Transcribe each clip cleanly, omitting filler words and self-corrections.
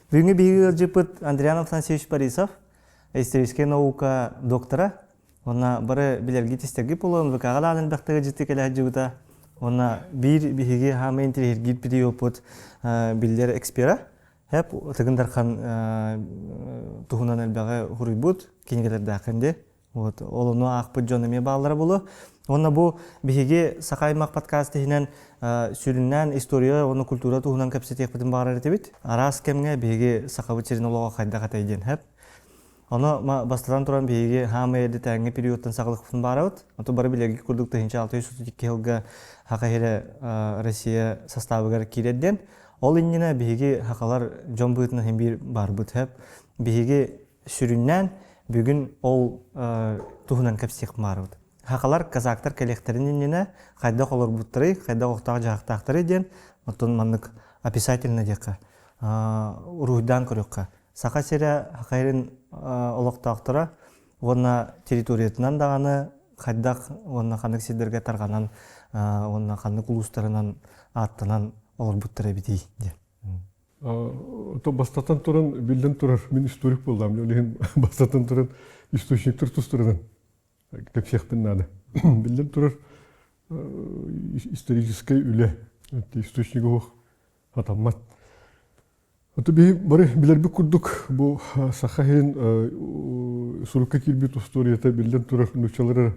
Бүгүҥҥү биһиги ыалдьыппыт Андриан Афанасьевич Борисов, историческай наука доктора. Уонна бары билэргит истэргит буолуон ВК-ҕа даҕаны элбэхтик ыалдьыттыы кэлэ сылдьыбыта. Уонна биир биһиги хаамай интэриэһиргиир периодпут биллэр экспера. Хэп Тыгын Дархан туһунан элбэҕи суруйбут кинигэлэрдээххин дии. Вот, ол ону аахпыт дьон эмиэ бааллара буолуо. Уонна бу биһиги Саха аймах подкаст иһинэн сүрүннээн история уонна культура туһунан кэпсэтиэхпитин баҕарар этибит. Араас кэмҥэ биһиги сахабыт сирин олоҕо хайдах этэй диэн хэп. Ону бастатан туран биһиги хаамай эрдэтээҥҥи периодтан саҕалыахпытын баарабыт. Ото бары билэргит курдук 1632 сылга Саха сирэ Россия састаабыгар киирэр диэн. Ол иннинэ биһиги сахалар дьон быһыытынан син биир баарбыт хэп. Биһиги сүрүннээн бүгүн ол туһунан кэпсиэх баарбыт. Хахалар, казактар кэлиэхтэрин иннинэ хайдах олорбуттарый, хайдах охтоох-дьаһахтаахтарый диэн, оттон маннык описательно диэххэ, уруһуйдаан көрүөххэ. Саха сирэ Саха сирин олохтоохторо уонна территориятынан даҕаны хайдах уонна ханнык сирдэргэ тарҕанан уонна ханнык улуустарынан ааттанан олорбуттар эбитий диэн. То бастатан туран биллэн турар мин историк буоллам. Ол иһин бастатан туран источниктар тустарынан кэпсиэхпин наада. Биллэн турар историческай үлэ источнига суох хатаммат. Ото биһи бары билэрбит курдук бу саха иһин сурукка киирбит устуоруйата биллэн турар нууччалар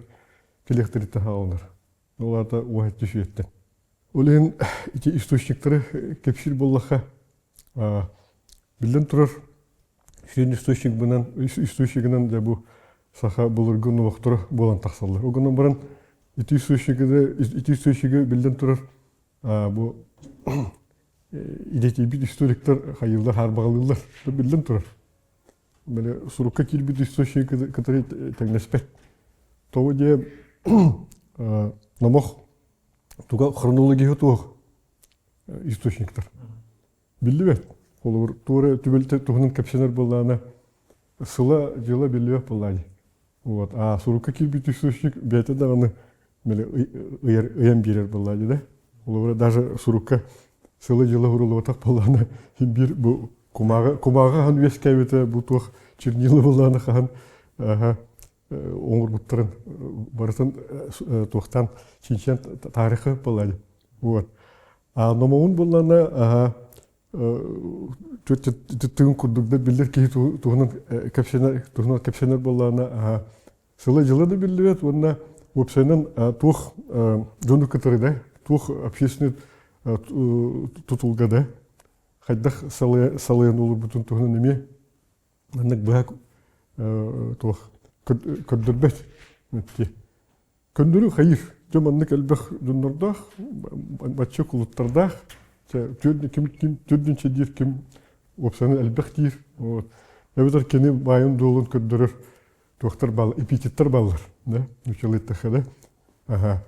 кэлиэхтэриттэн хааланар. Ол аата уһаччы сүйэттэн. Ол иһин ити источниктары кэпсиир буоллахха, биллэн турар, сүрүн источникбынан, источнигынан дьэ бу саха былыргы номохторо буолан тахсаллар. Ол гынан баран ити источнигы, ити источнигы биллэн турар бу идэтийбит историктар хайыыллар, хаарбаҕалыыллар. Биллэн турар. Били сурукка киирбит источник кытары тэҥнэспэт. Тоҕо диэ номох туга хронология туох источниктар. Биллибэт. Холобур, туора түбэлтэ туһунан кэпсэнэр буоллаҕына, сыла, дьыла биллибэт буоллаҕа дии. Вот. А сурукка киирбит источник бэйэтэ даҕаны били ыйар ыйан биэрэр буоллаҕа дии да. Холобура, даже сурукка сыла-дьыла уруллубатах буоллаҕына, биир бу кумааҕы кумааҕы хаһан үөскээбитэ, бу туох чернила буоллаҕына хаһан оҥорбуттарын барытын туохтаан чинчийэн таарыха буоллаҕа Вот. А номоҕун буоллаҕына тыын курдук да биллэр киһи туһунан кэпсэнэр туһунан кэпсэнэр буоллаҕына сыла-дьыла да биллибэт уонна уопсайынан туох дьону кытары да туох общественный тутулга да хайдах салайан олорбутун туһунан эмиэ маннык быһа туох көрдөрбөт. Көннөрү хайыр. Дьэ маннык элбэх дьоннордоох, бачча кулуттардаах, ким ким төрдүнчэ диир, ким уопсайынан элбэх диир. Вот. Эбэтэр кини баайын-дуолун көрдөрөр туохтар бааллар, эпитеттэр бааллар, да, нууччалыыттахха да. Аха.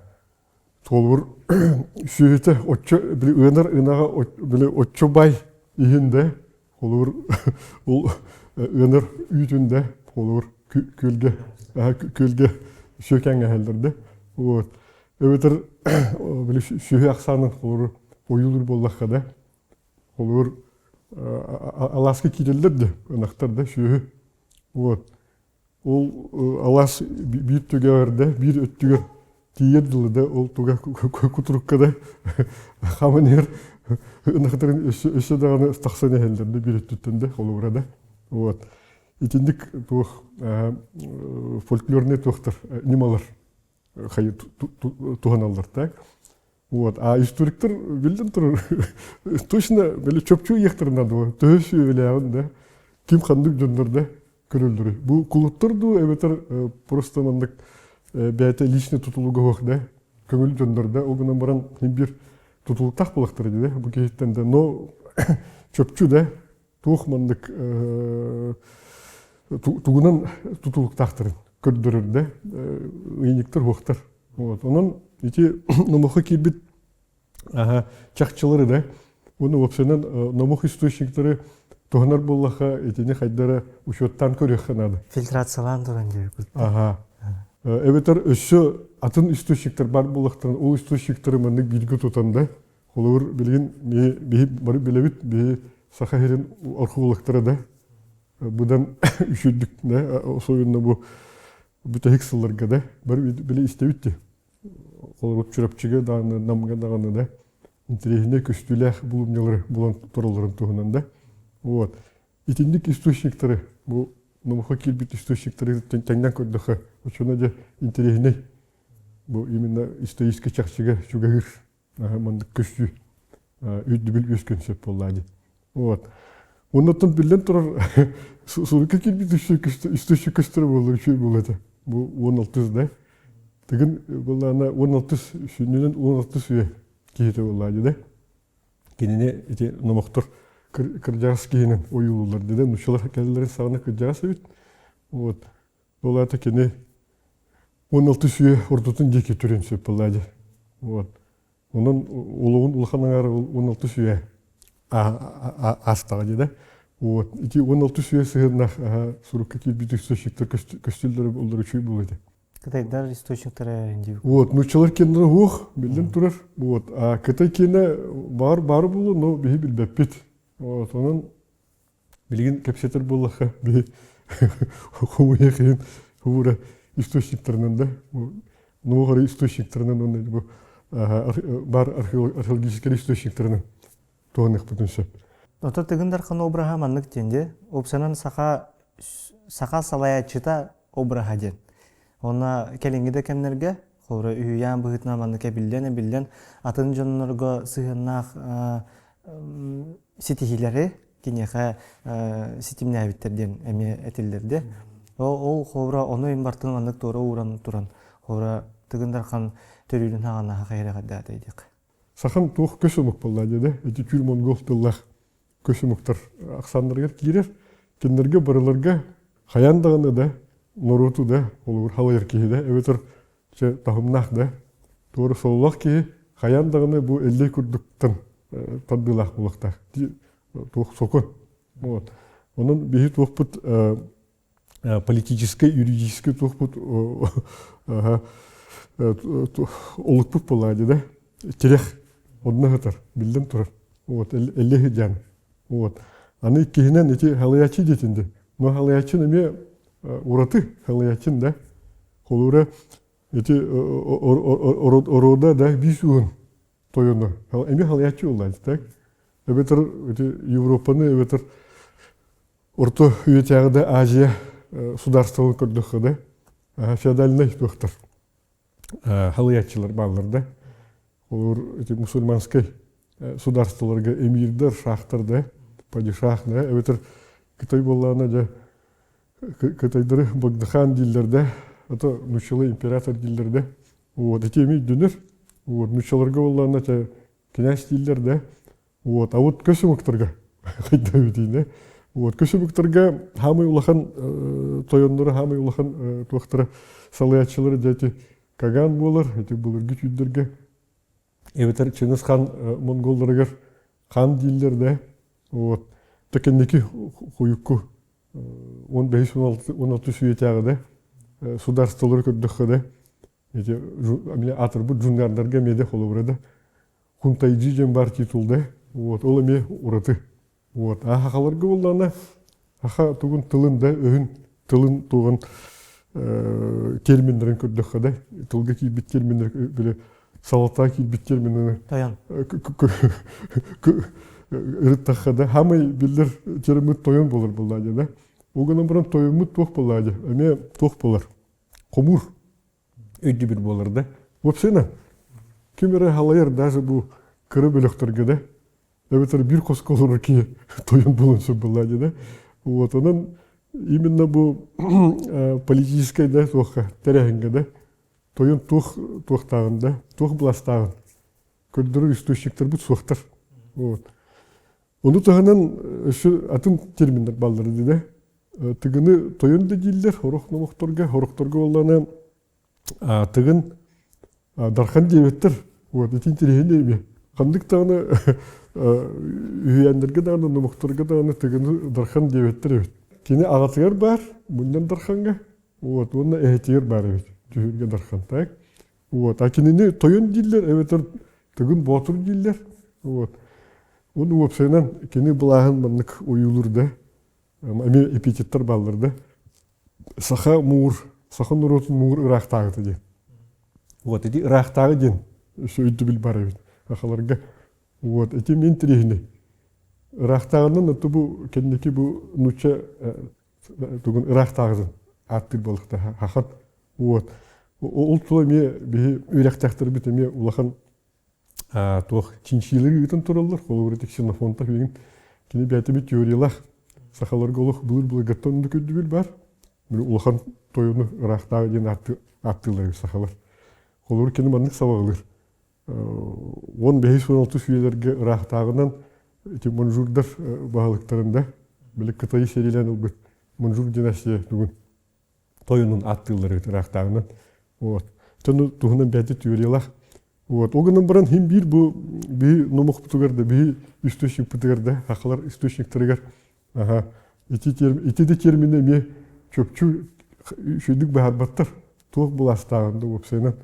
Толур сүөһүтэ оччо били ыанар ынаҕа били оччо бай иһин да холобур ол ыанар үүтүн да холобур күөлгэ күөлгэ сүөкэҥҥэһэллэр да вот эбэтэр били сүөһү ахсаанын холобур ойуулуур буоллахха да холобур алааска киирэллэр да ынахтар да сүөһү вот Ол алаас биир түгэҕэр да, биир өттүгэр тиийэр дылы да, ол туга кутурукка да хаман иһэр ынахтарын өссө, өссө даҕаны тахсан иһэллэр да биир өттүттэн да, холобура да. Вот. Итинник туох фольклорнай туохтар, ньымалар туһаналлар так. Вот. А историктар биллэн турар точно били чопчу ыйыахтарына дуо төһө сүөһүлээҕин да ким ханнык дьоннор да көрөллөрүй бу кулуттар дуу эбэтэр просто маннык бэйэтэ личный тутулуга суох да көҥүл дьоннор да ол гынан баран биир тутулуктаах буолахтара дии бу киһиттэн да но чопчу да туох маннык тугунан тутулуктаахтарын көрдөрөр да ыйынньыктар уохтар. Вот. Онон ити номоххо киирбит чахчылары да уонна уопсайынан номох источниктары туһанар буоллахха итини хайдара учуоттаан көрүөххэ наада. Фильтрациялаан туран диэбит. Аха. Эбэтэр өссө атын источниктар бар буоллахтарына ол источниктары маннык бииргэ тутан да холобур билигин биһи бары билэбит биһи. Саха сирин археологтара да быдан үчүгдүк да особенно бу бүтэһик сылларга да бары били истэбит дии. Холобур Чурапчыга даҕаны, Намга даҕаны да интэриэһинэй көстүүлээх булумньулары булан туралларын туһунан да. Вот. Итинник источниктары, бу номоххо киирбит источниктары тэҥнээн көрдөххө, оччоно дьэ интэриэһинэй бу именно историческай чахчыга чугаһыыр маннык көстүү үрдүбүл үөскүөн сөп буоллаа дии. Вот. Оннуттан биллэн турар сурукка киирбит источник көстөрө буолла үчүгэй буолуо этэ. Бу 16 да. Тыгын буоллаана 16 сүнньүнэн 16 үйэ киһитэ буоллаа дии да. Кинини ити номохтор кырдьаҕас киһинэн ойуулууллар дии нууччалар кэлэллэрин саҕана кырдьаҕас эбит. Вот. Ол аата кини 16 үйэ ортотун диэки түрүн сөп буоллаа дии. Вот. Онон олоҕун улахан аҥаара 16 үйэ аастаҕа дии да. Вот. Ити 16 үйэ сыһыаннаах сурукка киирбит источниктар көстүллэрэ оллар үчүгэй буолуо этэ. Кытайдар источниктара диир. Вот, нууччалар киэннэрэ уох, биллэн турар. Вот. А Кытай киэнэ баар баар буолуо, но биһи билбэппит. Вот, онон Билигин кэпсэтэр буоллахха, биһи хомуйах иһин хомуура источниктарынан да, нуоҕары источниктарынан уонна бу баар археологическай источниктарынан туһаныахпытын сөп. Ото Тыгын Дархан обраһа маннык диэн дии. Уопсанан саха саха салайааччыта обраһа диэн. Онно кэлиҥҥи да кэмнэргэ холобура үһүйээн быһыытынан маннык эбиллэн-эбиллэн атын дьоннорго сыһыаннаах ситиһиилэри киниэхэ ситимнээбиттэр диэн эмиэ этиллэрди. Ол холобура ону им бартын маннык туора ууран туран холобура Тыгын Дархан төрүүрүн хаҕанаха хайыраҕардаата диэх. Сахан туох көс омук буолла диэде ити түүр монгол тыллаах көс омуктар ахсааннарыгар киирэр. Кинилэргэ барыларга хайаан даҕаны да норуоту да холобур халайар киһи да эбэтэр чэ таһымнаах да туора сололоох киһи хайаан даҕаны бу Эллэй курдуктан тардыылаах буолуохтаах туох сокуон вот онон биһи туохпут политическай юридическай туохпут олукпут буоллаҕа дии да тирэх онно сытар биллэн турар вот Эллэй сыдьаан вот аны иккиһинэн ити халыйааччы диэтин дии но халыйааччын эмиэ ураты халыйааччын да Холура ити орода да биис уһун тойону эми халыйааччы буоллааччы так эбэтэр ити Европаны эбэтэр орто үйэтээҕи да Азия судаарыстыбаларын көрдөххө да феодальнай туохтар халыйааччылар бааллар да Холобур, ити мусульманскай судаарыстыбаларга эмирдэр, шахтар да, падишах да, эбэтэр Кытай буоллаҕына дьэ Кытайдары Богдыхан дииллэр да, а то нууччалыы император дииллэр да. Вот, ити эмиэ өйдөнөр. Вот, нууччаларга буоллаҕына это князь дииллэр да. Вот, а вот көс омуктарга хайда эбитий Вот, көс омуктарга хаамай улахан тойонноро, хаамай улахан туохтара салайааччылары дьэ ити Каган буолар, ити былыргы түүрдэргэ эбэтэр Чыҥыс хаан монголларыгар хаан дииллэр да. Вот, кэнники хуйукку 15-16 үйэтээҕи да судаарыстыбалары көрдөххө да ити аатырбыт джунгардарга эмиэ да холобура да хунтайдьи диэн баар титул да вот ол эмиэ ураты вот а хахаларга буоллаҕына хаха тугун тылын да өһүн тылын тугун терминнэрин көрдөххө да тылга киирбит терминнэр били салалтаҕа киирбит терминнэри тойон ырыттахха да хаамай биллэр термин тойон буолар буоллаа дьэ да ол гынан баран тойоммут туох буоллаа дьэ эмиэ туох буолар хомуур өйдөбүл буолар да вообще ким эрэ халайар даже бу кыра бөлөхтөргө да эбэтэр биир хоско олорор киһи тойон буолуон сөп буоллаа дьэ да вот онон именно бу политическай да туохха тэрээһиҥҥэ да тойон туох туохтааҕын да туох былаастааҕын көрдөрөр источниктарбыт суохтар вот ону таһынан өссө атын терминнэр бааллар да тыгыны тойон да дииллэр сорох номохторго сорохторго буоллаҕына тыгын дархан диэбиттэр вот ити интэриэһинэй эмиэ ханнык даҕаны үһүйээннэргэ даҕаны номохторго даҕаны тыгыны дархан диэбиттэр эбит кини аҕатыгар баар мунньан дархаҥҥа вот уонна эһэтигэр баар эбит түһүлгэ дархан так вот а кинини тойон дииллэр эбэтэр тыгын боотур дииллэр вот. Уонна уопсайынан кини былааһын маннык ойуулуур да, эмиэ эпитеттэр бааллар да. Саха муур, саха норуотун муур ыраахтааҕыта диэн. Вот ити ыраахтааҕы диэн өссө өйдөбүл бар эбит сахаларга. Вот ити мин интэриэһинэй. Ыраахтааҕынан ото бу кэнники бу нуучча тугун ыраахтааҕытын ааттыыр буолуохтаах хахан. Вот. Ол тула эмиэ биһи үөрэхтээхтэрбит эмиэ улахан туох чинчиилэри ыытан тураллар. Холобура Ксенофонтов билигин кини бэйэтэ теориялаах сахаларга олох былыр-былыргаттан оннук өйдөбүл баар. Улахан тойону ыраахтааҕы диэн ааттыыллар сахалар. Холобур кини маннык сабаҕалыыр. 15-16 үйэлэргэ ыраахтааҕынан ити манжурдар баһылыктарын да били Кытайы сэриилээн ылбыт манжур династия тугун тойонун ааттыыллар эбит ыраахтааҕынан. Вот. Тону туһунан бэйэтэ теориялаах. Вот. Ол гынан баран хим биир бу биһи номохпутугар да биһи источникпытыгар да хахалар источниктарыгар аха ити терм ити да термини эмиэ чопчу үчүгдүк быһаарбаттар. Туох былаастааҕын да уопсайынан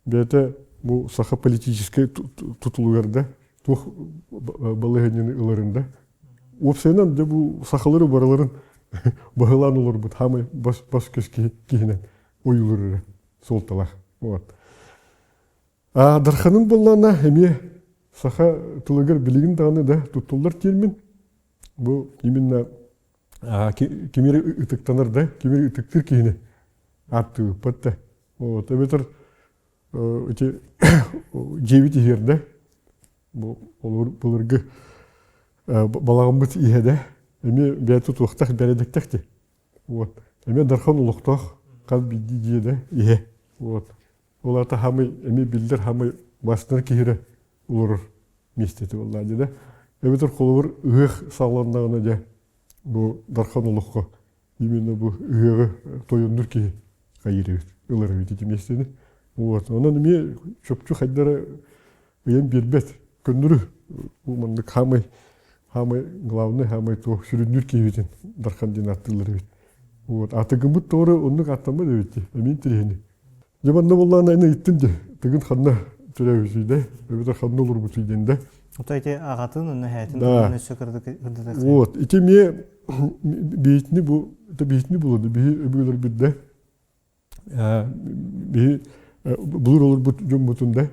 бэйэтэ бу саха политическай тутулугар да туох балаһыанньаны ыларын да уопсайынан дьэ бу сахалары барыларын баһылаан олорбут хаамай бас бас көс киһинэн ойуулуур эрэ суолталаах вот а дарханын буоллаана эмиэ саха тылыгар билигин даҕаны да туттуллар термин бу именно кимири ытыктанар да кимири ытыктыыр киһини ааттыыбыппат да Вот, эбэтэр ити дьиэбит иһиэр да бу былыргы балаҕаммыт иһэ да эмиэ бэйэ тутуохтаах бэрэдэктэх ти вот эмиэ дархан олохтоох хас биирдии дьиэ да иһэ вот ол аата хамый эмиэ биллэр хамый бастар киһирэ олорор миэстэтэ буоллаа дьэ да эбэтэр холобур ыһыах саҕаланнаҕына дьэ бу дархан олоххо именно бу ыһыаҕы тойоннуур киһи хайыыр эбит, ылар эбит ити миэстэни. Вот. Онон эмиэ чопчу хайдара ыйан биэрбэт. Көннөрү бу маннык хаамай хаамай главный хаамай туох сүрүннүүр киһибитин Дархан диэн ааттыыллар эбит. Вот. А тыгыммыт тоҕо оннук ааттаммат эбит дии. Эмиэ интэриэһинэй. Дьэ манна буоллаҕына эн ыйыттын дии. Тыгын ханна төрөөбүтүй да, эбэтэр ханна олорбутуй диэн да. Ото ити аҕатын уонна эһээтин туһунан өссө кырдатык. Вот. Ити эмиэ биһитини бу биһитини булуну биһи өбүгэлэрбит да биһи былыр олорбут дьоммутун да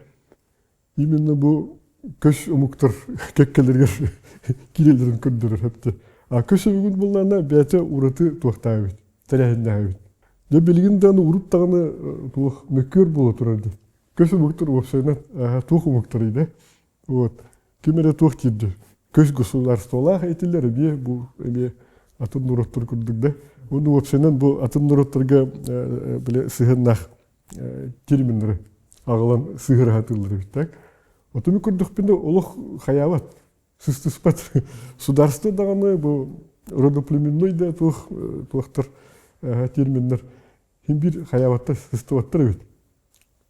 именно бу көс омуктар кэккэлэригэр киирэллэрин көрдөрөр хэпти. А көс омугун буллаана бэйэтэ ураты туохтаабыт, тэрээһиннээбит. Дьэ билигин даҕаны урут даҕаны туох мөккүөр буола турар дии. Көс омуктар уопсайынан туох омуктарый да? Вот. Ким эрэ туох диирдэ? Көс государстволаах этилэр эмиэ бу эмиэ атын норуоттар курдук да. Уонна уопсайынан бу атын норуоттарга били сыһыаннаах терминнэри аҕалан сыһыарыһатыыллар эбит так. Отуну көрдөхпүнэ олох хайаабат, сыстыспат. Сударство даҕаны бу родоплеменной да туох туохтар терминнэр хин биир хайаабаттар сыстыбаттар эбит.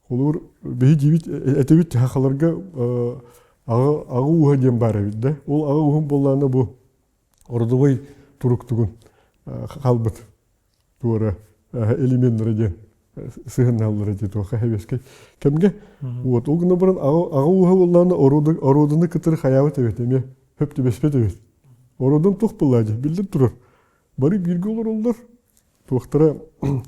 Холобур биһи диибит этэбит хахаларга аҕа аҕа ууһа диэн баар эбит да. Ол аҕа ууһун буоллаҕына бу родовой туруктугун хаалбыт туора элеменнэрэ диэн сыһыннааллара дии туохха хэбиэскэй кэмгэ вот ол гынан баран аҕа ууһа буоллаҕына ородуну кытары хайаабат эбит эмиэ хөп түбэспэт эбит ородун туох буоллаа дии биллэн турар бары бииргэ олороллор туохтара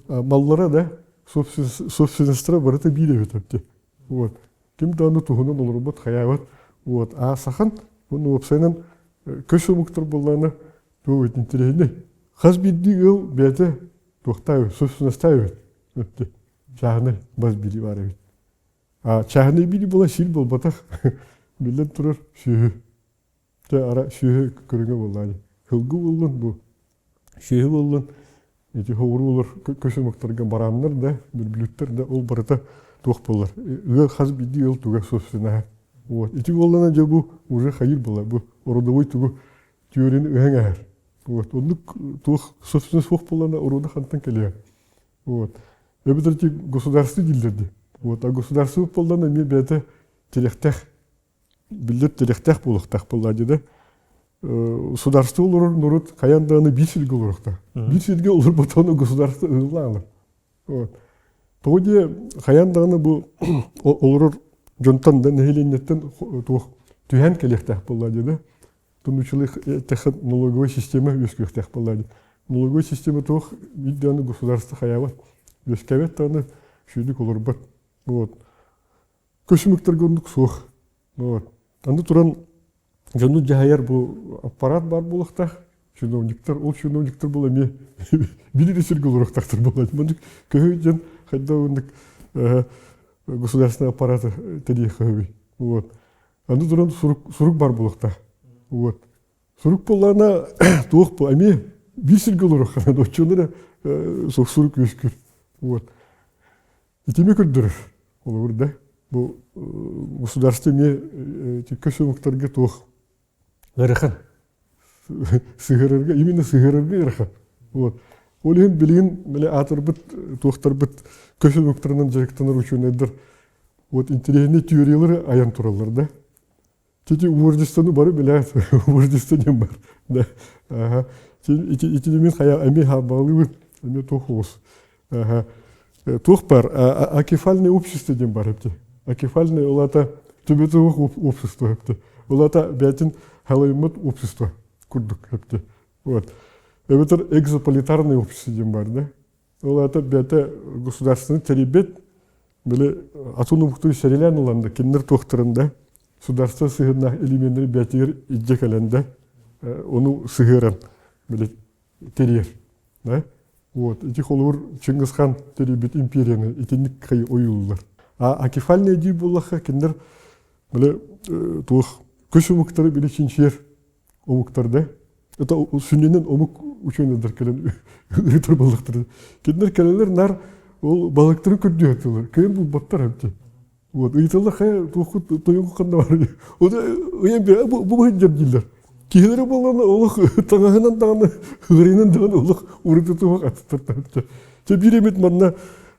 маллара да собственностара барыта биир эбит эбит вот ким даҕаны туһунан олорбут хайаабат вот а сахан уонна уопсайынан көс омуктар буоллаҕына туох интэриэһинэй Хас биирдии ыал бэйэтэ туохтаах эбит, собственностаах эбит. Өттө чааһынай бас билии баар эбит. А чааһынай билии буола сир буолбатах. Биллэн турар сүөһү. Дьэ ара сүөһү көрүҥэ буоллаа дии. Сылгы буоллун бу сүөһү буоллун ити хоҕуруулар көс омуктарга барааннар да, верблюдтар да ол барыта туох буолар. Ыал хас биирдии ыал туга собственноһа. Вот. Ити буоллана дьэ бу уже хайыр буолар. Бу родовой тугу теорияны ыһан ааһар. Вот. Оннук туох собственность суох буоллаҕына урууда хантан кэлиэ. Вот. Эбэтэр ити государство дииллэр дии. Вот. А государство буоллаҕына эмиэ бэйэтэ тирэхтээх, биллэр тирэхтээх буолуохтаах буоллаҕа дии да. Государство олорор норуот хайаан даҕаны биир сиргэ олоруохтаах. Биир сиргэ олорботоҕуна государство ыһыллаалар. Вот. Тоҕо диэ хайаан даҕаны бу олорор дьонтон да нэһилиэнньэттэн туох түһэн кэлиэхтээх буоллаа дии да. Тунучулы налоговая система үөскүөхтээх буолла дии. Налоговая система туох биир даҕаны государство хайаабат. Үөскээбэт даҕаны сүүрдүк олорбот. Вот. Көсүмүктэргэ оннук суох. Вот. Аны туран дьону дьаһайар бу аппарат баар буолуохтаах. Чиновниктар, ол чиновниктар был эмиэ биир сиргэ олоруохтаахтар буолла. Маннык көһүй дьон хайдах оннук государственный аппараты тэрийиэххэ Вот. Аны туран сурук, сурук бар буолуохтаах. Вот. Сурук буоллаҕына туох бу эмиэ биир сиргэ олоруохха оччону эрэ сурук үөскүүр. Вот. Итими көрдөрөр. Холобур да бу государство эмиэ көс омуктарга туох ыарахан сыһыарарга именно сыһыарарга ыарахан. Вот. Ол иһин билигин били аатырбыт туохтарбыт көс омуктарынан дьарыктанар учуонайдар вот интэриэһинэй теориялары айан тураллар да. Тити вождествоны бары билээт, вождество диэн бар. Да. Ага. Итини мин хайа эми хаабалыыбын, эми туох оҕус. Ага. Туох бар, акефальное общество диэн бар эбити. Акефальное улата төбөтөөх общество эбити. Улата бэйтин халайыммыт общество курдук эбити. Вот. Эбэтэр экзополитарное общество диэн бар да. Ол аата бэйэтэ государственный тэрийбит, били атын омуктуу сэрилээн ылан да, кинилэр туохтарын да, государство сыһыаннаах элеменнэри бэйэтигэр илдьэ кэлэн да, ону сыһыаран били тэрийэр. Да? Вот. Ити холобур Чингисхан тэрийбит империяны итинник ойууллар. А акефальный дии буоллахха кинилэр били туох көс омуктары били чинчийэр омуктар да это сүнньүнэн омук учуонайдар кэлэн ыытар балыктары кинилэр кэлэлэр нар ол балыктары көрдүһэтилэр кыайан булбаттар эбит вот ыйыталлар хайа туоххут тойоҥку ханна бар оны ыйан бу бу быһын дииллэр киһилэри буолан олох таҥаһынан даҕаны ыарыынан даҕаны олох ураты туох аттар чэ биир эмит манна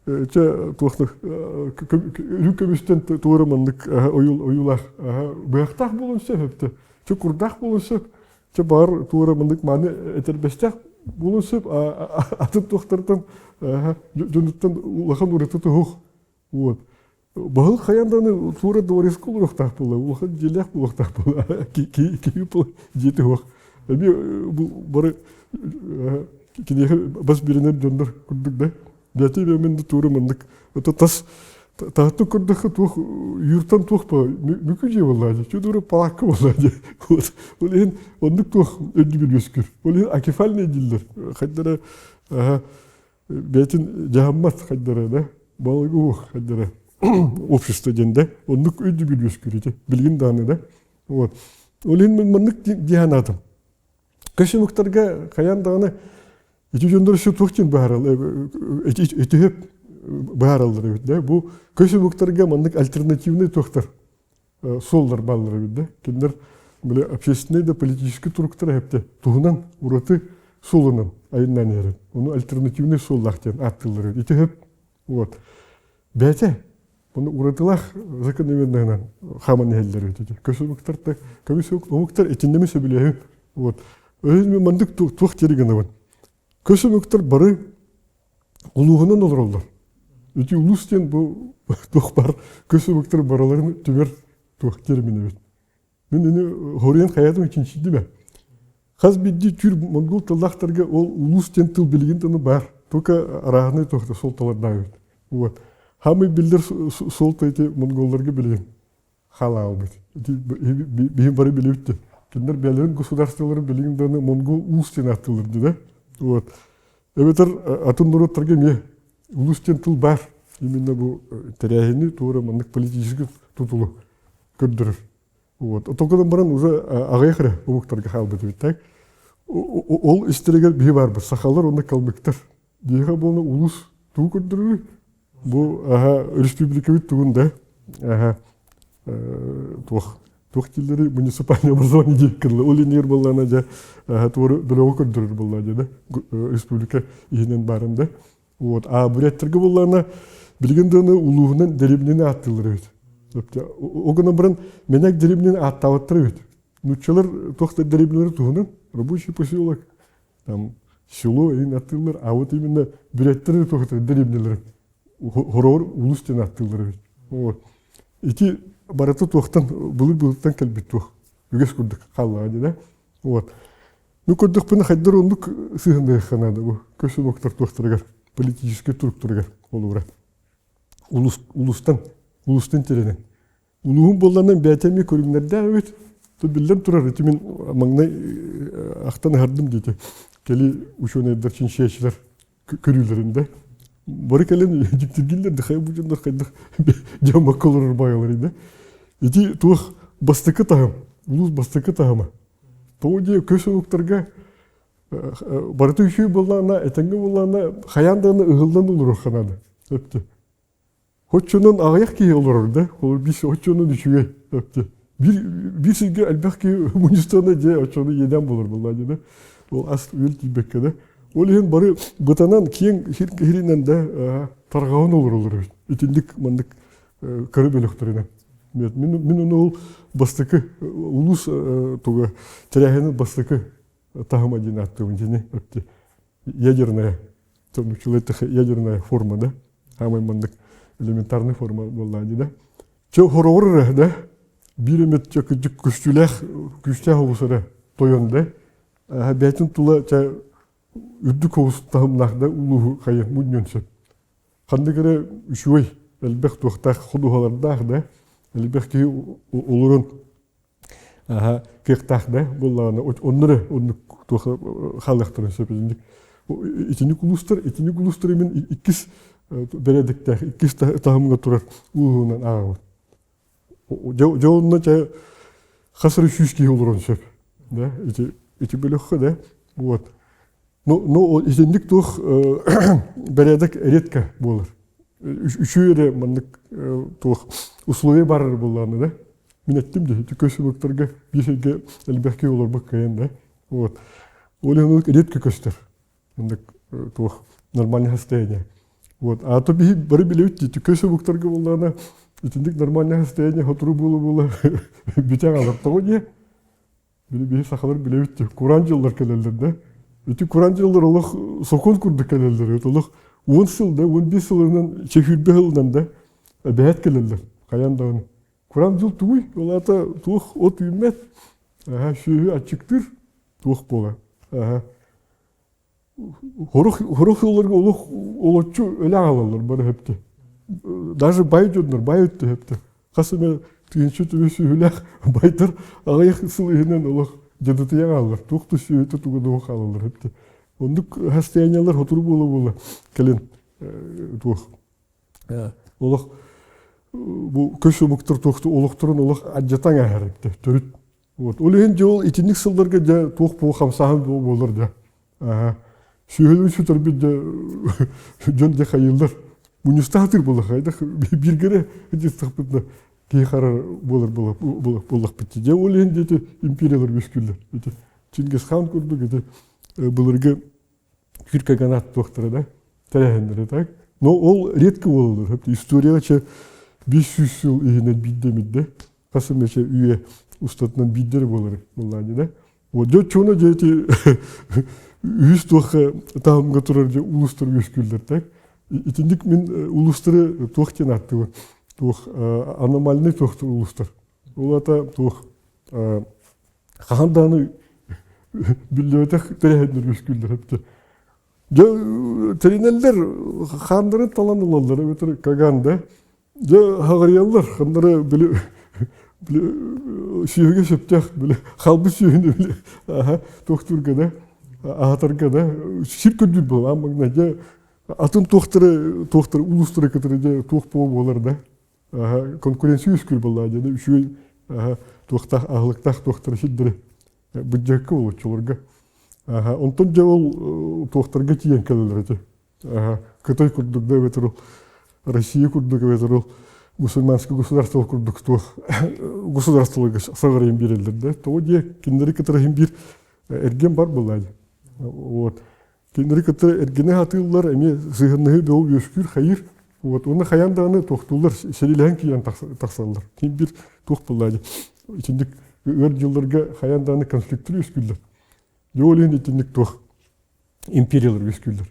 чэ туохтук үрүҥ көмүстэн туора маннык ойуулаах быһахтаах буолуон сөп эбит Чэ курдаах буолуон сөп, чэ баар туора маннык мааны этэрбэстээх буолуон сөп, атын туохтартан дьонуттан улахан ураты туһух. Вот. Баһыл хайан даҕаны туора дворецка олоруохтаах буолла, улахан дьиэлээх буолуохтаах буолла, киһи дьиэтэ суох. Эмиэ бу бары киниэхэ бас биринэр дьоннор курдук да. Бэти мин туора маннык это тас Таһыттан көрдөххө туох юртан туох ба мүкү дьиэ буоллаа дии, чудура палаакка буоллаа дии. Вот. Ол иһин оннук туох өйдөбүл үөскүүр. Ол иһин акефальный дииллэр. Хайдара бэйэтин дьаһаммат хайдара да, балыгы уох хайдара общество диэн да, оннук өйдөбүл үөскүүр ити. Билигин даҕаны да. Вот. Ол иһин мин маннык дии санаатым. Көсүмүктэргэ хайаан даҕаны Ити дьоннор өссө туох диэн быһаараллар этиһеп быһаараллар эбит да. Бу көс омуктарга маннык альтернативный туохтар суоллар бааллар эбит да. Кинилэр били общественный да политический туруктара эпте туһунан ураты суолунан айыннаан иһэр. Ону альтернативный суоллаах диэн ааттыыллар эбит. Ити хөп вот. Бэйэтэ Ону уратылаах закономерныйынан хааман иһэллэр эбит ити. Көс омуктар да көмүс омуктар итиннэми сөбүлэһин. Вот. Өйүн мандык туох диэри гынабын. Көс омуктар бары улууһунан олороллор. Ити улуус диэн бу туох бар көс омуктар барыларын түмэр туох термин эбит. Мин ини хоруйан хайатым чинчийдим. Хас биирдии түүр монгол тыллаахтарга ол улуус диэн тыл билигин да баар. Только арааһынай туохта суолталардаах эбит. Вот. Хамый биллэр суолта ити монголларга билигин халаалбыт. Биһи бары билибит. Кинилэр бэйэлэрин государстволарын билигин даҕаны монгол уус диэн ааттыыллар дии да. Вот. Эбэтэр атын норуоттарга эмиэ улуус диэн тыл баар. Именно бу тэрээһини туора маннык политический тутулу көрдөрөр. Вот. Отон баран уже аҕыйах эрэ омуктарга хаалбыт эбит так. Ол истэригэр биһи баарбыт, сахалар уонна калмыктар. Биһиэхэ буолна улуус тугу көрдөрөрүй? Бу аха республикабыт тугун да аха туох туох дииллэри муниципальное образование диэн кылла. Ол иннигэр буоллаҕына дьэ туору бөлөҕү көрдөрөр буоллаҕа дьэ да республика иһинэн баарын да. Вот. А буряттарга буоллаҕына билигин даҕаны улууһунан дэриэбинэни ааттыыллар эбит. Ол гынан баран мэнэк дэриэбинэни ааттаабаттар эбит. Нууччалар туох да дэриэбинэлэри туһунан рабочий поселок, там село иһин аттыыллар, а вот именно бүрээттэр туох да дэриэбинэлэри хороҕор улуус диэн ааттыыллар эбит. Вот. Ити барыта туохтан былыр-былыртан кэлбит туох үгэс курдук хааллаҕа дии да. Вот. Ну көрдөхпүнэ хайдар оннук сыһынныахха наада бу көс омуктар туохтарыгар политическай туруктарыгар олура. Улус, улустан, улустан тирэнэн. Улууһум буолланан бэйэтэ эмиэ көрүҥнэрдээх эбит. То биллэн турар, ити мин маҥнай ахтан аһардым диэти. Кэли учуонайдар, чинчийээччилэр көрүүлэрин да. Бары кэлэн дьиктиргиллэр да хайа бу дьоннор хайдах дьаммакка олорор баайаларый да. Ити туох бастакы таһым, улуус бастакы таһыма. Тоҕо диэ көс омуктарга барыта үчүгэй буоллаҕына, этэҥҥэ буоллаҕына, хайаан даҕаны ыһыллан олоруохха наада. Өптө. Оччонон аҕыйах киһи олорор да, ол биир оччонон үчүгэй. Өптө. Биир биир сиргэ элбэх киһи мунньустана дьэ оччону иэдээн буолар буоллаа дьэ Ол ас үөл тиийбэккэ да. Ол иһин бары бытанан киэҥ сиринэн да тарҕаһан олороллор эбит. Итинник маннык кыра бөлөхтөрүнэн. Мин мин ону ол бастакы улуус туга тэрээһинин бастакы таһыма диэн ааттыыбын дьини ядерная ядерная форма да Аамай маннык элементарный форма буоллаа дии да. Чэ хороҕор эрэ да биир эмит чэ кырдьык көстүүлээх күүстээх оҕус эрэ тойон да бэйэтин тула чэ үрдүк оҕус таһымнаах да улууһу хайа мунньуон сөп. Ханнык эрэ үчүгэй элбэх туохтаах ходуһалардаах да элбэх киһи олорон Аха, кыахтаах да буоллаҕына, онно эрэ оннук туох хаалыахтарын сөп итинник. Итинник улуустар, итинник улуустары мин иккис бэрээдэктээх, иккис таһымҥа турар улууһунан ааҕабын. Дьэ онно чэ хас эрэ сүүс киһи олорон сөп. Да, ити ити бөлөххө да, вот. Ну, ну итинник туох бэрээдэк редко буолар. Үчүгэй эрэ маннык туох условия баар буоллаҕына да. Мин эттим дии, ити көс биир сиргэ элбэх киһи олорбут кыайан да. Вот. Ол иһин редко көстөр. Маннык туох нормальное состояние. Вот. А то биһи бары билэбит дии, көс омуктарга буоллаҕына итинник нормальное состояние сотору буола-буола бүтэн хаалар. Тоҕо диэ? Били биһи сахалар билэбит дии, кураан дьыллар кэлэллэр да. Ити кураан дьыллар олох сокуон курдук кэлэллэр. Это олох 10 сыл да, 15 сылынан, чэхүүрбэ сылынан да эбэһээт кэлэллэр. Хайаан даҕаны. Кураан дьыл тугуй? Ол аата туох от үүммэт, аһа, сүөһү аччыктыыр, туох буолар. Аһа. Хорох хорох сылларга олох олоччу өлө аҕалаллар бары хөптө. Даже бай дьоннор бай өттө хөптө. Хас эмэ тыһыынча түбэ сүөһүлээх байдар аҕыйах сыл иһинэн олох дьадытыйа хааллар. Туох да сүөһүтэ туга да хаалаллар хөптө. Оннук состояниелар хотуру буола-буола кэлин туох олох бу көс омуктар туох олохторун олох адьатаҥ ааһар төрүт. Вот. Ол иһин дьэ ол итинник сылларга дьэ туох буол хамсааһын буолар дьэ. Аа сүөһүлүн сүтэрбит дьэ дьон дьэ хайыыллар. Мунньустаатыр буолла хайдах бииргэрэ дьыстахпытына киһи харар буолар буоллахпыт. Дьэ ол иһин диэти империялар үөскүүллэр. Ити Чингисхан курдук ити былыргы киркаганат туохтара да тэрээһиннэрэ так. Но ол редко буолаллар. Историяҕа чэ 500 сыл иһинэн биирдэ эмитдэ хас эмэ үйэ устатынан биирдэ эрэ буолар буоллаҕа да. Вот дьэ чуона дьэ ити үһүс туохха таһымга турар дьэ улуустар үөскүүллэр так. Итинник мин улуустары туох диэн ааттыыбын туох аномальный туох улуустар. Ол аата туох хаһан даҕаны биллибэтэх тэрээһиннэр үөскүүллэр эбитэ. Дьэ тэринэллэр хааннарын талан ылаллар эбэтэр каган да Дьэ хаҕарыйаллар, ханнары били били сүөһүгэ сөптөөх били халбы сүөһүнү били аха туохтуурга да аһатарга да сир көрдүүр буолар аан маҥнай дьэ атын туохтары туохтары улуустары кытары дьэ туох буолар да аха конкуренция үөскүүр буоллаҕа дьэ үчүгэй аха туохтаах аһылыктаах туохтары сирдэри быдьакка болоччуларга аха онтон дьэ ол туохтарга тиийэн кэлэллэр ити Кытай курдук да эбэтэр ол Россия курдук эбэтэр ол мусульманское государство курдук туох государстволарга саҕарыйан биэрэллэр да тоҕо диэ кинилэри кытары иһин биир эргиэн бар буоллаа дии вот кинилэри кытары эргини сатыыллар эмиэ сыһыаннаһыы бөҕө үөскүүр хайыыр вот уонна хайаан даҕаны туохтууллар сэриилэһэн киирэн тахсаллар ким биир туох буоллаа дии итинник ыар дьылларга хайаан даҕаны конфликттар үөскүүллэр дьэ ол иһин итинник туох империялар үөскүүллэр.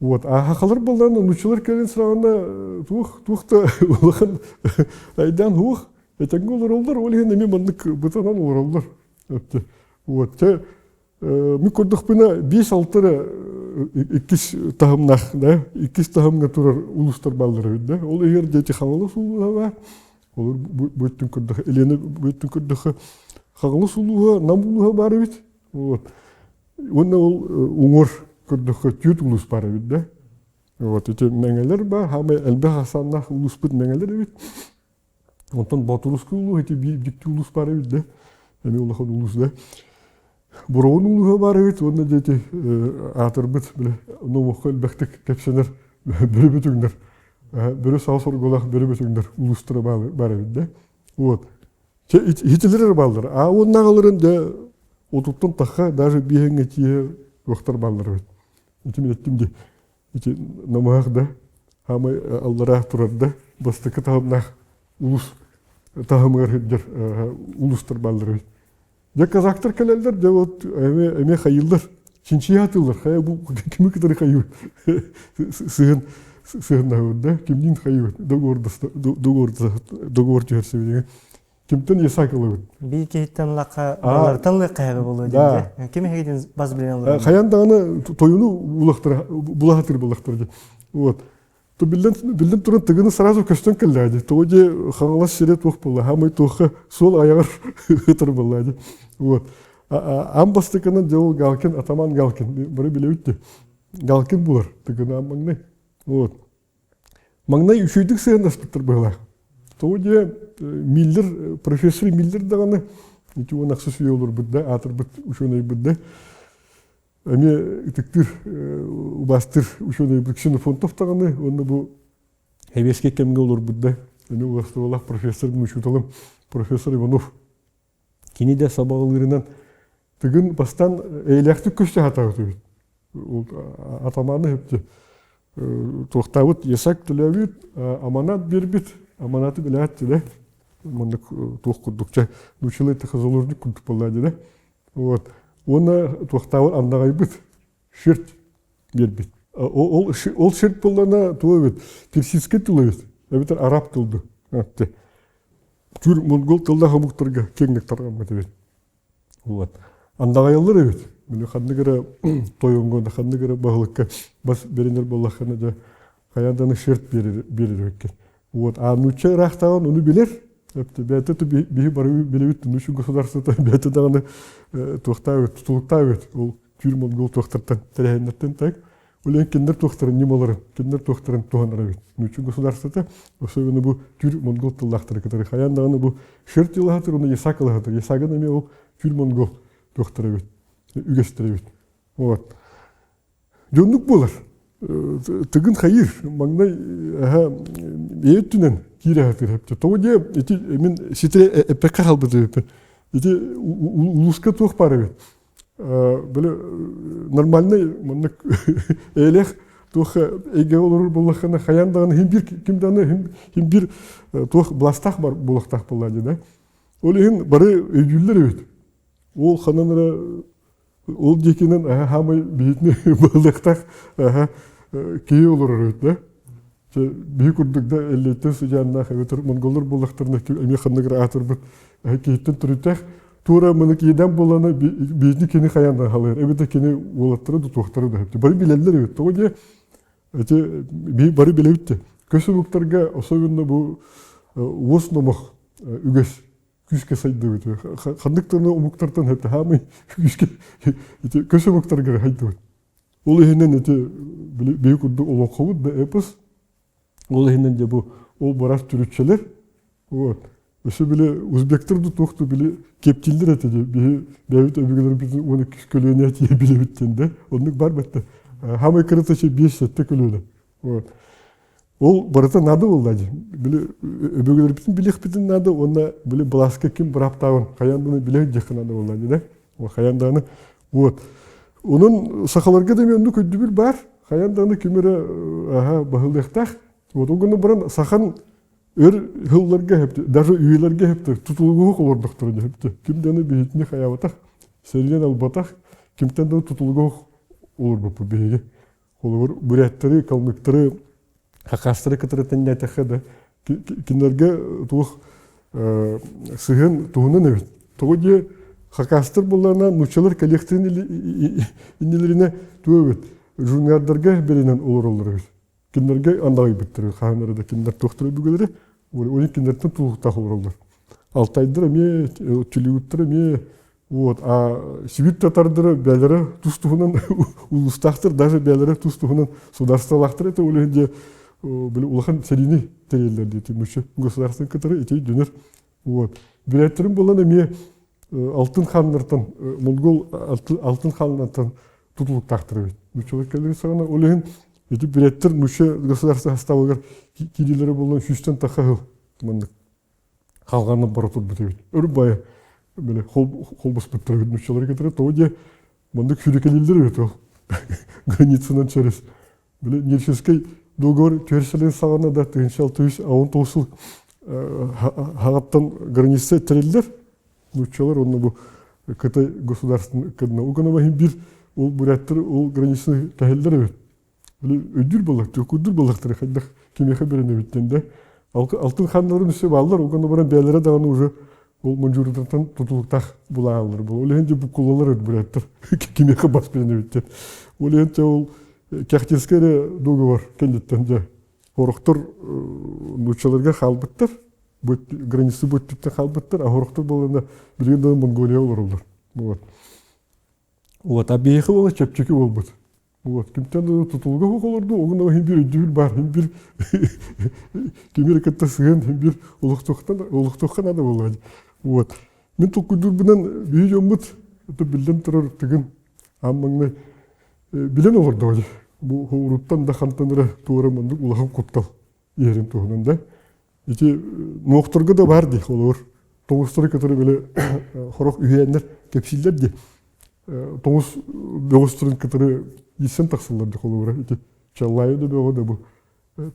Вот. А хахалар буоллаан нууччалар кэлин саҕана туох туох да улахан айдаан суох этэҥҥэ олороллор, ол иһин эмиэ маннык бытанан олороллор. Вот те Мин көрдөхпүнэ 5-6 эрэ иккис таһымнаах да, иккис таһымҥа турар улуустар бааллар эбит да. Ол иһигэр дети Хаҥалас улууһа баар. Олор бу өттүн көрдөххө, Елена бу өттүн көрдөххө Хаҥалас улууһа, Нам улууһа баар эбит. Вот. Уонна ол уҥуор көрдөххө түөрт улуус баар эбит да. Вот ити мэҥэлэр баар, хаамай элбэх ахсааннаах улууспут мэҥэлэр эбит. Онтон Боотурусскай улууһа ити биир дьикти улуус баар эбит да, эмиэ улахан улуус да. Бороҕон улууһа баар эбит уонна дьэ ити аатырбыт били номоххо элбэхтик кэпсэнэр бөрө бөтүҥнэр, бөрө саҕа соргулаах бөрө бөтүҥнэр улуустара баар эбит да. Вот. Итилэр эрэ бааллар. А уоннааҕыларын дьэ отуттан тахха даже биэһэҥҥэ тиийэ туохтар бааллар эбит. Ити мин эттим дии. Ити намыһах да, хаамай аллараа турар да, бастакы таһымнаах улус таһымыгар сылдьар улустар бааллар эбит. Дьэ казактар кэлэллэр, дьэ вот эмиэ эмиэ хайыыллар, чинчийэ сатыыллар, хайа бу кими кытары хайыы сыһын сыһыннаһыбыт да, кимниин хайыыбыт договор договор договор түһэрсибит Кимтэн ясак ылабыт? Биир киһиттэн ыллахха, балартан ылыахха хэбэ буолуо диэн. Ким эһигитин бас билэн олорор? Хайан даҕаны тойуну булахтара булаһатыр булахтар дии. Вот. То биллэн биллэн туран тыгыны сразу көстөн кэллэ дии. Тоҕо дии Хаҥалас сирэ туох буолла, хаамай туохха суол айаҕар ытыр буолла дии. Вот. Аан бастакынан дьэ ол Галкин, атаман Галкин, бары билэбит дии. Галкин булар тыгыны аан маҥнай. Вот. Маҥнай үчүгэйдик сыһыаннаспыттар быһыылаах. Тоҕо диэ Миллер, профессор Миллер даҕаны ити уон ахсыс үйэ олорбут да, аатырбыт учуонайбыт да, эмиэ ытыктыыр, убаастыыр учуонайбыт Ксенофонтов даҕаны уонна бу сэбиэскэй кэмҥэ олорбут да, эмиэ убаастабылаах профессор учууталым профессор Иванов. Кини да сабаҕалыырынан Тыгын бастаан эйэлээхтик көрсө сатаабыт эбит. Ол атамааны өптө туохтаабыт ясак төлөөбүт, аманат биэрбит, аманаты билээт да маннык туох курдук чэ нууччалыы техозолорник курдук буолла дии да. Вот. Уонна туохтаабыт андаҕайбыт шерсть биэрбит. Ол ол шерсть буоллана туох эбит персидский тыл эбит эбэтэр араб тылды. Түүр монгол тыллаах омуктарга киэҥник тарҕаммыт эбит. Вот. Андаҕайаллар эбит. Били ханнык эрэ тойоҥҥо да ханнык эрэ баһылыкка бас бэринэр буоллаххына дьэ хайаан даҕаны шерт биэрэр биэрэр эбиккин. Вот. А нуучча ыраахтааҕын ону билэр. Бэйэтэ биһи бары билэбит нуучча государствота бэйэтэ даҕаны туохтаабыт, тутулуктаабыт. Ол түүр монгол туохтартан тэрээһиннэртэн так. Ол иһин кинилэр туохтарын ньымаларын, кинилэр туохтарын туһанар эбит. Нуучча государствота, особенно бу түүр монгол тыллаахтары кытары хайаан даҕаны бу шерт ылаһатыр уонна ясак ылаһатыр. Ясагын эмиэ ол түүр монгол туохтара эбит, үгэстэрэ эбит. Вот. Дьоннук буолар. Тыгын хайыр, маҥнай бэйэ өттүнэн киирэ сатыыр. Тоҕо диэ ити мин ситэ эппэккэ хаалбыт эбиппин. Ити улууска туох баар эбит. Били нормальный маннык эйэлээх туох эйгэ олорор буоллаххына хайаан даҕаны хин бир ким даҕаны хин бир туох быластаах бар буолуохтаах буоллаа дии да. Ол иһин бары өйдүүллэр эбит. Ол ханан эрэ ол диэкинэн хаамай биһитини баһылыахтаах киһи олорор эбит да. Биһи курдук да эллиэттэн сыдьааннаах эбэтэр монголлор буоллахтарына эмиэ ханнык эрэ аатырбыт киһиттэн төрүттээх туора маны киһидэн буоллана биһини кини хайаан да халыыр эбэтэр кини уолаттара да туохтара да бары билэллэр эбит тоҕо диэ эти бары билэбит де көс омуктарга особенно бу уос номох үгэс күүскэ сайдыбыт ханнык да омуктартан хаамый күүскэ ити көс омуктарга хайдыбыт Ол иһинэн ити биһи курдук олоҥхобут да эпос. Ол иһинэн дьэ бу ол барар төрүччэлэр. Вот. Өссө били узбектар да туох да били кептиллер этэ дии. Биһи бэйэбит өбүгэлэрбитин 12 көлүөнэ тиийэ билэбит диэн да. Оннук бар бэтте. Хамай кырата 5-7 көлүөнэ. Вот. Ол барыта наада буолла дии. Били өбүгэлэрбитин билиэхпитин наада уонна били былааска ким бырааптааҕын хайаан даҕаны билэ сылдьыахха наада буолла дии да. Хайаан даҕаны вот. Онон сахаларга да эмиэ оннук өйдөбүл баар. Хайаан даҕаны ким эрэ аха баһылыахтаах. Вот ол гынан баран сахан өр сылларга хэпти, даже үйэлэргэ хэпти тутулугу олордохторо хэпти. Ким даҕаны биһитини хайаабатах, сэриинэн албатах, кимтэн да тутулугу олорбуппут биһиги. Холобур, буряттары, калмыктары, хакастары кытары тэҥнээтэххэ да, кинилэргэ туох сыһыан туһунан эбит. Тоҕо диэ Хакастар булларына нууччалар кэлиэхтэрин иннилэринэ туох эбит журналдарга бэринэн олороллор эбит. Кинилэргэ андаҕайбыттар хаһан да кинилэр туохтара бүгүлэри ол кинилэртэн тулуктаах олороллор. Алтайдар эмиэ, Чилиуттар эмиэ вот, а Сибирь татардара бээлэрэ тус туһунан улуустаахтар, даже бээлэрэ тус туһунан государстволаахтар это ол иһин дьэ били улахан сэриини тэрийэллэр диэтим нуучча государствотын кытары ити өйдөнөр. Вот. Бүрээттэрин булан эмиэ алтын хааннартан монгол алтын хааннартан тутулуктаахтар эбит. Нууччалар кэлэр саҕана ол иһин ити бүрээттэр нуучча государство составыгар киириилэрэ буолан сүүстэн тахха сыл маннык халҕанан бара турбут эбит. Өр бая били холбоспуттар эбит нууччалары кытары тоҕо диэ маннык сүрүкэлииллэр эбит ол границанан через били Нерчинскэй договор түһэрсэлин саҕана да 1619 сыл хаҕаттан граница тэриллэр нууччалар онно бу Кытай государственный кынна угана бир ол буряттар ол границаны кэһэллэр эбит Били өйдүүр буоллахтар, курдур буоллахтар хайдах кимиэхэ бэринэбиттэн да. Алтын ханнарын өссө бааллар, угана баран бэйэлэрэ даҕаны уже ол Манчжуриятан тутулуктаах булааллар был. Ол иһин дьэ буккулалар буряттар кимиэхэ бас бэринэбиттэн. Ол иһин дьэ ол Кяхтинскай эрэ договор кэнниттэн дьэ хорохтор нууччаларга хаалбыттар, граница бөттүттэн хаалбыттар, а хорохтор буолана билигин да Монголия олороллор. Вот. Вот, а биһиэхэ буола чэпчэки буолбут. Вот, кимтэн да тутулуга суох олорду, оҕун иһин биир өйдөбүл баар, иһин биир кими эрэ кытта сыһыан, иһин биир олохтуохха наада буолуо. Вот. Мин толкуйдуурбунан биһи дьоммут, это биллэн турар тыгын аан маҥнай билэн олордоҕо дии. Бу уруттан да хантан эрэ туора маннык улахан куттал иһэрин туһунан да. Ити нуохторго да баар дии холобур. Тоҥустары кытары били хорох үһүйээннэр кэпсииллэр дии. Тоҥус бөҕөстөрүн кытары ииссэн тахсаллар дии холобура. Ити Чаллаайы да бөҕө да бу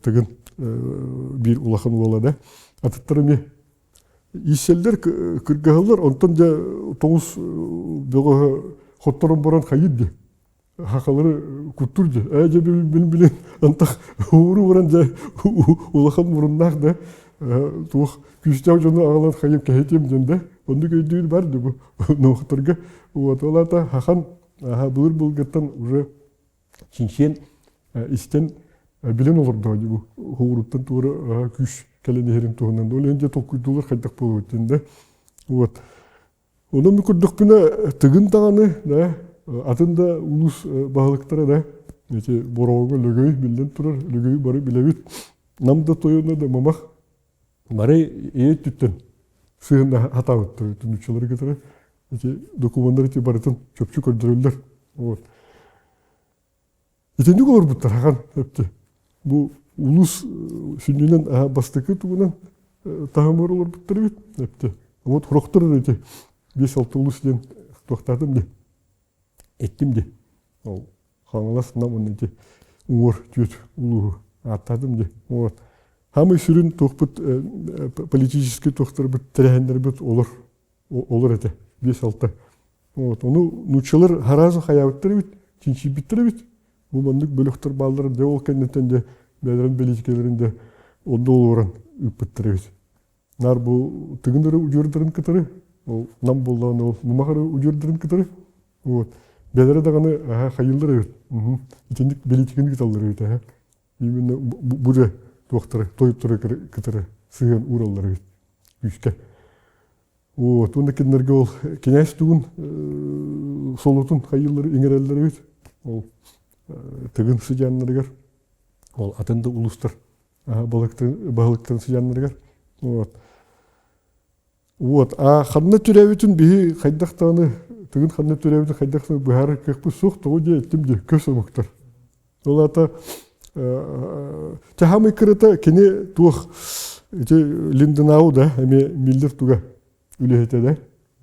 тыгын биир улахан уола да. Атыттар эмиэ ииссэллэр кыргаһаллар, онтон дьэ тоҥус бөҕөһө хотторон баран хайыыр дии. Хахалары куттур дьэ. Ээ дьэ билин билин антах ууру баран дьэ улахан муруннаах да туох күүстээх дьону аҕалан хайым кэһэтиэм диэн да оннук өйдүүр бар да бу ноохторго вот ол аата хахан былыр былгыттан уже чинчиэн истэн билэн олордоҕо дии бу уһууруттан туора күүс кэлэн иһэрин туһунан ол иһин дьэ толкуйдуулар хайдах буолуо диэн да вот Онон көрдөхпүнэ, Тыгын даҕаны, да, атын да улуус баһылыктара да, ити Бороҕоҥҥо Лөгөй биллэн турар, Лөгөйү бары билэбит. Нам да тойоно да Мамах бары ийэ өттүттэн сыһыанна хатаабыттар нууччалары кытары. Ити докумуоннар ити барытын чопчу көрдөрөллөр. Вот. Итинник олорбуттар хахан өптө. Бу улуус сүнньүнэн бастакы тугунан таһымыгар олорбуттар эбит өптө. Вот хорохтор ити 5-6 улуус диэн туохтаатым ди. Эттим ди. Ол Хаҥалас Нам уонна ити уҥуор түөрт улууһу ааттаатым ди. Вот. Хамый сүрүн туохпут политический туохтарбыт тэрээһиннэрбит олор олор этэ. 5-6 Вот, ону нууччалар хараазы хайаабыттар эбит, чинчийбиттэр эбит. Бу маннык бөлөхтөр бааллар дьэ ол кэнниттэн дьэ бэйэлэрин бэлиитикэлэрин дьэ онно олорон ыыппыттар эбит. Наар бу тыгын эрэ удьуордарын кытары, ол нам буоллаҕына ол мумах эрэ удьуордарын кытары, вот, бэйэлэрэ даҕаны аһа хайыыллар эбит. Итинник бэлиитикэни ыыталлар эбит аһа. Именно бу дьэ туохтары, тойоттору кытары сыһыан уураллар эбит күүскэ. Вот, уонна кинилэргэ ол кинээс тугун солотун хайыыллары иҥэрэллэр эбит. Ол Тыгын сыдьааннарыгар, ол атын да улуустар баһылыктарын сыдьааннарыгар. Вот. Вот, а ханна төрөөбүтүн биһи хайдах даҕаны Тыгын ханна төрөөбүтүн хайдах даҕаны быһаарар кыахпыт суох, тоҕо диэ эттим диэ көс омуктар. Ол аата Чаһамый кырата кини туох ити Линденау да эмиэ Миллер туга үлэһитэ да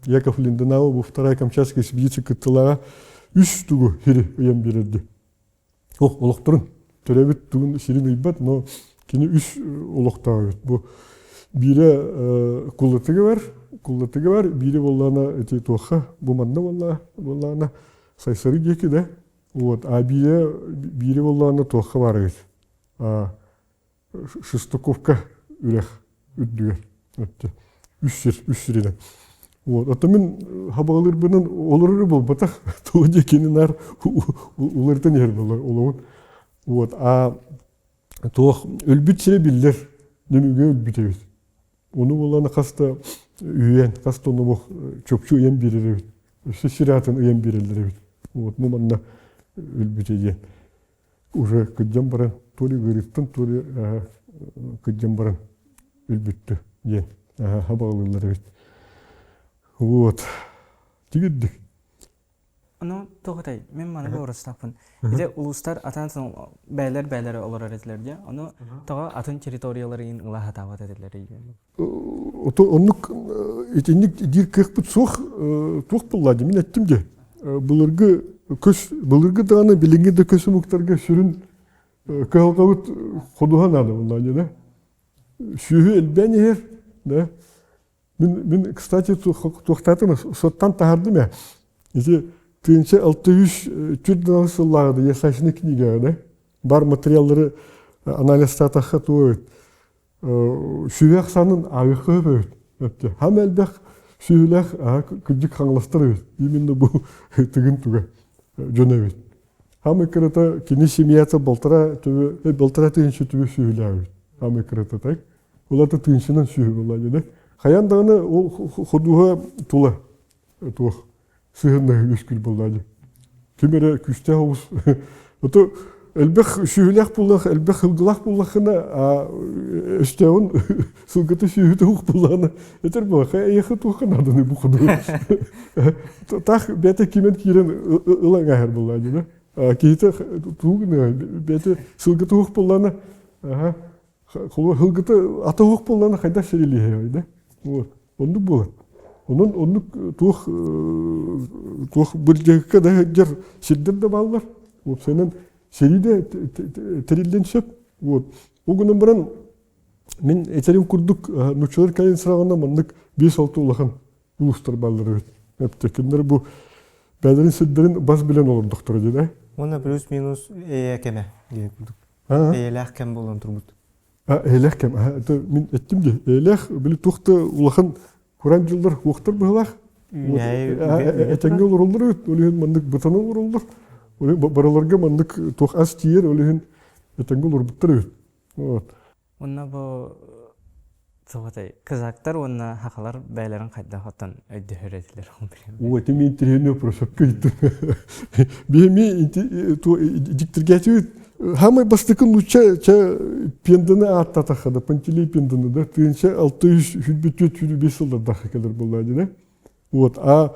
Яков Линденау бу вторая Камчатская экспедиция кыттылаҕа үс тугу сири ыйан биэрэрди. Ох, олохторун төрөөбүт тугун сирин ыйбат, но кини үс олохтоох эбит. Бу биирэ Куллатыга бар, Куллатыга бар, биирэ буоллаҕына ити туохха бу манна буоллаҕына Сайсары диэки да Вот, а биирэ, биирэ буоллаҕына туохха баар эбит? Шестаковка үрэх үрдүгэр. Үс сир, үс сиринэн. Вот. Оттон мин хабаҕалыырбынан олорор буолбатах, тоҕо диэ кини наар уларытан иһэр буолар олоҕун. Вот. А туох өлбүт сирэ биллэр, нөмүгү өлбүт эбит. Ону буоллаҕына хас да үйэн, хас да номох чопчу ыйан биэрэр эбит. Өссө сир аатын ыйан биэрэллэр эбит. Вот, бу манна өлбүтэ диэн. Уже кырдьан баран, то ли ыарыыттан, то ли кырдьан баран өлбүттү диэн хабаҕалыыллар эбит. Вот. Тигирдик. Ону тоҕотой, мин маны баҕарыстаахпын. Ити улуустар атын бээлэр бээлэрэ олорор этилэр дии. Ону тоҕо атын территорияларын ыла сатаабат этилэр Оннук итинник диир кыахпыт суох туох буолла дии мин эттим дии. Былыргы көс былыргы даҕаны билиҥҥи да көс омуктарга сүрүн кыһалҕабыт ходуһа наада буолла дии да. Сүөһү элбээн иһэр да. Мин, мин кстати, туохтаатым, соттан таһардым ээ. Ити 1603 сыллааҕыда ясачный книгаҕа да бар материаллары анализтаатахха туох эбит сүһүөх санын ааҕыахха сөп эбит. Хам элбэх сүһүлээх кырдьык хаҥаластар эбит. Именно бу тыгын туга дьон эбит. Хам кырата кини семьята полтора төбө полтора тысяча төбө сүһүлээх эбит. Хам кырата так. Улата тыынчынан сүһү буолла дии. Хайан даҕаны ол ходуһа тула туох сыһыннаһыы үөскүүр буолла дии. Ким эрэ күүстээх оҕус. Ото элбэх сүһүлээх буоллах, элбэх сылгылаах буоллаххына, өстөөҕүн сылгыта сүөһүтэ ух буоллаҕына, этэр буолла, эйиэхэ туохха нааданы бу ходуһу. Таах бэйэтэ кимэн киирэн ылан ааһар буолла дии. Киһитэ тугу гыныа, бэйэтэ сылгыта ух буоллаҕына, Холобур, һылгыта ата уһук буоллаҕына хайдах сирилиэһэй да? Вот. Оннук буолар. Онон оннук туох туох былдьаһыкка да сылдьар сирдэр да бааллар. Уопсайынан сэрии да тэриллэн сөп. Вот. Ол гынан баран мин этэрим курдук нууччалар кэлин саҕана маннык 5-6 улахан улуустар бааллар эбит. Эптэ кинилэр бу бэйэлэрин сирдэрин бас билэн олордохторо диэн. Уонна плюс-минус эйэ кэмэ диэн курдук. Эйэлээх кэм буолан турбут. Эйэлээх кэм. Это мин эттим дии. Эйэлээх били туох да улахан куран дьыллар уохтар быһылаах. Этэҥҥэ олороллор эбит. Ол иһин маннык бытана олороллор. Ол барыларга маннык туох ас тиийэр, ол иһин этэҥҥэ олорбуттар эбит. Вот. Уонна бу Суотай, казактар уонна хахалар бэйэлэрин хайдах оттон өйдөһөр этилэр Уу, это мен интересный вопрос, сөпкө ыйыттым. Биһими диктиргээчибит хамай бастакы нуучча ча пенданы ааттатаха да, Пантелей Пенданы да, тыынча 674 сыллардаха кэлэр буолла да. Вот, а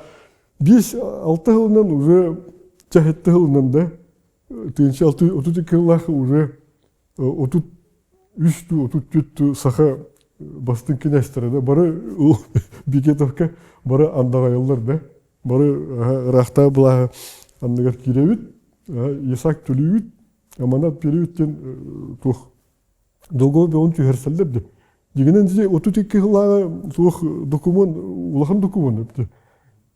5-6 сылынан уже чахетте сылынан да, тыынча 632 сыллаах уже 33 дуу, 34 дуу саха бастыҥ кинээстэрэ да бары Бекетовка бары андаҕайаллар да бары ыраахтааҕы былааһы анныгар киирэбит ясак төлүүбүт аманат биэрэбит диэн туох договор бөҕүн түһэрсэллэр деп дьиҥинэн ити 32 сыллааҕы туох докумуон улахан докумуон эбит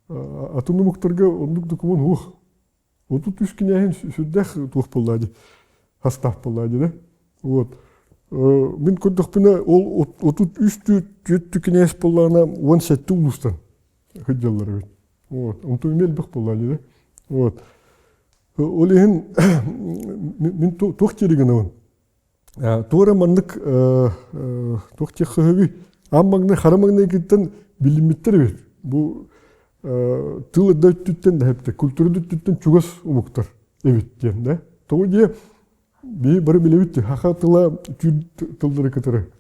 атын омуктарга оннук докумуон суох 33 кинээһин сүрдээх туох буолла дии, хастаах буолла дии да. Вот. Мин көрдөхпүнэ, ол 33 түөрт кинээс буоллаҕына 17 улуустан сылдьаллар эбит. Вот. Онтон эмиэ элбэх буолла дии да. Вот. Ол иһин мин туох диэри гынабын? Туора маннык туох диэххэ аан маҥнай хара маҥнайгыттан билиммиттэр эбит. Бу тыл да өттүттэн да эптэ культура да өттүттэн чугас омуктар эбит диэн да. Тоҕо диэ биһи бары билэбит саха тыла түүр тыллары кытары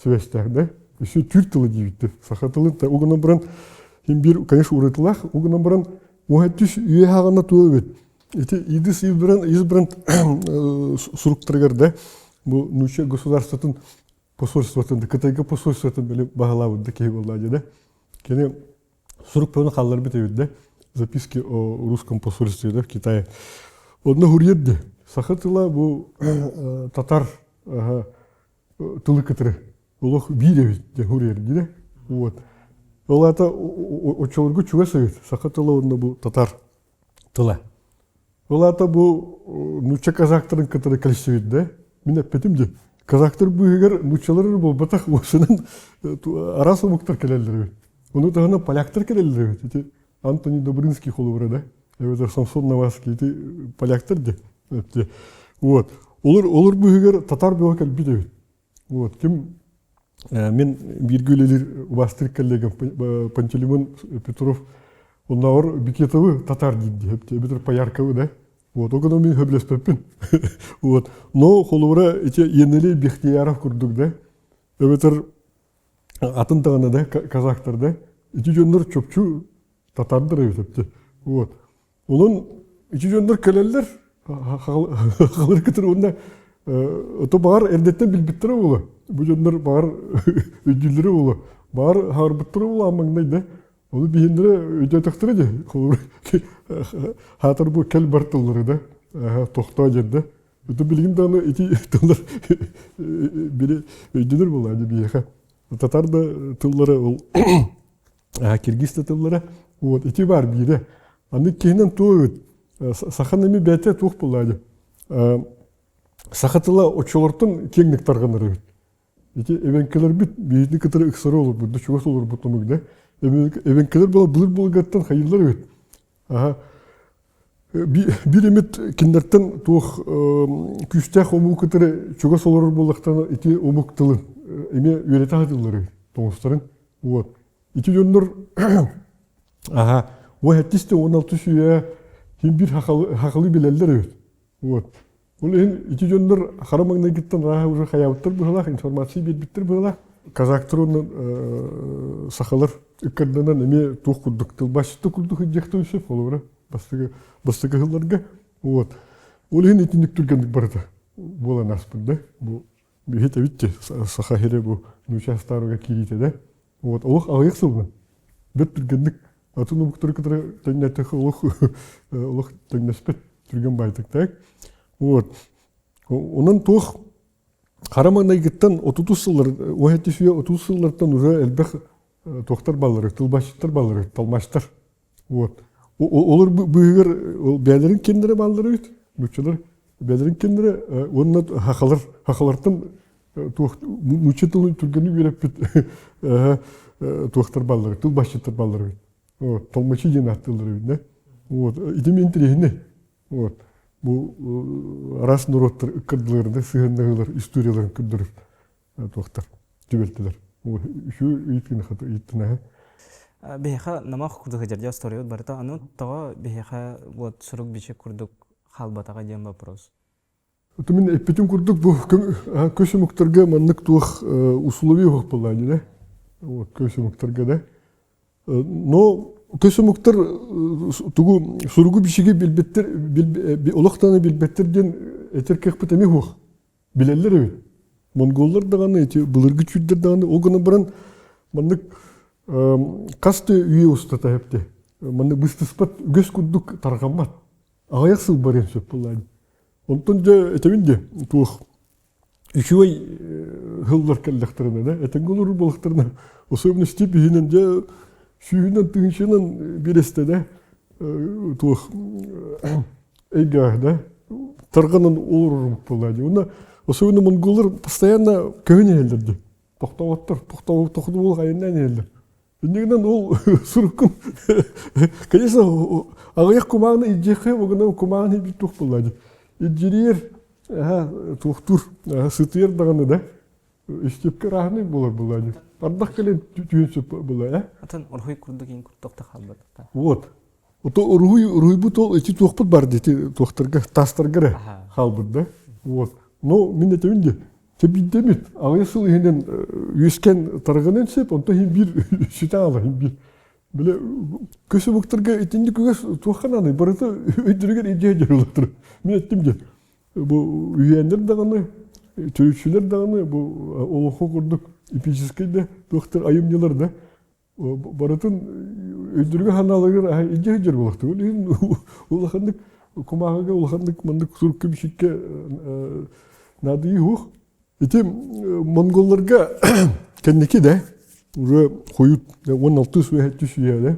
сибээстээх да. Өссө түүр тыла диэбиттэр. Саха тылын ол гынан баран син биир, конечно, уратылаах, ол гынан баран уһаттыс үйэ хаҕана туо эбит. Ити идис избран избран суруктарыгар да бу нуучча государствотын посольствотын Кытайга посольствотын били баһылаабыт да киһи буолла да. Кини сурук бөҕөнү хаалларбыт эбит да записки о русском посольстве да в Китае. Онно хуруйар Саха тыла бу татар тылы кытары олох биир эбит диэн суруйар дии вот ол аата оччолорго чугас эбит саха тыла уонна бу татар тыла ол аата бу нуучча казактарын кытары кэлсибит да мин эппитим дии казактар быыһыгар нууччалар эрэ буолбатах уосунан араас омуктар кэлэллэр эбит. Ону таһынан поляктар кэлэллэр эбит. Ити Антоний Добрынский холобура да, эбэтэр Самсон Наваский ити поляктар де. Вот. Олор олор быһыгар татар бөҕө кэлбит эбит. Вот. Ким мен бииргэ үлэлиир убаастыыр коллегам Пантелеймон Петров оннооҕор Бикетовы татар диир эбэтэр Поярковы да. Вот, ол гынан мин сөбүлэспэппин. Вот. Но холобура ити Енелей Бехтияров курдук да, эбэтэр атын даҕаны да казахтар да ити дьоннор чопчу татардар эбит эпти. Вот. Онон ити дьоннор кэлэллэр халыр кытыр уонна ото баҕар эрдэттэн билбиттэрэ буолуо. Бу дьоннор баҕар өйдүүллэрэ буолуо. Баҕар хаҕарбыттара буолуо маҥнай да. Ону биһиннэрэ өйдөөтөхтөрө дии. Холобур хаатар бу кэл бар тыллары да тохтоо диэн да. Это билигин даҕаны ити тыллар били өйдөнөр буолаа дии биһиэхэ. Татар да тыллара ол киргиз да тыллара вот ити бар биирэ. Аны киһинэн туох эбит саха эми бэйэтэ туох буолаа дии. Саха тыла оччолортон киэҥник тарҕанар эбит. Ити эбэҥкилэрбит биһигини кытары ыксары олорбут, да чугас олорбут омук да. Эбэҥкилэр була былыр былыргаттан хайыыллар эбит. Аха. Биир эмит кинилэртэн туох күүстээх омугу кытары чугас олорор буоллахтарына ити омук тылын эмиэ үөрэтэ сатыыллар эбит тоҥустарын. Вот. Ити дьоннор аха 17 16 үйэ син биир хахалы билэллэр эбит. Вот. Ол иһин ити дьоннор хара маҥнайгыттан арааһа уже хайаабыттар быһыылаах, информация биэрбиттэр быһыылаах. Казактар уонна сахалар ыккардынан эмиэ туох курдук тылбаасчыт курдук илдьиэхтэрин сөп холобура бастакы бастакы сылларга. Вот. Ол иһин итинник түргэнник барыта буолан ааспыт да. Бу биһит эбит саха сирэ бу нууча старога киириитэ да. Вот олох аҕыйах сылынан бэрт түргэнник атын омуктары кытары тэҥнэтэх олох олох тэҥнэспэт түргэн баайтыктаах. Вот. Онон туох хара маҥнайгыттан 30 сыллар, 17 үйэ 30 сыллартан уже элбэх туохтар баллары, тылбаасчыттар баллары, талмачтар. Вот. Олор быыһыгар ол бэйэлэрин кимнэрэ бааллар эбит, нууччалар бэйэлэрин кимнэрэ уонна хахалар хахалартан туох нуучча тылын түргэнник үөрэппит туохтар бааллар, тылбаасчыттар бааллар эбит. Вот, толмачи диэн ааттыыллар эбит да. Вот, ити мин интэриэһинэй. Вот. Бу араас норуоттар ыккардыларында сыһыаннаһыылар историяларын көрдөрөр туохтар түбэлтэлэр. Үчүгэй ыйытыыны ыйыттын Биһиэхэ намах курдук сылдьар историябыт барыта аны тоҕо биһиэхэ вот сурук-бичик курдук хаалбатаҕа диэн вопрос. Это мин эппитим курдук бу көс омуктарга маннык туох условия суох буолла да. Вот көс омуктарга да. Но көс омуктар тугу суругу бичиги билбэттэр олохтоно билбэттэр диэн этэр кыахпыт эмиэ суох. Билэллэр эбит. Монголлар даҕаны эти былыргы түүрдэр даҕаны ол гынан баран маннык хас да үйэ устата эпти маннык быстыспат үгэс курдук тарҕаммат. Аҕыйах сыл барыан сөп буолла. Онтон дьэ этэбин дии туох үчүгэй сыллар кэллэхтэринэ да этэҥҥэ олорор буоллахтарына особенно степь иһинэн дьэ сүүһүнэн тыһыынчанан биэрэстэ да туох эйгэҕэ да тарҕанан олорор буолла дии уонна особенно монголлар постоянно көһөн иһэллэр дии тохтооботтор тохтобул айаннаан иһэллэр Иннигинэн ол суруккун, конечно, аҕыйах кумааҕыны илдьиэххэ угунан кумааҕыны илдьит туох буолла дии. Илдьириэр, туохтуур, сытыйар даҕаны да, истипкэ ырааһынай буолар буолла дии. Ардах кэлэн түүн сөп буолла, э? Атын уруһуй курдук иин курдук да хаалбат. Вот. Ото уруһуй, уруһуйбут ол ити туохпут бар дии, ити туохтарга, таастарга эрэ хаалбыт да. Вот. Но мин этэбин дии, Тэбиидэмит аҕыйах сыл иһинэн үөскээн тарҕанан сөп, онтон иһин биир сүтэ аала иһин биир. Бile көс омуктарга итинник үгэс туохха наадый барыта өйдөрүгэр илдьэ дьарылаттар. Мин эттим дьэ бу үһүйээннэр даҕаны, төрүччүлэр даҕаны бу олоҥхо курдук эпическэй да туохтар айымньылар да барытын өйдөргө ханаалыгар илдьэ сылдьар буолахтар. Ол иһин улаханнык кумааҕыга улаханнык маннык сурукка бичиккэ наадыйыы суох. Ити монголларга кэнники да уже хойут 16 сүүһэттүс үйэ да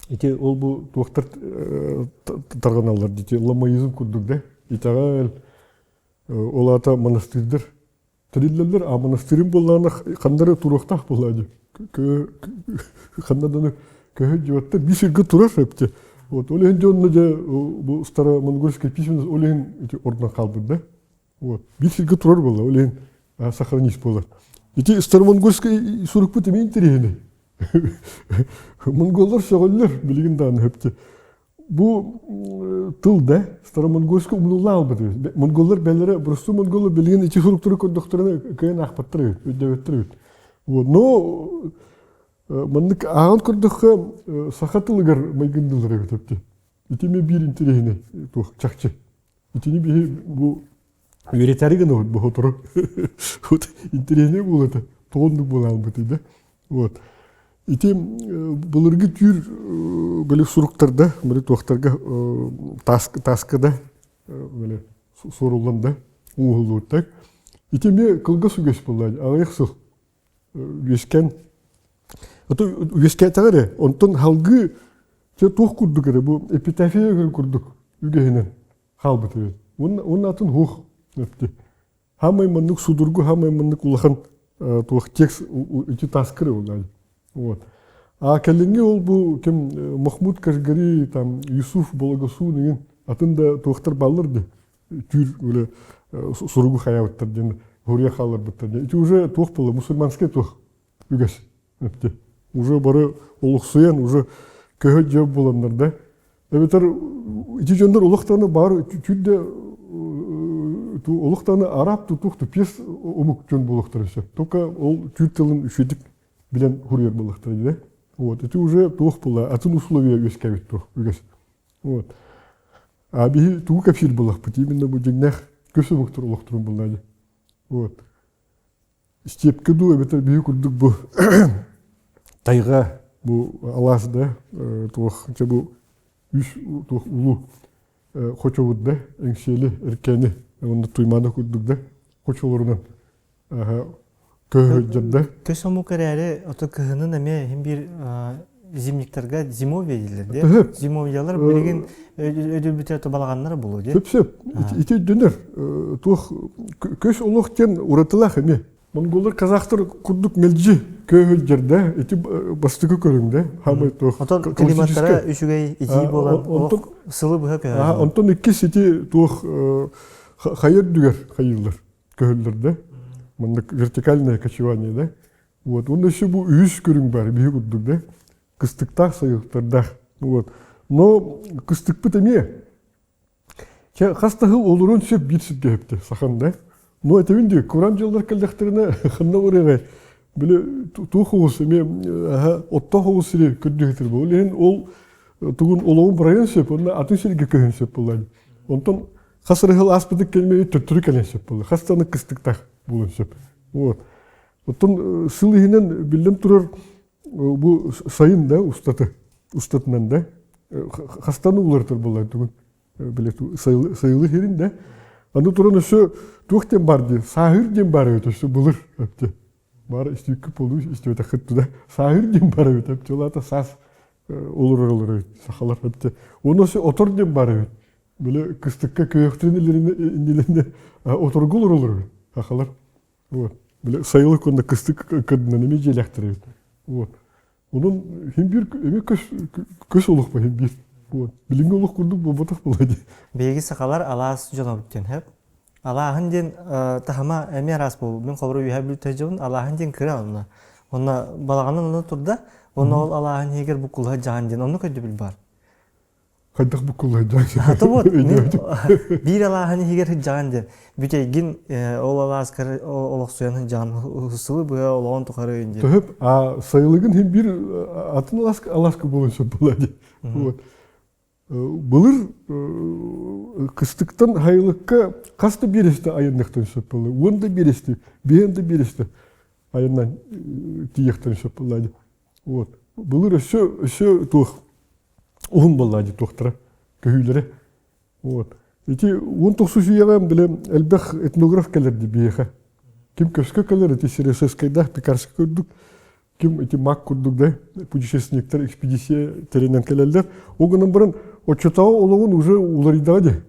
ити ол бу туохтар тарҕаналлар дити ламаизм курдук да итэҕэл ол аата монастырдар. Тэриллэллэр, а монастырым буоллаҕына ханна эрэ туруохтаах буоллаа дии. Ханна да көһө дьиэттэн биир сиргэ турар эбит. Вот ол иһин дьонно дьэ бу старомонгольская письменность ол иһин ити ордон хаалбыт да. Вот биир сиргэ турар буолла, ол иһин сохранить буолар. Ити старомонгольскай сурукпут эмиэ интэриэһинэй. Монголлар сөҕөллөр билигин даҕаны хөптө. Бу тыл да старомонгольскай умнулла албыт. Монголлар бэллэрэ простой монголлар билигин ити суруктары көрдөхтөрүнэ кыайан аахпаттар эбит, өйдөөбөттөр эбит. Вот, но маннык ааҕан көрдөххө саха тылыгар майгындылар эбит эбит. Ити эмиэ биир интэриэһинэй туох чахчы. Итини биһи бу үөрэтээри гынабыт бу сотору. Вот интэриэһинэй буолуо этэ. Тоҕо оннук буола хаалбытый да. Вот. Ити былыргы түүр били суруктарда, били туохтарга тааска да били суоруллан да уһуллубуттар. Ити эмиэ кылгас үгэс буолла. Аҕыйах сыл үөскэн үөскээтэҕэ эрэ онтон халгыы чэ туох курдук эрэ бу эпитафия курдук үгэһинэн хаалбыт эбит. Уонна атын хуох өптү. Хамай маннык судургу, хамай маннык улахан туох текст ити таскыры улаан. Вот. А кэлиҥҥи ол бу ким Махмуд Кашгари, там Юсуф Балагасун деген атын да туохтар баллар ди. Түүр үле суругу хаябыттар диэн хуруйа хаалларбыттар диэн. Ити уже туох буолла мусульманскай туох үгэс. Уже бары олохсуйан уже көһө дьэ буланнар да. Эбэтэр ити дьоннор олохтоно баар түүрдэ олохтоно араб тутух тупес омук дьон буолуохтара сөп. Только ол түүр тылын үчүгдүк билэн хуруйар буолуохтара дии. Вот это уже туох була атын условия үөскээбит туох үгэс. Вот. А биһи тугу кэпсиир буоллахпыт именно бу дьиҥнээх көс омуктар олохторун булла дии. Вот. Степкэ дуу эбэтэр биһи курдук бу тайҕа бу алаас да туох чэ бу үс туох улуу хочобут да Эҥсиэли Эркээни уонна Туймаада курдук да хочолорунан көһө да. Көс омук эрээри ото кыһынын эмиэ иһин биир зимниктарга зимовье дииллэр дии. Зимовьялар билигин өдүлбүтэ балаҕаннара булуо дии. Сөп-сөп. Ити өйдөнөр. Туох көс олох диэн уратылаах эмиэ. Монголлар, казахтар курдук мэлдьи көһүлдьэр да, ити бастакы көрүҥ да, хаамай туох. Онтон климаттара үчүгэй итии буолан олох сылы быһа көһөллөр. Онтон иккис ити туох хайа үрдүгэр хайыыллар, көһөллөр да. Маннык вертикальное кочевание да. Вот. Уонна еще бу үһүс көрүҥ бар, биһи курдук да. Кыстыктаах сайылыктардаах. Вот. Но кыстыкпыт эмиэ. Чэ, хас да сыл олорон сөп биир сиргэ сөптө, сахан да. Но этэбин дии, куран дьыллар кэллэхтэринэ ханна барыаҕай? Били туох оҕус эмиэ оттоох оҕус сири көрдөһүтэр буол. Ол иһин ол тугун олоҕун барайан сөп, онно атын сиргэ көһөн сөп буолла. Онтон хас эрэ сыл ааспытык кэлмэйи төттөрү кэлэн сөп буолла. Хас да кыстыктаах буолуон сөп. Вот. Оттон сыл иһинэн биллэн турар бу сайын да устаты устатынан да хастан уларытар буоллар тугун биле сайылы хирин да аны туран өссө туох диэн бар диэн сааһыр диэн бар эбит өссө былыр өптө баар истүүккү полу истибэтэххит туда сааһыр диэн бар эбит өптө ол аата саас олорор олорор эбит сахалар өптө уонна өссө отор диэн бар эбит биле кыстыкка көйөхтөрүн иннилэринэ оторго олоролор эбит сахалар Вот. Бile сайылык уонна кыстык кырдынан эмиэ дьиэлээхтэр эбит. Вот. Онон хин биир эмиэ көс көс олох хин биир. Вот. Билиҥҥи олох курдук буолбатах буолла дии. Биһиги сахалар алаас дьонобут диэн хэп. Алааһын диэн таһыма эмиэ араас буолбут. Мин холобура үөһэ бүлтэ дьон алааһын диэн кыра онно. Онно балаҕанын онно турда. Онно ол алааһын иһигэр буккулаһа дьаһан диэн оннук өйдөбүл бар. Хайдах буккуллайдаан Ата вот биир алааһын иһигэр сылдьаҕын диэн бүтэйгин ол алааскар олохсуйан сылдьаҕын сылы быһа олоҕун тухары диэн. Төһөп а сайылыгын хин бир атын алааска алааска буолан сөп була ди. Вот. Былыр кыстыктан хайылыкка хас да биэрэстэ айанныктан сөп буолла. Уон да биэрэсти, биэн да биэрэсти айаннан тиийэхтэн сөп буолла ди. Вот. Былыр өссө өссө туох уһун буоллаа дии туохтара көһүүлэрэ. Вот. Ити 19 үйэҕэ били элбэх этнограф кэлэр дии биһиэхэ. Ким көскө кэлэр ити Сересескайдаах Пекарскай курдук, ким ити мак курдук да путешественниктар экспедиция тэринэн кэлэллэр. Ол гынан баран оччотооҕу олоҕун уже уларыйдаҕа дии.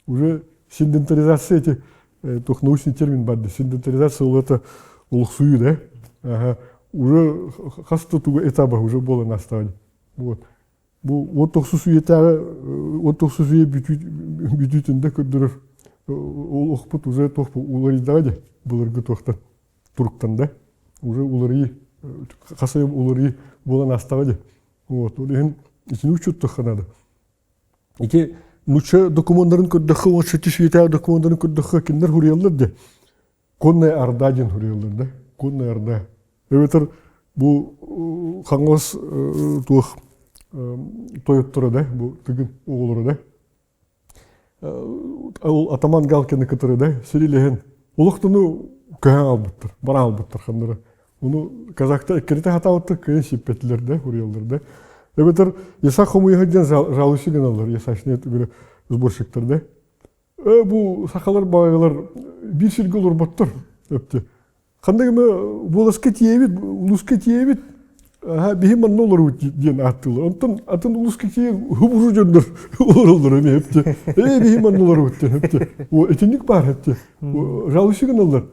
Уже седентаризация эти. Туох научный термин бар синтетизация ол это улуксуйуу да. Ага. Уже хас да тугу этаба уже буолан астаҕа. Вот. Бу 19 үйэтээҕи 19 үйэ бүтүүтүндэ көрдөрөр ол охпут уже туох уларыйдаҕа дии былыргы туохтан туруктан да уже уларыйыы хас айым уларыйыы буолан астаҕа дии вот ол иһин итини учуттахха надо ити нуучча докумуоннарын көрдөххө уон сэттис үйэтээҕи докумуоннарын көрдөххө кинилэр хуруйаллар дии Конная Орда диэн суруйаллар да. Конная Орда. Эбэтэр бу Хаҥалас туох тойотторо да, бу Тыгын оҕолоро да. Ол атаман Галкины кытары да сирилэһэн олохтону көһөн албыттар, бара албыттар ханнара. Ону казахтар эккирэтэ хатаабыттар, кыайан сиппэтилэр да, суруйаллар да. Эбэтэр ясак хомуйаһы диэн жалуйся гыналлар, ясачные сборщиктар да. Бу сахалар баҕайылар биир сиргэ олорботтор өптө. Ханнык эмэ буоласка тиийэбит, улууска тиийэбит, биһи манна олоробут диэн ааттыылар. Онтон атын улууска тиийэн хубуру дьоннор олороллор эмиэ өптө. Ээ биһи манна олоробут диэн өптө. Итинник баар өптө. Жалуйся гыналлар.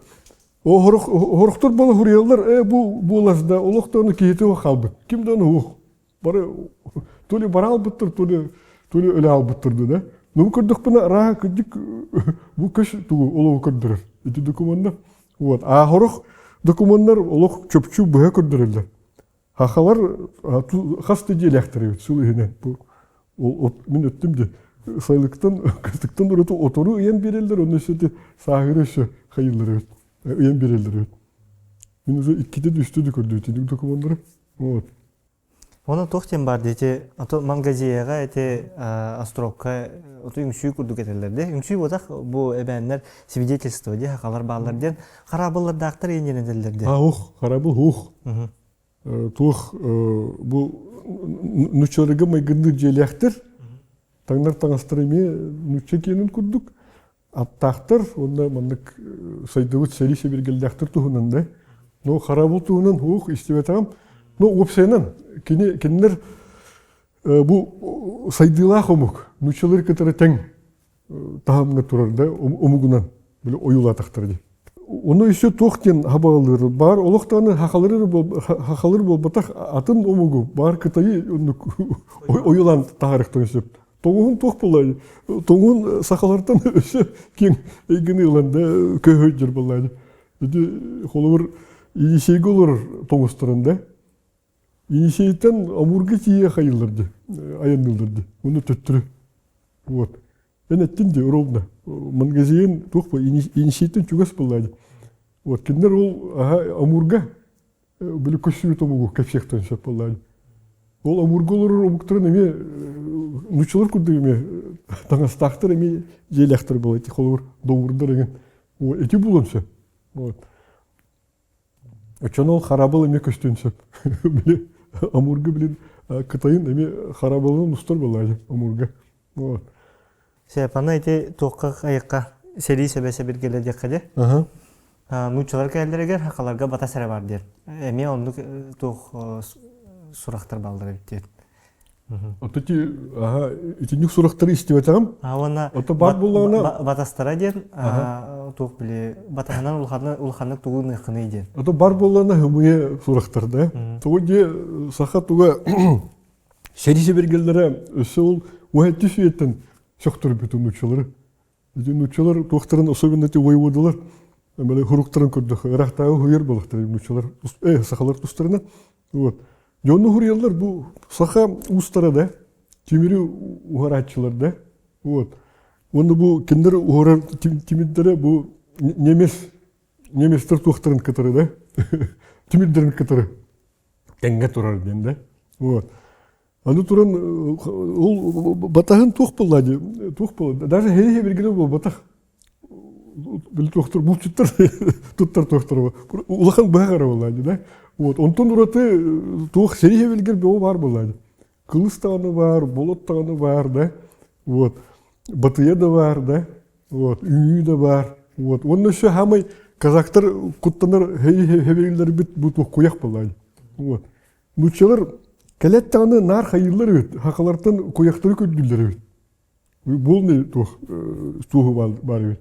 Хорохтор буола хуруйаллар, ээ бу буолас да олохтоону киһити хаалбыт. Ким да ону уох. Бары то ли бара албыттар, то ли то ли өлө албыттар да. Ну көрдөхпүнэ арааһа кырдьык бу көс тугу олоҕу көрдөрөр ити докумуоннар. Вот. А хорох докумуоннар олох чопчу быһа көрдөрөллөр. Хахалар хас да дьиэлээхтэр эбит сыл иһинэн. Бу мин өттүм де сайылыктан кыстыктан ураты отору ыйан биэрэллэр, онно өссө сааһыры өссө хайыыллар эбит. Ыйан биэрэллэр эбит. Мин уже иккитэ да үстэ да көрдүм докумуоннары. Вот. Ону туох диэн баар дии ити ото Мангазеяҕа ити островка ото үҥсүү курдук этэллэр дии. Үҥсүү буотах бу эбээннэр свидетельство дии хахалар бааллар диэн хараабыллардаахтар иэннэрин этэллэр дии. А ух, хараабыл ух. Туох бу нуччаларга майгынныыр дьиэлээхтэр таҥнар таҥастара эмиэ нучча киэнин курдук аттаахтар уонна маннык сайдыбыт сэрии сэбиргэллээхтэр туһунан да ну харабыл туһунан ух истибэтэҕим ну уопсайынан кини кинилэр бу сайдыылаах омук нууччалары кытары тэҥ таһымҥа турар да омугунан били ойуулаатахтара дии ону еще туох диэн хабаҕалыыр баар олох даҕаны хахалыр буолбатах атын омугу баар кытайы оннук ойуулаан таһаарыахтарын сөп Тоҥуһун туох буоллай? Тоҥуһун сахалартан өссө киэҥ эйгэни ылан да көһөйдөр буоллаani. Ити холобур Енисейге олорор тоҥустарын да Енисейтен Амурга тиийэ хайыллар ди, айанныыллар ди. Уну төттөрү. Вот. Эн эттин ди ровно. Мангазейн туох бу Енисейтен чугас буоллаani. Вот кинилэр ол Амурга били көссүүт омугу кэпсиэхтэрин сөп буоллаҕа. Ол омурга олорор омуктарын эмиэ нууччалар курдук эмиэ таҥастаахтар эмиэ дьиэлээхтэр буолар ити холобур доҕурдар эҥин ити булуон сөп. Вот. Оччону ол харабыл эмиэ көстүөн сөп. Били Амурга билин Кытайын эмиэ харабылын устар буоллаҕа Амурга. Вот. Сөп, аны ити туохха айыкка сэрии сэбэ сэбиргэлэ диэххэ дии. Нууччалар кэлэллэригэр хахаларга батас эрэ бар диэн. Эмиэ оннук туох сурахтар бааллар эбит диэн. Ото ти аха итинник сурахтары истибэтэҕим. А уонна Ото баар буоллаҕына батастара диэн туох били батаһынан улаханнык улаханнык тугу ыныаххыный диэн. Ото бар буоллаҕына хымыйа сурахтар да. Тоҕо дии саха туга Сэрии сэбиргэллэрэ өссө ол уһэттис үйэттэн сөхтөрбүт нууччалары. Ити нууччалар туохтарын особенно эти воеводалар били хуруктарын көрдөх ыраахтааҕы хуйар буолахтар нууччалар сахалар тустарына. Вот. Дьону хуруйаллар бу саха уустара да тимири уһарааччылар да. Вот. Уонна бу кинилэр уһарар тимирдэрэ бу немец немецтэр туохтарын кытары да тимирдэрин кытары тэҥҥэ турар диэн да. Вот. Аны туран ол батаһын туох буолла дии туох буолла даже хейхе биргиле буолбатах били туохтар булчуттар туттар туохтар улахан быһах эрэ буолла дии да вот онтон ураты туох сэрии билгер бөҕө баар буолла дии кылыс даҕаны баар болот даҕаны баар да вот батыйа да баар да вот үҥүү да баар вот уонна еще самый казахтар куттанар хэбириллэрбит бу туох куйах буолла дии вот Нууччалар кэлэт даҕаны наар хайыыллар эбит, хахалартан куйахтары көрдүүллэр эбит. Буолный туох туоһу баар эбит.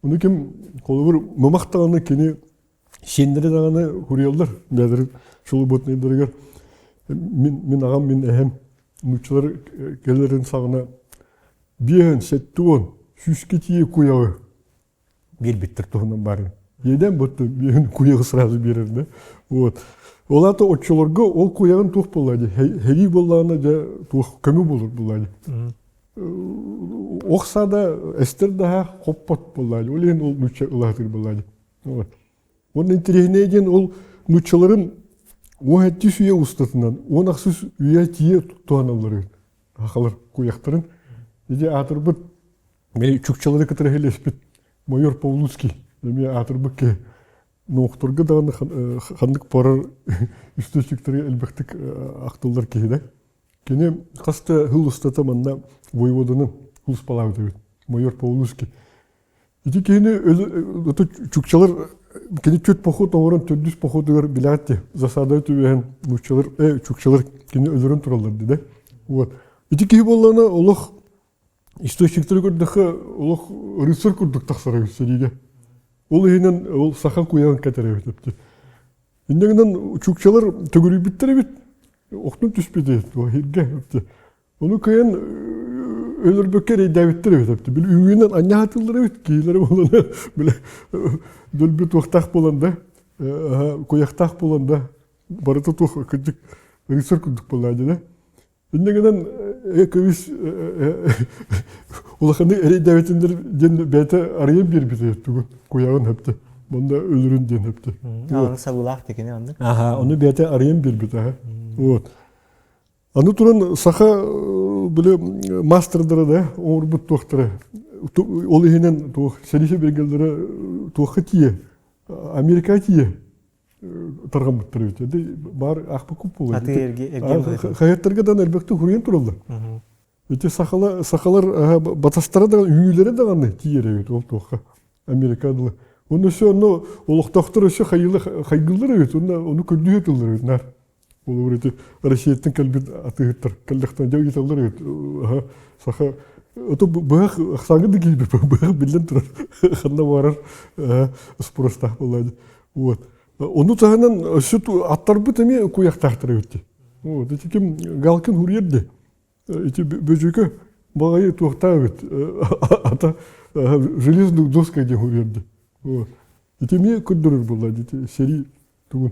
Ону ким холобур мымах даҕаны кини сиэннэри даҕаны хуруйаллар бэйэлэрин шолуботнайдарыгар мин мин аҕам мин эһэм нууччалар кэлэрин саҕана биэһэн сэттэ сүүскэ тиийэ куйаҕы биэрбиттэр туһунан баарын. Иэдээн бутту биэһин куйаҕы сразу биэрэр да. Вот. Ол аата оччолорго ол куйаҕын туох буолла дии һэрии буоллаҕына дьэ туох көмө буолар буолла дии. Ох саада эстер даһа хоппот буолла дии. Ол иһин ол нуучча ылаатыр буолла дии. Вот. Уонна интэриэһинэй диэн ол нууччаларын 17 үйэ устатынан 16 үйэ тиийэ туһаналлар эбит. Сахалар куйахтарын. Ити аатырбыт Мин чукчалары кытары иһилэспит майор Павлуцкий эмиэ аатырбыт киһи. Ноохторго даҕаны ханнык барар источниктары элбэхтик ахтыллар киһи да. Кини хас да сыл устата манна воеводанын сулууспалаабыт эбит. Майор Павлуцкий. Ити киһини чукчалар кини түөрт поход оҥорон төрдүс походугар билээт засада түбэһэн нууччалар чукчалар кини өлөрөн тураллар дии Вот. Ити киһи буоллаҕына олох источниктары көрдөххө олох рыцарь курдук тахсар эбит сэриигэ. Ол иһинэн ол саха куйаҕын кэтэр эбит эбит. Инньэ гынан чукчалар төгүрүйбүттэр эбит. Охтун түспүт эбит иһиргэ эбит. Ону кыайан өлөрбөккө эрэйдээбиттэр эбит эбит. Били үҥүүнэн анньа сатыыллар эбит киһилэрэ буолан били дөлбү туохтаах буолан да куйахтаах буолан да барыта туох кырдьык рыцарь курдук буолла дии Инньэ гынан көмүс улаханы эрэйдээбитиннэр диэн бэйэтэ арыйан биэрбитэ тугу куйаҕын хөптө манна өлөрүн диэн хөптө. Аны сабыылаах дикини оннук. Аха, ону бэйэтэ арыйан биэрбитэ. Вот. Аны туран саха били мастердара да оҥорбут туохтара ол иһинэн туох сэрии биргэллэрэ туохха тиийэ Америка тиийэ тарҕаммыттар эбит. Баар аахпаккын буолуо. Хаһыаттарга дан элбэхтик хуруйан тураллар. Ити сахалар сахалар батастара да үҥүүлэрэ даҕаны тиийэр эбит ол туохха Америка дылы. Онно өссө онно олохтоохтор өссө хайылы хайгыллар эбит. Онно ону көрдүү тыллар эбит наар. Ол ити Россияттан кэлбит атыыһыттар кэллэхтэн дьэ ыйыталлар эбит. Саха ото быһах ахсааҥы да киирбит быһах биллэн турар ханна барар спростаах буолла Вот. Ону таһынан өссө аттарбыт эмиэ куйахтаахтар эбит дии. Вот ити ким Галкин хуруйар дии. Ити бөжүкө баҕайы туохтаах эбит. Ата железную доска диэн хуруйар дии. Вот. Ити эмиэ көрдөрөр буолла ити сэрии тугун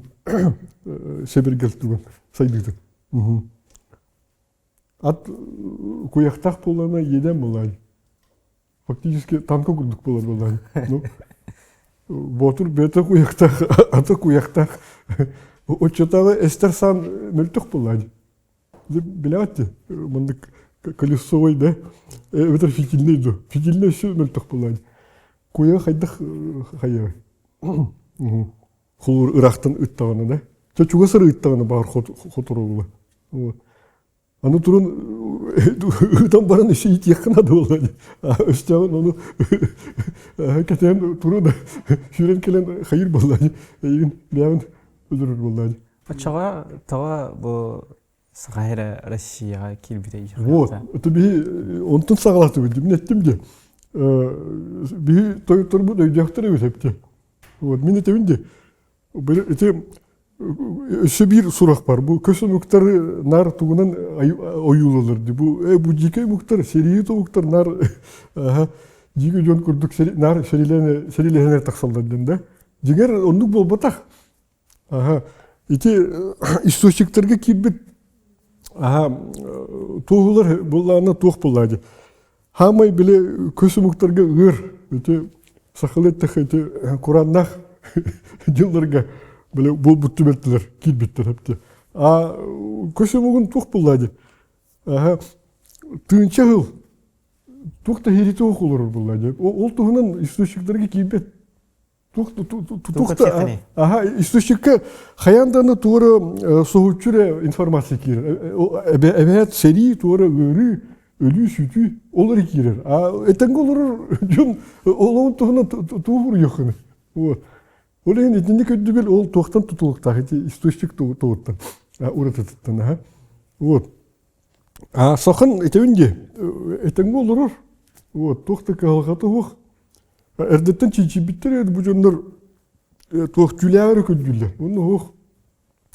сэбиргэл тугун сайдыытын. Ат куйахтаах буоллаҕына иэдээн буоллаҕа Фактически танка курдук буолар буоллаҕа. Ну, Боотур бэйэтэ куйахтаах, ата куйахтаах. Оччотооҕу эстэр саан мөлтөх буоллаҕа. Билэҕит дии, маннык колесовой да, эбэтэр фитильный дуу. Фитильный өссө мөлтөх буоллаҕа. Куйаҕы хайдах хайыай? Холуур ыраахтан ыттаҕына да. Чэ чугас эрэ ыттаҕына баар хоторугула. Аны туран ыытан баран өссө иитиэххэ наада буолла дии. Өстөөҕүн ону кэтээн туру да сүүрэн кэлэн хайыр буолла дии. Эйигин бэйэҕин өлөрөр буолла дии. Оччоҕо тоҕо бу Саха эрэ Россияҕа киирбитэ Вот, это биһи онтон саҕалаатыбыт мин эттим дии. Биһи тойотторбут өйдөөхтөр эбит эпти. Вот мин этэбин дии. Ити өссө биир сурах бар. Бу көс омуктары наар тугунан ойуулалар дии. Бу бу дьиикэй омуктар, сэрии омуктар наар дьиикэй дьон курдук наар сэрилэһэнэр тахсаллар диэн да. Дьиҥэр оннук буолбатах. Аха. Ити источниктарга киирбит аха туоһулар буллаана туох буллаа дии. Хаамай били көс омуктарга ыар ити сахалыы эттэххэ ити курааннаах дьылларга били буолбут түбэлтэлэр киирбиттэр эбит. А көс омугун туох буллаа дии. Аха тыынча сыл туох да иһири туох олорор буллаа дии. Ол туһунан источниктарга киирбэт. Туох аха источникка хайаан даҕаны туора соһуччу эрэ информация киирэр. Эбээт сэрии туора ыарыы, өлүү-сүтүү ол эрэ киирэр. А этэҥҥэ олорор дьон олоҕун туһунан тугу суруйуоххунуй? Вот. Ол иһин итинник өйдөбүл ол туохтан тутулуктаах ити источник тугуттан уратытыттан аха. Вот. А сахан этэбин дии этэҥҥэ олорор. Вот туох да кыһалҕата суох. Эрдэттэн чинчийбиттэр бу дьоннор туох түүлээҕэр көрдүүллэр. Онно оһох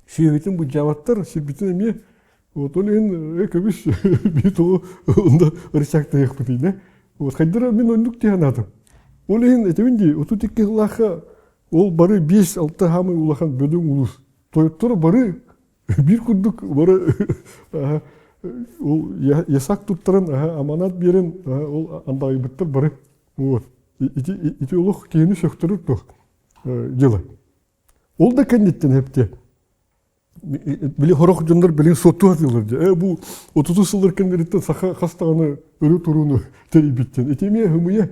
сүөһүтүн былдьаабаттар, сирбитин эмиэ. Вот ол иһин көбүс биир тоҕу онно рычагтайыахпытый да. Вот хайдара мин оннук дии санаатым. Ол иһин этебин дии, 32 сыллаахха ол бары 5-6 хаамай улахан бөдөҥ улуус. Тойотторо бары биир курдук бары ол ясак туттаран аманат биэрэн ол андаҕайбыттар бары. Вот. Ити, ити олох киһини сөхтөрөр туох дьыла. Ол да кэнниттэн эпте били хорох дьоннор билин суоттуу сатыыллар дии. Э бу отутус сыллар кэннилэриттэн саха хас даҕаны өрө турууну тэрийбиттэн. Ити эмиэ хымыйа.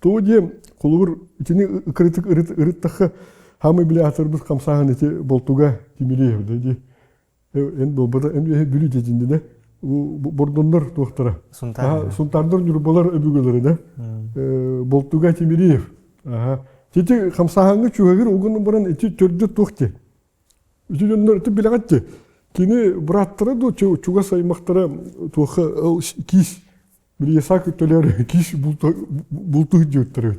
Тоҕо диэн холобур итини ыкырытык ырыттахха хаамай били аатырбыт хамсааһын ити болтуга Тимириев да дии. Эн буолбата эн үөһэ Бүлүү диэтиндинэ бордоннор туохтара. Сунтаардар Ньурбалар өбүгэлэрэ да Болтуга Тимириев. Ити хамсааһыҥҥа чугаһыыр угун баран ити төрдө туох ти. Ити дьоннор ити билэҕит ти. Кини бырааттара дуу чугас аймахтара туохха киис били ясак төлөр киис булту диэттэр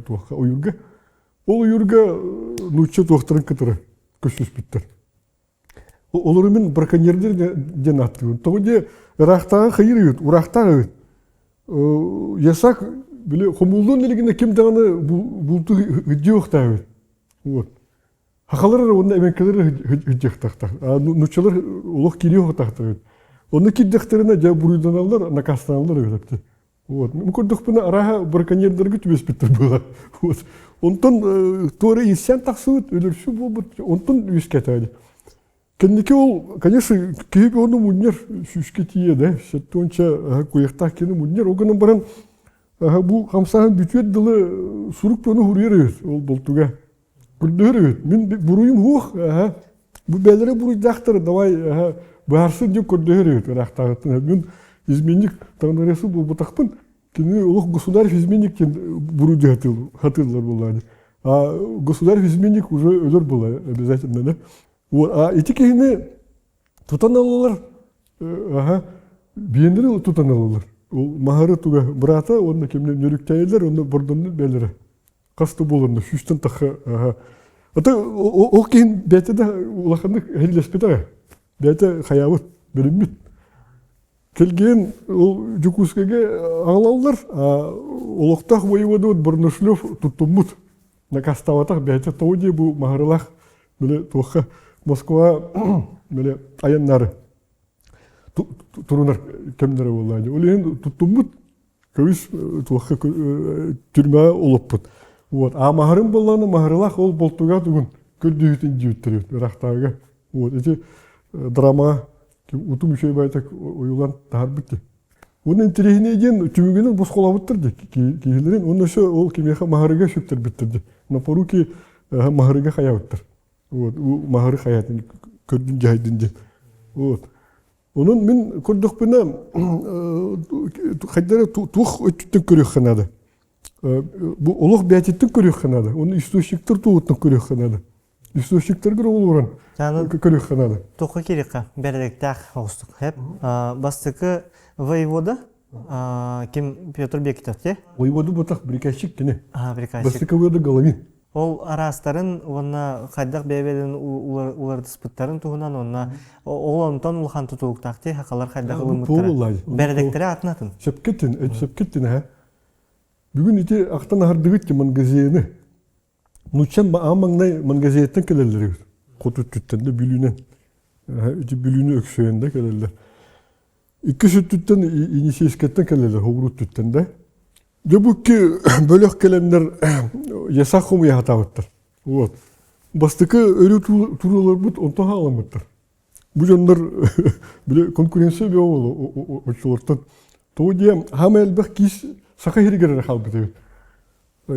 туохха ойуурга. Ол ойуурга нуучча туохтарын кытары көссүспүттэр. Олору мин браконьердэр диэн ааттыыбын. Тоҕо диэ ыраахтааҕы хайыр эбит, ураахтаах эбит. Ясак били хомуллуон илигинэ ким даҕаны булту ыдьыахтаах эбит. Вот. Хахалар эрэ уонна эбэҥкэлэр ыдьыахтаахтар. Нууччалар олох киириэхтаахтар эбит. Онно киирдэхтэринэ дьэ буруйданаллар, накастаналлар эбит. Вот. Ну, көрдөхпүнэ, арааһа браконьердарга түбэспиттэр буолар. Вот. Онтон туора иирсээн тахсыбыт, өлөрсүү буолбут, онтон үөскэтэҕэ. Кэнники ол, конечно, киһи ону мунньар сүүскэ тиийэ да, сэттуонча куйахтаах кини мунньар, ол гынан баран бу хамсааһын бүтүөр дылы сурук ону хуруйар үһү ол болтуга. Көрдөһөр үһү. Мин буруйум суох, бу бээлэрэ буруйдаахтар, давай быһаарсын диэн көрдөһөр үһү ыраахтааҕыттан. Мин изменник таҥнарыасы буолбатахпын, кини олох государь изменник диэн буруйду хатыыллар буоллаҕа. А государь изменник уже өлөр буолла обязательно да. Вот, а ити киһини тутан ылалар, аха, биэннэри тутан ылалар. Ол Маһары туга быраата уонна кимне нөрүктэйэллэр, онно бордонну бээлэрэ. Хас да буоланна сүүстэн тахха аха. Ата ол киһин бэйэтэ да улаханнык эһиллэспэтэҕэ. Бэйэтэ хайаабыт, бөлүммүт. Кэлгиэн ол Дьокуускайга аҕалаллар, олохтоох воеводабыт Барнашлев туттуммут. Накастаабатах бэйэтэ тоҕо дии бу маһарылаах били туохха Москва били айаннары турунар кэмнэрэ буолла. Ол иһин туттуммут көбүс туохха түрмэҕэ олоппут. Вот. А маһарын буоллаҕына маһарылаах ол болтуга тугун көрдүүтүн диэбиттэр ыраахтааҕыга. Вот ити драма утум үчүгэй байтак уйулан таһарбыт дии. Уонна интэриэһинэй диэн түмүгүнэн босхолообуттар дии киһилэрин уонна өссө ол кимиэхэ маһарыга сүктэрбиттэр дии. На поруки маһарыга хайаабыттар. Вот маһары хайаатын көрдүн дьаһайдын диэн. Вот. Онон мин көрдөхпүнэ хайдара туох өттүттэн көрүөххэ наада. Бу олох бэйэтиттэн көрүөххэ наада. Оны источниктар туһуттан көрүөххэ наада. Источниктаргар олорон көрүөххэ наада. Туохха киириэххэ бэрээдэктээх оҕустук. Хэп. Бастакы воевода ким Петр Бекетов те? Воевода бутах приказчик кини. Приказчик. Бастакы воевода Головин. Ол араастарын уонна хайдах бэйэ-бэйэлэрин уларытыспыттарын туһунан уонна ол онтон улахан тутулуктаах дии хахалар хайдах ылыммыттара. Бэрэдэктэрэ атын атын. Сөпкеттин, сөпкеттин ха. Бүгүн ити ахтан аһардыгыт Мангазеяны. Нуччан аан маҥнай Мангазеяттан кэлэллэр эбит. Хоту өттүттэн да Бүлүүнэн. Ити Бүлүүнү өксөйөн да кэлэллэр. Иккис өттүттэн Енисейскэттэн кэлэллэр, Хоҕуруу өттүттэн да. Дьэ бу икки бөлөх кэлэннэр ясак хомуйа сатаабыттар. Вот. Бастакы өрүү турууларбыт онтон хааламмыттар. Бу дьоннор били конкуренция бөҕө буолла оччолортон. Тоҕо диэн хаама элбэх киис саха сиригэр эрэ хаалбыт эбит.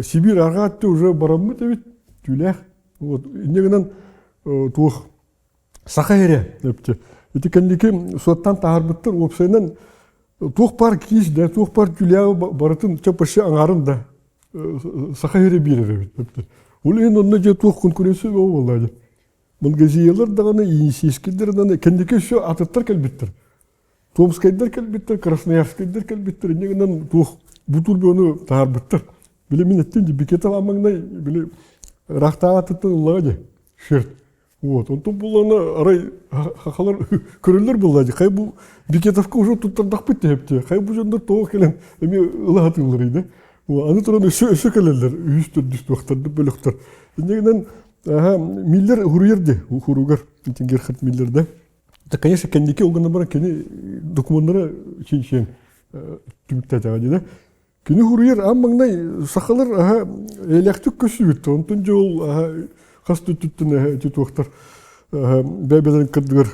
Сибиир арҕаа өттө уже бараммыт эбит, түүлээх. Вот инньэ гынан туох саха сирэ эпти. Ити кэнники суоттан таһаарбыттар уопсайынан туох баар киис да, туох баар түүлээҕи барытын чэ почти аҥаарын да саха сирэ биэрэр эбит. Ол иһин онно дьэ туох конкуренция бөҕө буолла дьэ. Мангазиялар даҕаны, Енисейскийдэр даҕаны кэнники өссө атыттар кэлбиттэр. Томскайдар кэлбиттэр, Красноярскайдар кэлбиттэр, инньэ гынан туох бутуур бөҕөнү таһаарбыттар. Били мин эттим ди Бекетов аммаҥнай били ыраахтааҕы ыллаҕа дии шерт. Вот, онтон буллаҕына арай хахалар көрөллөр буолла дии. Хай бу Бекетовка уже туттардахпыт диэпти. Хай бу дьоннор тоҕо кэлэн эмиэ ыла сатыылларый да. Аны туран өссө өссө кэлэллэр үһүс төрдүс туохтарды бөлөхтөр. Инньэ гынан Миллер хуруйар ди хуругар Герхард Миллер да. Да, конечно, кэнники ол гынан баран кини докумуоннара чинчийэн түмүктээтэҕэ дии да. Кини хуруйар аан маҥнай сахалар аһа элэхтик көссүбүт. Онтон дьэ ол аһа хас түттүттэн аһа ити туохтар бэйбэлэрин кырдыгар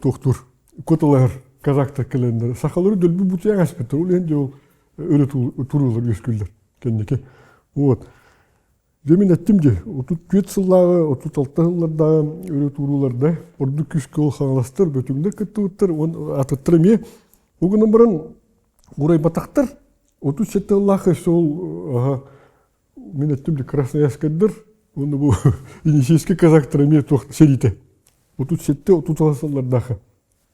туохтуур куоталаһар казактар кэлэннэр сахалары дөлбү бутуйан аспыттар. Ол иһин дьэ ол өрө туруулар үөскүүллэр кэнники. Вот. Дьэ мин эттим дии, 34 сыллааҕы, 36 сыллардааҕы өрө турууларда ордук күүскэ ол хаҥаластар, бөтүҥнэр кыттыбыттар, уон атыттар эмиэ. Ол гынан баран урайбатахтар. 37 сыллаах өссө ол аха мин эттим дии красноярскайдар уонна бу енисейский казактар эмиэ туох сэриитэ. 37-36 сыллардаахы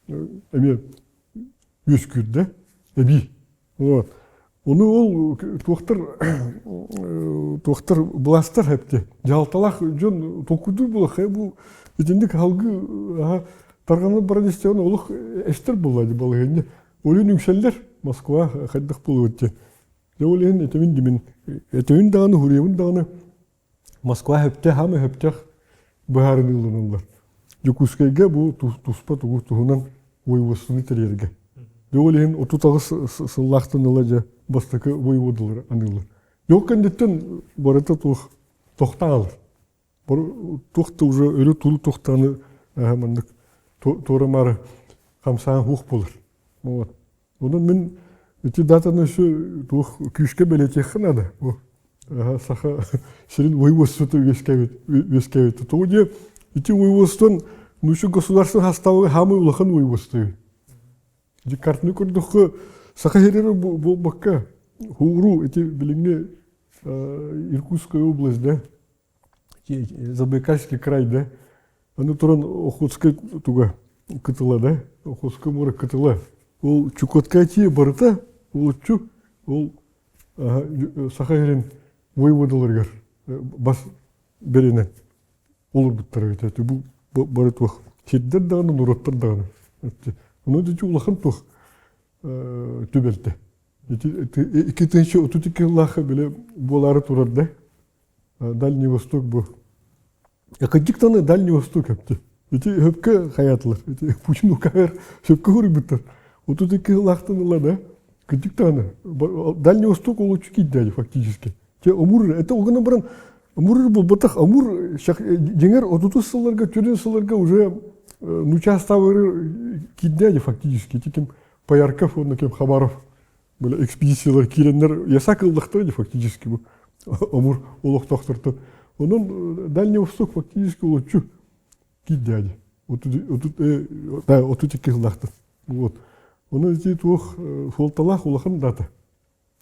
эмиэ үөскүүр да эбии. Вот. Ону ол туохтар туохтар былаастар хэпти. Дьаһалталаах дьон толкуйдуур буолла бу итинник халгы тарҕанып баран истэҕин олох эстер буолла ди балаһыанньа. Олин үҥсэллэр Москва хайдах буолуот диэн. Дьэ ол иһин этэмин димин этэмин даҕаны хуруйабын даҕаны Москва хөптөөх хаамай хөптөөх быһаарыныы ылыныллар. Дьокуускайга бу туспа тугу туһунан воеводствоны тэрийэргэ. Дьэ ол иһин 38 сыллаахтан ыла дьэ бастакы воеводалары аныыллар. Дьэ ол кэнниттэн барыта туох тохтаалар. Туох да уже өрө туруу тохтааны маннык туора-маары хамсаан хуох буолар. Вот. Онон мин ити датаны өссө туох күүскэ бэлиэтиэххэ наада. Саха сирин воеводствота үөскээбит үөскээбит. Тоҕо диэ ити воеводствон нучу государство састаабыга хаамай улахан воеводство. Ити картаны көрдөххө саха сирин буолбакка хууру ити билиҥҥи Иркутская область да Забайкальский край да Аны туран Охотскай туга кытыла да, Охотскай море кытыла. Ол Чукотка тиийэ барыта, олоччу ол Саха сирин воеводаларыгар бас бэринэн олорбуттар эбит. Бу бары туох сирдэр даҕаны, норуоттар даҕаны. Ону ити улахан туох түбэлтэ. Ити 2032 сыллаахха били буолаары турар да Дальний Восток бу. Кырдьыктаны Дальний Восток өптү. Ити хөпкө хаятылар. Ити Путин укагар сөпкө хоруйбуттар. 32 сыллаахтан ыла да кырдьыктаны Дальний Восток ол учу киирдээди фактически. Те Амур это ол гынан баран Амур буолбатах Амур дьиҥэр 30 сылларга 40 сылларга уже нучаставыры киирдээди фактически. Ити ким Поярков уонна ким Хабаров Били экспедициялар киирэннэр ясак ыллахтара дии фактически бу омур олохтоохтортон. Онон Дальний Восток фактически олоччу киирдээди. 32 сыллаахтан. Вот. Онон ити туох суолталаах улахан дата.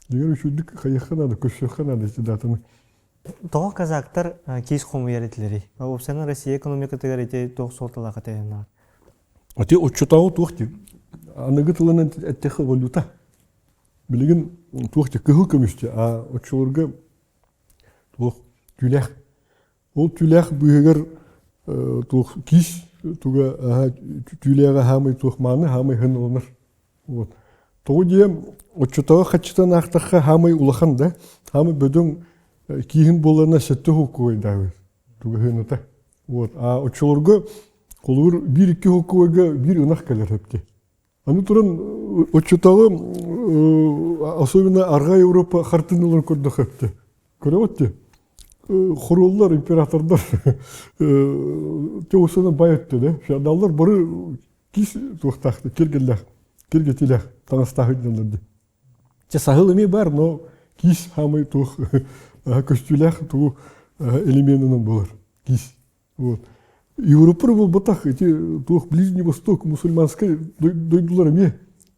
Дигэр үчүгдүк хайыахха надо, көрсүөххэ надо ити датаны. Тоҕо казактар киис хомуйар этилэрий? Уопсайынан Россия экономикатыгар ити туох суолталаах этэ Ити оччотооҕу туох дии аныгы тылынан эттэххэ валюта. Билигин туох дии кыһыл көмүс дии, а оччолорго туох түүлээх. Ол түүлээх быыһыгар туох киис туга түүлээҕэ хаамай туох мааны хаамай ханыланар. Вот. Тоҕо диэм оччотооҕу хаччытан аахтахха хаамай улахан да, хаамай бөдөҥ кииһин буолларына сэттэ холкуойдаабыт тугаһыыната. Вот. А оччолорго холобур биир-икки холкуойга биир ынах кэлэр эбит. Аны туран оччотооҕу особенно Арҕаа Европа хартыыналарын көрдөх эбит. Көрөҕүт дии. Хоруоллар, императордар теосынан бай өттө да. Феодаллар бары кис туохтаах, киргиллээх, киргэтилээх таҥастаах дьоннор дии. Чэ саһыл эмиэ баар, но киис хаамай туох көстүүлээх тугу элеменынан буолар киис. Вот. Европа буолбатах ити туох Ближний Восток мусульманскай дойдулар эмиэ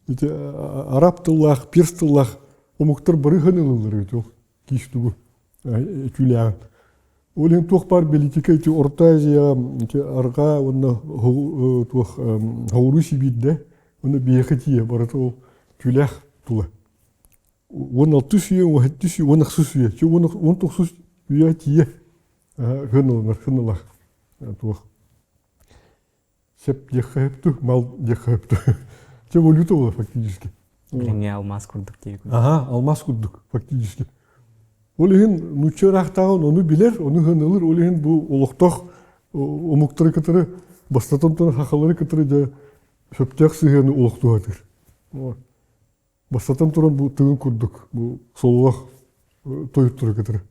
ити араб тыллаах, перс тыллаах омуктар бары ханылылар эбит ол киис тугу түүлээҕин. Ол иһин туох баар бэлитикэ ити Орто Азияҕа ити арҕаа уонна туох Хоҕуруу Сибиирдэ уонна биһиэхэ тиийэ барыта ол түүлээх тула. 16 үйэ, 17 үйэ, 18 үйэ, 19 үйэ тиийэ хыналанар, хыналах туох сеп диэххэ сөптү, мал диэххэ сөптү. Те валюта была фактически. Билиҥҥи алмаас курдук диэбит. Ага, алмаас курдук фактически. Ол иһин нуучча ыраахтааҕын ону билэр, ону хыналыр, ол иһин бу олохтоох омуктары кытары, бастатан туран хахалары кытары дьэ сөптөөх сыһыаны олохтуһатыр. Бастатан туран бу тыгын курдук бу сололох тойуттары кытары.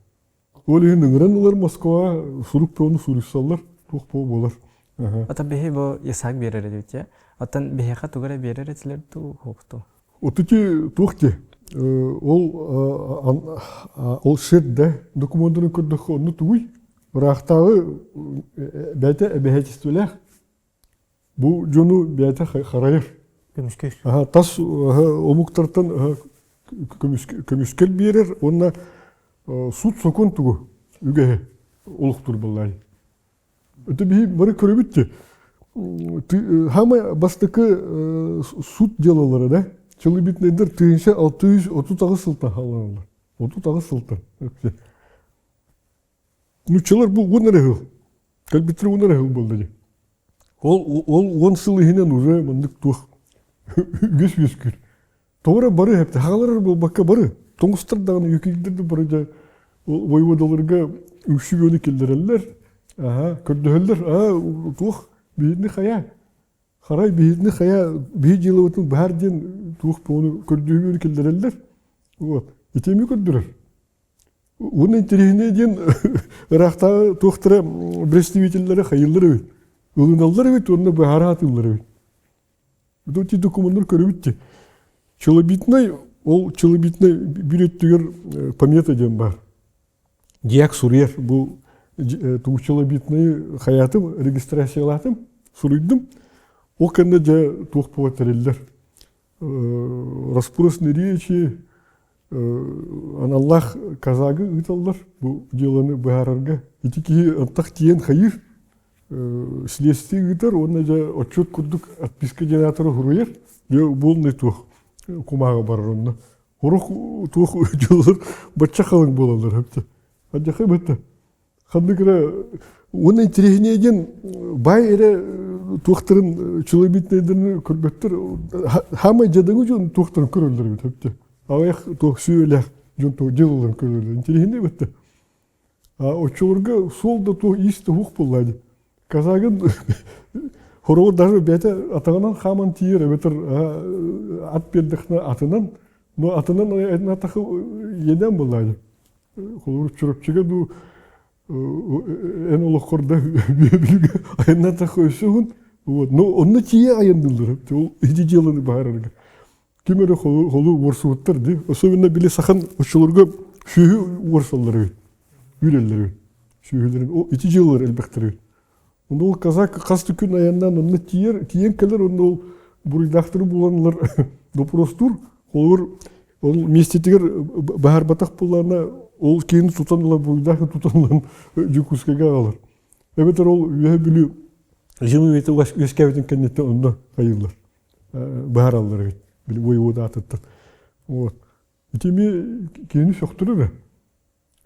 Ол иһин ыҥыран ылар Москва сурук бөҕөнү суруйсаллар, туох буолар. Ата биһи бу ясак биэрэр этибит Оттон биһиэхэ тугу эрэ биэрэр этилэр дуу, хуохту? Отути туох ти ол ол сир да докумуоннарын көрдөххө онну тугуй? Ыраахтааҕы бэйэтэ эбэһээчистибэлээх Бу дьону бэйэтэ харайар. Көмүскүүр. Аха, тас омуктартан көмүскэл биэрэр уонна суут-сокуон тугу үгэһи олохтуур буоллаай. Это биһи бары көрөбүт ти. Хамай бастакы суут делалары да челобитныйдар 1638 сылтан халаналар. 38 сылтан. Нуччалар бу уон эрэ сыл. Кэлбиттэр уон эрэ сыл буолла дии. Ол, ол уон сыл иһинэн уже маннык туох үгэс үөскүүр. Тоҕо эрэ бары эпти хаалар буолбакка бары. Тоҥустар даҕаны үөкүйдэр да бары дьэ воеводаларга үксү бөөнү киллэрэллэр. Аха, көрдөһөллөр. Аа, туох биһини хайа харай биһини хайа биһи дьыалабытын баһар диэн туох буону көрдөһүүнү киллэрэллэр. Вот. Итими көрдөрөр. Уонна интэриэһинэй диэн ыраахтааҕы туохтара представителлэрэ хайыыллар эбит. Ылыналлар эбит уонна быһаара сатыыллар эбит. Вот эти документар көрөбүт дии. Челобитнай, ол челобитнай биир өттүгэр помета диэн баар. Дьиэк суруйар бу тугу челобитнайы хайаатым, регистрациялаатым, суруйдум. Ол кэннэ дьэ туох буола тэриллэр. Расспросные речи, аналлаах казагы ыыталлар бу дьыаланы быһаарарга. Ити киһи антах тиийэн хайыыр, следствие ыытар уонна дьэ отчуот курдук отписка генераторы суруйар, дьэ буолнай туох кумааҕы барар онно. Орух туох дьыалалар бачча халыҥ буолаллар хөптө. Адьаха бытта. Ханнык эрэ уонна интэриэһинэй диэн баай эрэ туохтарын челобитнайдарын көрбөттөр хаамай дьадаҥы дьон туохтарын көрөллөр эбит өптө аҕыйах туох сүөлээх дьон туох дьылларын көрөллөр интэриэһинэй бытта а оччолорго суол да туох иис да суох буолла дии казагын хороҕор даже бэйэтэ атаҕынан хааман тиийэр эбэтэр ат биэрдэххинэ атынан но атынан атахы иэнэн буолла дии Холобур, Чурапчыга дуу эн олоххор да бүөбүлүгэ айаннатах өссөһүн вот но онно тиийэ айанныыллар ол ити дьыаланы баһарарга ким эрэ холу уорсубуттар дии особенно били сахан оччолорго сүөһү уорсаллар эбит үүрэллэр эбит сүөһүлэрин ол ити дьыалалар элбэхтэр эбит Онно ол казак хас да күн айаннаан онно тиийэр, тиийэн кэлэр, онно ол буруйдаахтары буланнар допростуур. Холобур, ол миэстэтигэр баһарбатах буоллаҕына, ол киһини тутан ыла буруйдаахы тутан ылан Дьокуускайга аҕалар. Эбэтэр ол Үөһэ Бүлүү зимы үөскээбитин кэнниттэн онно хайыыллар, баһараллар эбит, били воевода аатыттан. Вот. Ити эмиэ киһини сөхтөрөр.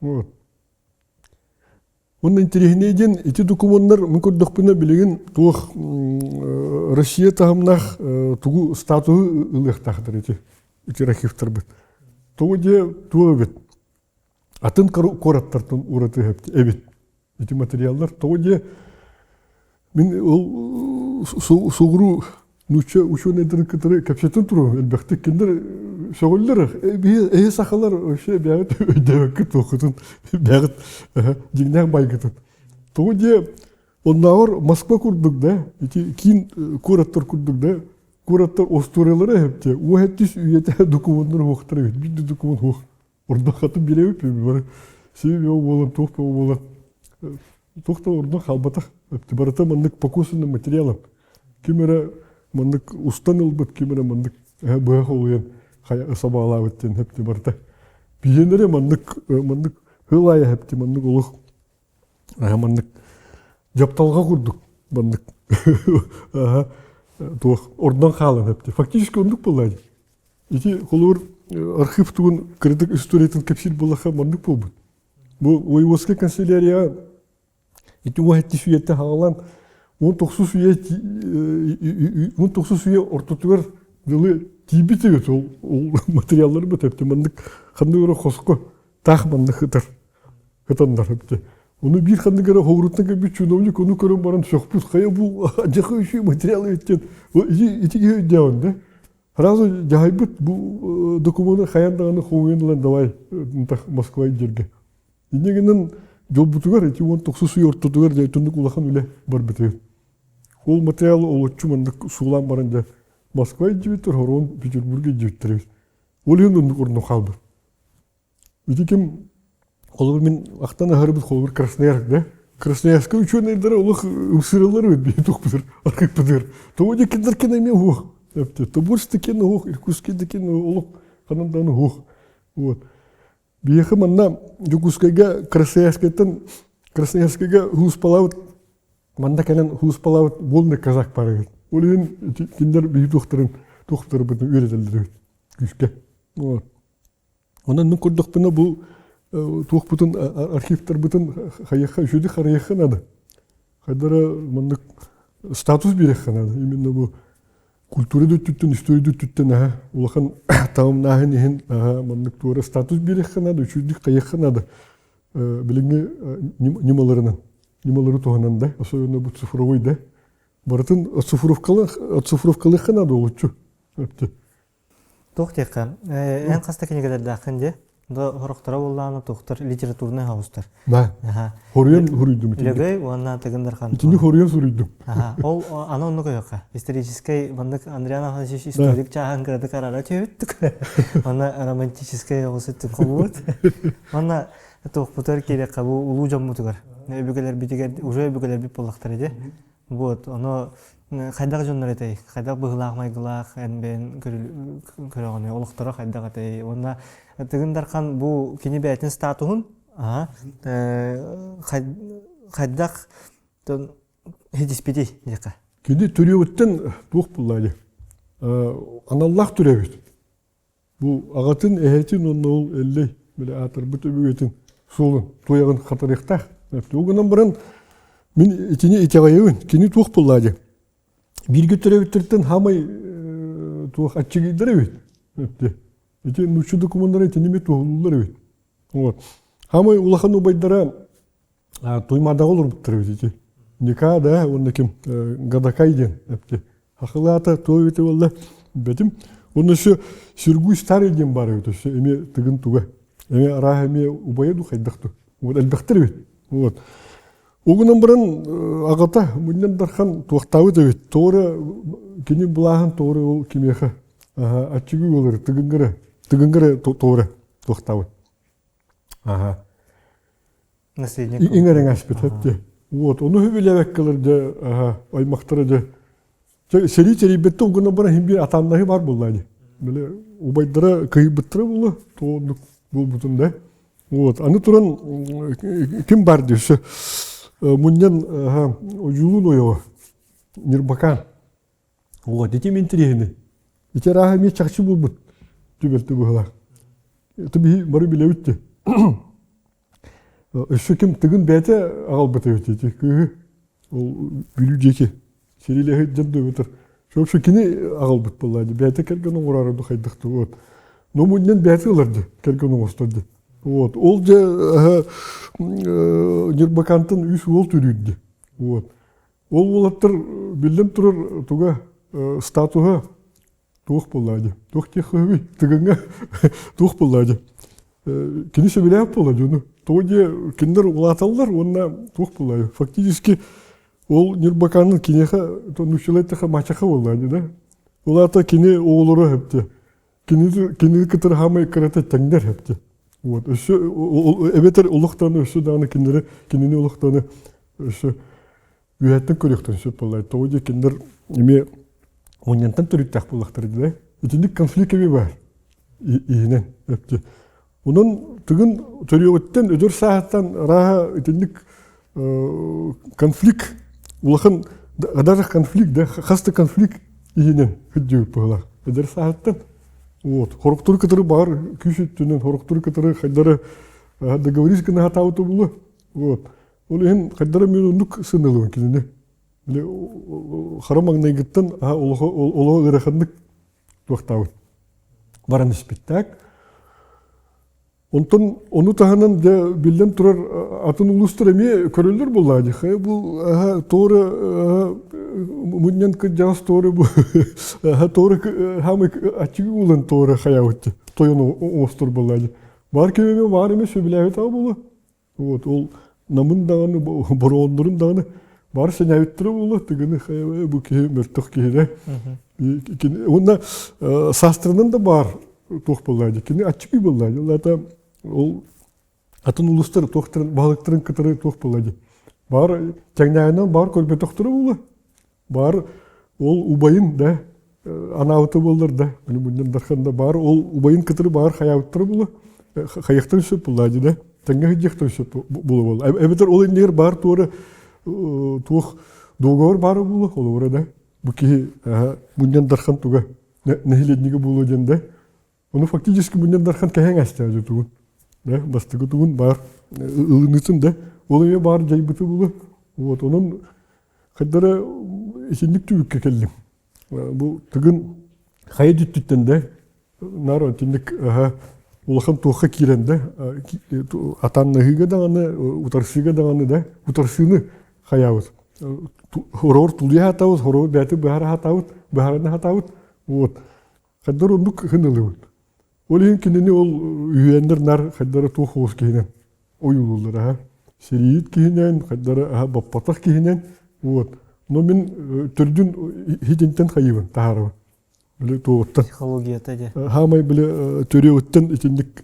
Вот. Уонна интэриэһинэй диэн ити докумуоннар мин көрдөхпүнэ билигин туох Россия таһымнаах тугу статуһу ылыахтаахтар ити ити архивтарбыт. Тоҕо диэ туох эбит атын куораттартан ураты эбит ити материаллар тоҕо диэ Мин ол соҕуруу нуучча учуонайдарын кытары кэпсэтэн туруом элбэхтик. Кинилэр сөҕөллөр эһи сахалар вообще бэйэҕит өйдөөбөккүт туоххутун бэйэҕит дьиҥнээх байгытын. Тоҕо диэ оннооҕор Москва курдук да ити киин куораттар курдук да куораттар остуоруйалара эһэптэ уоһэттис үйэтэ докумуоннар уохтар эбит биир да докумуон суох Ордук хатын билэбит бары сиби буолан туох да буолан туох да ордук хаалбатах барыта маннык по косвенным материалам ким эрэ маннык устан ылбыт ким эрэ маннык быһа холуйан сабаалаабыт диэн хэпти барыта биһиэнэрэ маннык маннык хыл аайы хэпти маннык олох маннык дьапталҕа курдук маннык туох ордон хаалан хэпти фактически оннук буолла ити холуур. архив тугун кырдык историятын кэпсиир буоллахха маннык буолбут. Бу воеводскай канцелярия ити уһэттис үйэттэн хаалан 19 үйэ 19 үйэ ортотугар дылы тиийбит эбит ол ол материаллар бу тэпти маннык ханнык эрэ хоско таах маннык ытар ытаннар эбит. Ону биир ханнык эрэ хоҕуруттан кэлбит чиновник ону көрөн баран сөхпүт хайа бу дьаха үчүгэй материал эбит диэн ити ити киһи өйдөөҕүн да сразу дьаһайбыт бу докумуону хайаан даҕаны хомуйан ылан давай Москва илдьэргэ. Инньэ гынан дьолбутугар ити 19 үйэ ортотугар дьэ итинник улахан үлэ барбыт эбит. Ол материал олоччу маннык суулаан баран дьэ Москва илдьибиттэр, хороон Петербурга илдьибиттэр эбит. Ол иһин оннук орно хаалбыт. Ити ким холобур мин ахтан аһарбыт холобур Красноярск да Красноярскай учуонайдара олох ымсыыраллар эбит биһи тухпутур архыппытыгар. Тоҕо дьэ кинилэр кин эмиэ уһуох. Тобольск да уһуох, Иркутский да олох ханан даҕаны уһуох. Вот. Биһиэхэ манна Дьокуускайга Красноярскайтан Красноярскайга һууспалаабыт манна кэлэн һууспалаабыт вольный казак баар эбит. Ол иһин кинилэр биһи туохтарын туохтарбытын үөрэтэллэр эбит күүскэ. Вот. Онон мин көрдөхпүнэ бу туохпутун архивтарбытын хайыахха үчүгэйдик харайыахха наада. Хайдара маннык статус биэриэххэ наада. Именно бу культура да өттүттэн, история да өттүттэн аһа улахан таһымнааһын иһин аһа маннык туора статус биэриэххэ наада, үчүгэйдик хайыахха наада. Билиҥҥи ньымаларынан, ньымалары туһанан да, особенно бу цифровой да, барытын оцифровкалыахха наада олуччу. Туох диэххэ, эн хаста кинигэлэрдээххин дии? Да хорохторо буоллаҕына туохтар литературнай хаустар. Да. Хоруйан суруйдум итини. Лөгөй уонна Тыгын Дархан. Итини хоруйан суруйдум. Ол аны оннук өйөххө. Историческай маннык Андриан Афанасьевич историк чааһын кыратык арара түһүттүк. Онно романтическай оҕус өттүн холуут. Онно туохпутугар киириэххэ бу улуу дьоммутугар өбүгэлэрбитигэр уже өбүгэлэрбит буоллахтара дии. Вот, ону хайдах дьоннор этэй? Хайдах быһыылаах майгылаах эн бэйэн көрөҕүнүй? Олохторо хайдах этэй? Уонна Тыгын Дархан бу кини бэйэтин статуһун хайдах хидиспитий диэххэ? Кини төрүөҕүттэн туох булла дии? Аналлаах төрөөбүт. Бу аҕатын, эһэтин уонна ол Эллэй били аатырбыт өбүгэтин суолун, туйаҕын хатарыахтаах. Ол гынан баран мин итини итэҕэйэбин. Кини туох буоллаа диэн. Бииргэ төрөөбүттэртэн хаамай туох аччыгыйдар эбит. Ити нуучча докумуоннара итини эмиэ туоһулууллар эбит. Вот. Хаамай улахан убайдара Туймаадаҕа олорбуттар эбит ити. Ника да уонна ким Гадакай диэн эпти. Хахылаата туо эбитэ буолла бэтим. Уонна өссө Сергуй Старый диэн баар эбит өссө эмиэ тыгын туга. Эмиэ арааһа эмиэ убайа ду хайдах ду. Вот элбэхтэр эбит. Вот. Ол гынан баран аҕата Мунньан Дархан туохтаабыт эбит. Тоҕо кини былааһын тоҕо ол кимиэхэ аччыгый буолар тыгынгара тыгынгара тоҕо туохтаабыт. Аха. Наследник. Иҥэрэҥэспит этти. Вот, ону билэбэккэлэр дьэ, аха, аймахтара дьэ. Сэрии тэрийбэттэ угунан баран иһин биир атааннаһыы баар буолла ини. Били убайдара кыйбыттара буолла, тоҕоннук буолбутун да. Вот, аны туран ким бар дии өссө мунньан Одьулуун ойоҕо Ньурбакаан. Вот, ити интэриэһинэй. Ити арааһа эмиэ чахчы буолбут түбэлтэ быһыылаах. Это биһи бары билэбит дии. Өссө ким Тыгын бэйэтэ аҕалбыт эбит ити кыыһы. Ол Бүлүү диэки сэриилэһит дьон да Вообще кини аҕалбыт буолла дии. Бэйэтэ кэргэн оҥороору да хайдах да вот. Но мунньан бэйэтэ ылар дии, кэргэн оҥостор дии. Вот. Ол дьэ Ньурбакантан үс уол төрүүр дии. Вот. Ол уолаттар биллэн турар туга статуһа туох буоллаа дии. Туох диэх көһүбүй? Тыгыҥҥа туох буоллаа дии. Кини сөбүлээбит буолла дьону. Тоҕо диэ кинилэр улааталлар уонна туох буоллаа дии. Фактически ол Ньурбакаанын киниэхэ нууччалыы эттэххэ мачаха буоллаа дии да. Ол аата кини оҕолоро эптэ. Кинини кинини кытары хаамай кырата тэҥнэр эптэ. Вот өссө эбэтэр олохтону өссө даҕаны кинилэри кинини олохтону өссө үөһэттэн көрүөхтэрин сөп буоллар. Тоҕо диэ кинилэр эмиэ мунньантан төрүттээх буоллахтара дии. Итинник конфликт эмиэ баар иһинэн эпти. Онон тыгын төрүөҕүттэн өдөр сааһыттан арааһа итинник конфликт улахан даже конфликт да хас да конфликт иһинэн сылдьыбыт быһыылаах. Эдэр сааһыттан. Вот. Хорохтору кытары баар күүс өттүнэн, хорохтору кытары хайдары договорись гына хатаабыта буолуо. Вот. Ол иһин хайдары мен оннук сыналыбын кинини. Били хара маҥнайгыттан олоҕо ыараханнык туохтаабыт. Баран испиттээк. Онтон ону таһынан дьэ биллэн турар атын улуустар эмиэ көрөллөр буоллаҕа дии. Хайа бу туора мунньан кырдьаҕас туора бу туора хаамай аччыгы буолан туора хайаабыт дии. Тойон оҥостор буоллаҕа дии. Баар ким эмэ баар эмэ сөбүлээбит аҕа буолуо. Вот ол намын даҕаны борооннорун даҕаны баар сэнээбиттэрэ буолуо тыгыны хайа бу киһи мөлтөх киһи да. Уонна саастарынан да баар туох буоллаа дии кини аччыгый буоллаа дии ол аата ол атын улуустар туохтарын баһылыктарын кытары туох буоллаа дии баар тэҥнээһинэн баар көрбөтөхтөрө буолуо баар ол убайын да анаабыта буоллар да мунньан дархан да баар ол убайын кытары баар хайаабыттара буолуо хайыахтарын сөп буоллаа дии да тэҥҥэ сылдьыахтарын сөп буолуо буолла эбэтэр ол иннигэр баар туора туох договор баара буолуо холобура да бу киһи мунньан дархан туга нэһилиэнньигэ буолуо диэн да ону фактически мунньан дархан кэһэҥ астаажы тугун да бастакы тугун баар ылыныытын да ол эмиэ баар дьайбыты буолуо вот онон хайдара итинник түбүккэ кэллим бу тыгын хайа дьүттүттэн да наар итинник улахан туохха киирэн да атааннаһыыга даҕаны утарсыыга даҕаны да утарсыыны хайаабыт хороҕор тулуйа сатаабыт хороҕор бэйэтэ быһаара сатаабыт быһаарына сатаабыт вот хайдах оннук хынылыбыт ол иһин кинини ол үһүйээннэр наар хайдара туох оҕус киһинэн ойуулууллар аха сэрииһит киһинэн хайдара аха баппатах киһинэн вот но мин төрдүн хитинтэн хайыыбын таһаарабын били туоҕуттан психологията дьэ хаамай били төрүөҕүттэн итинник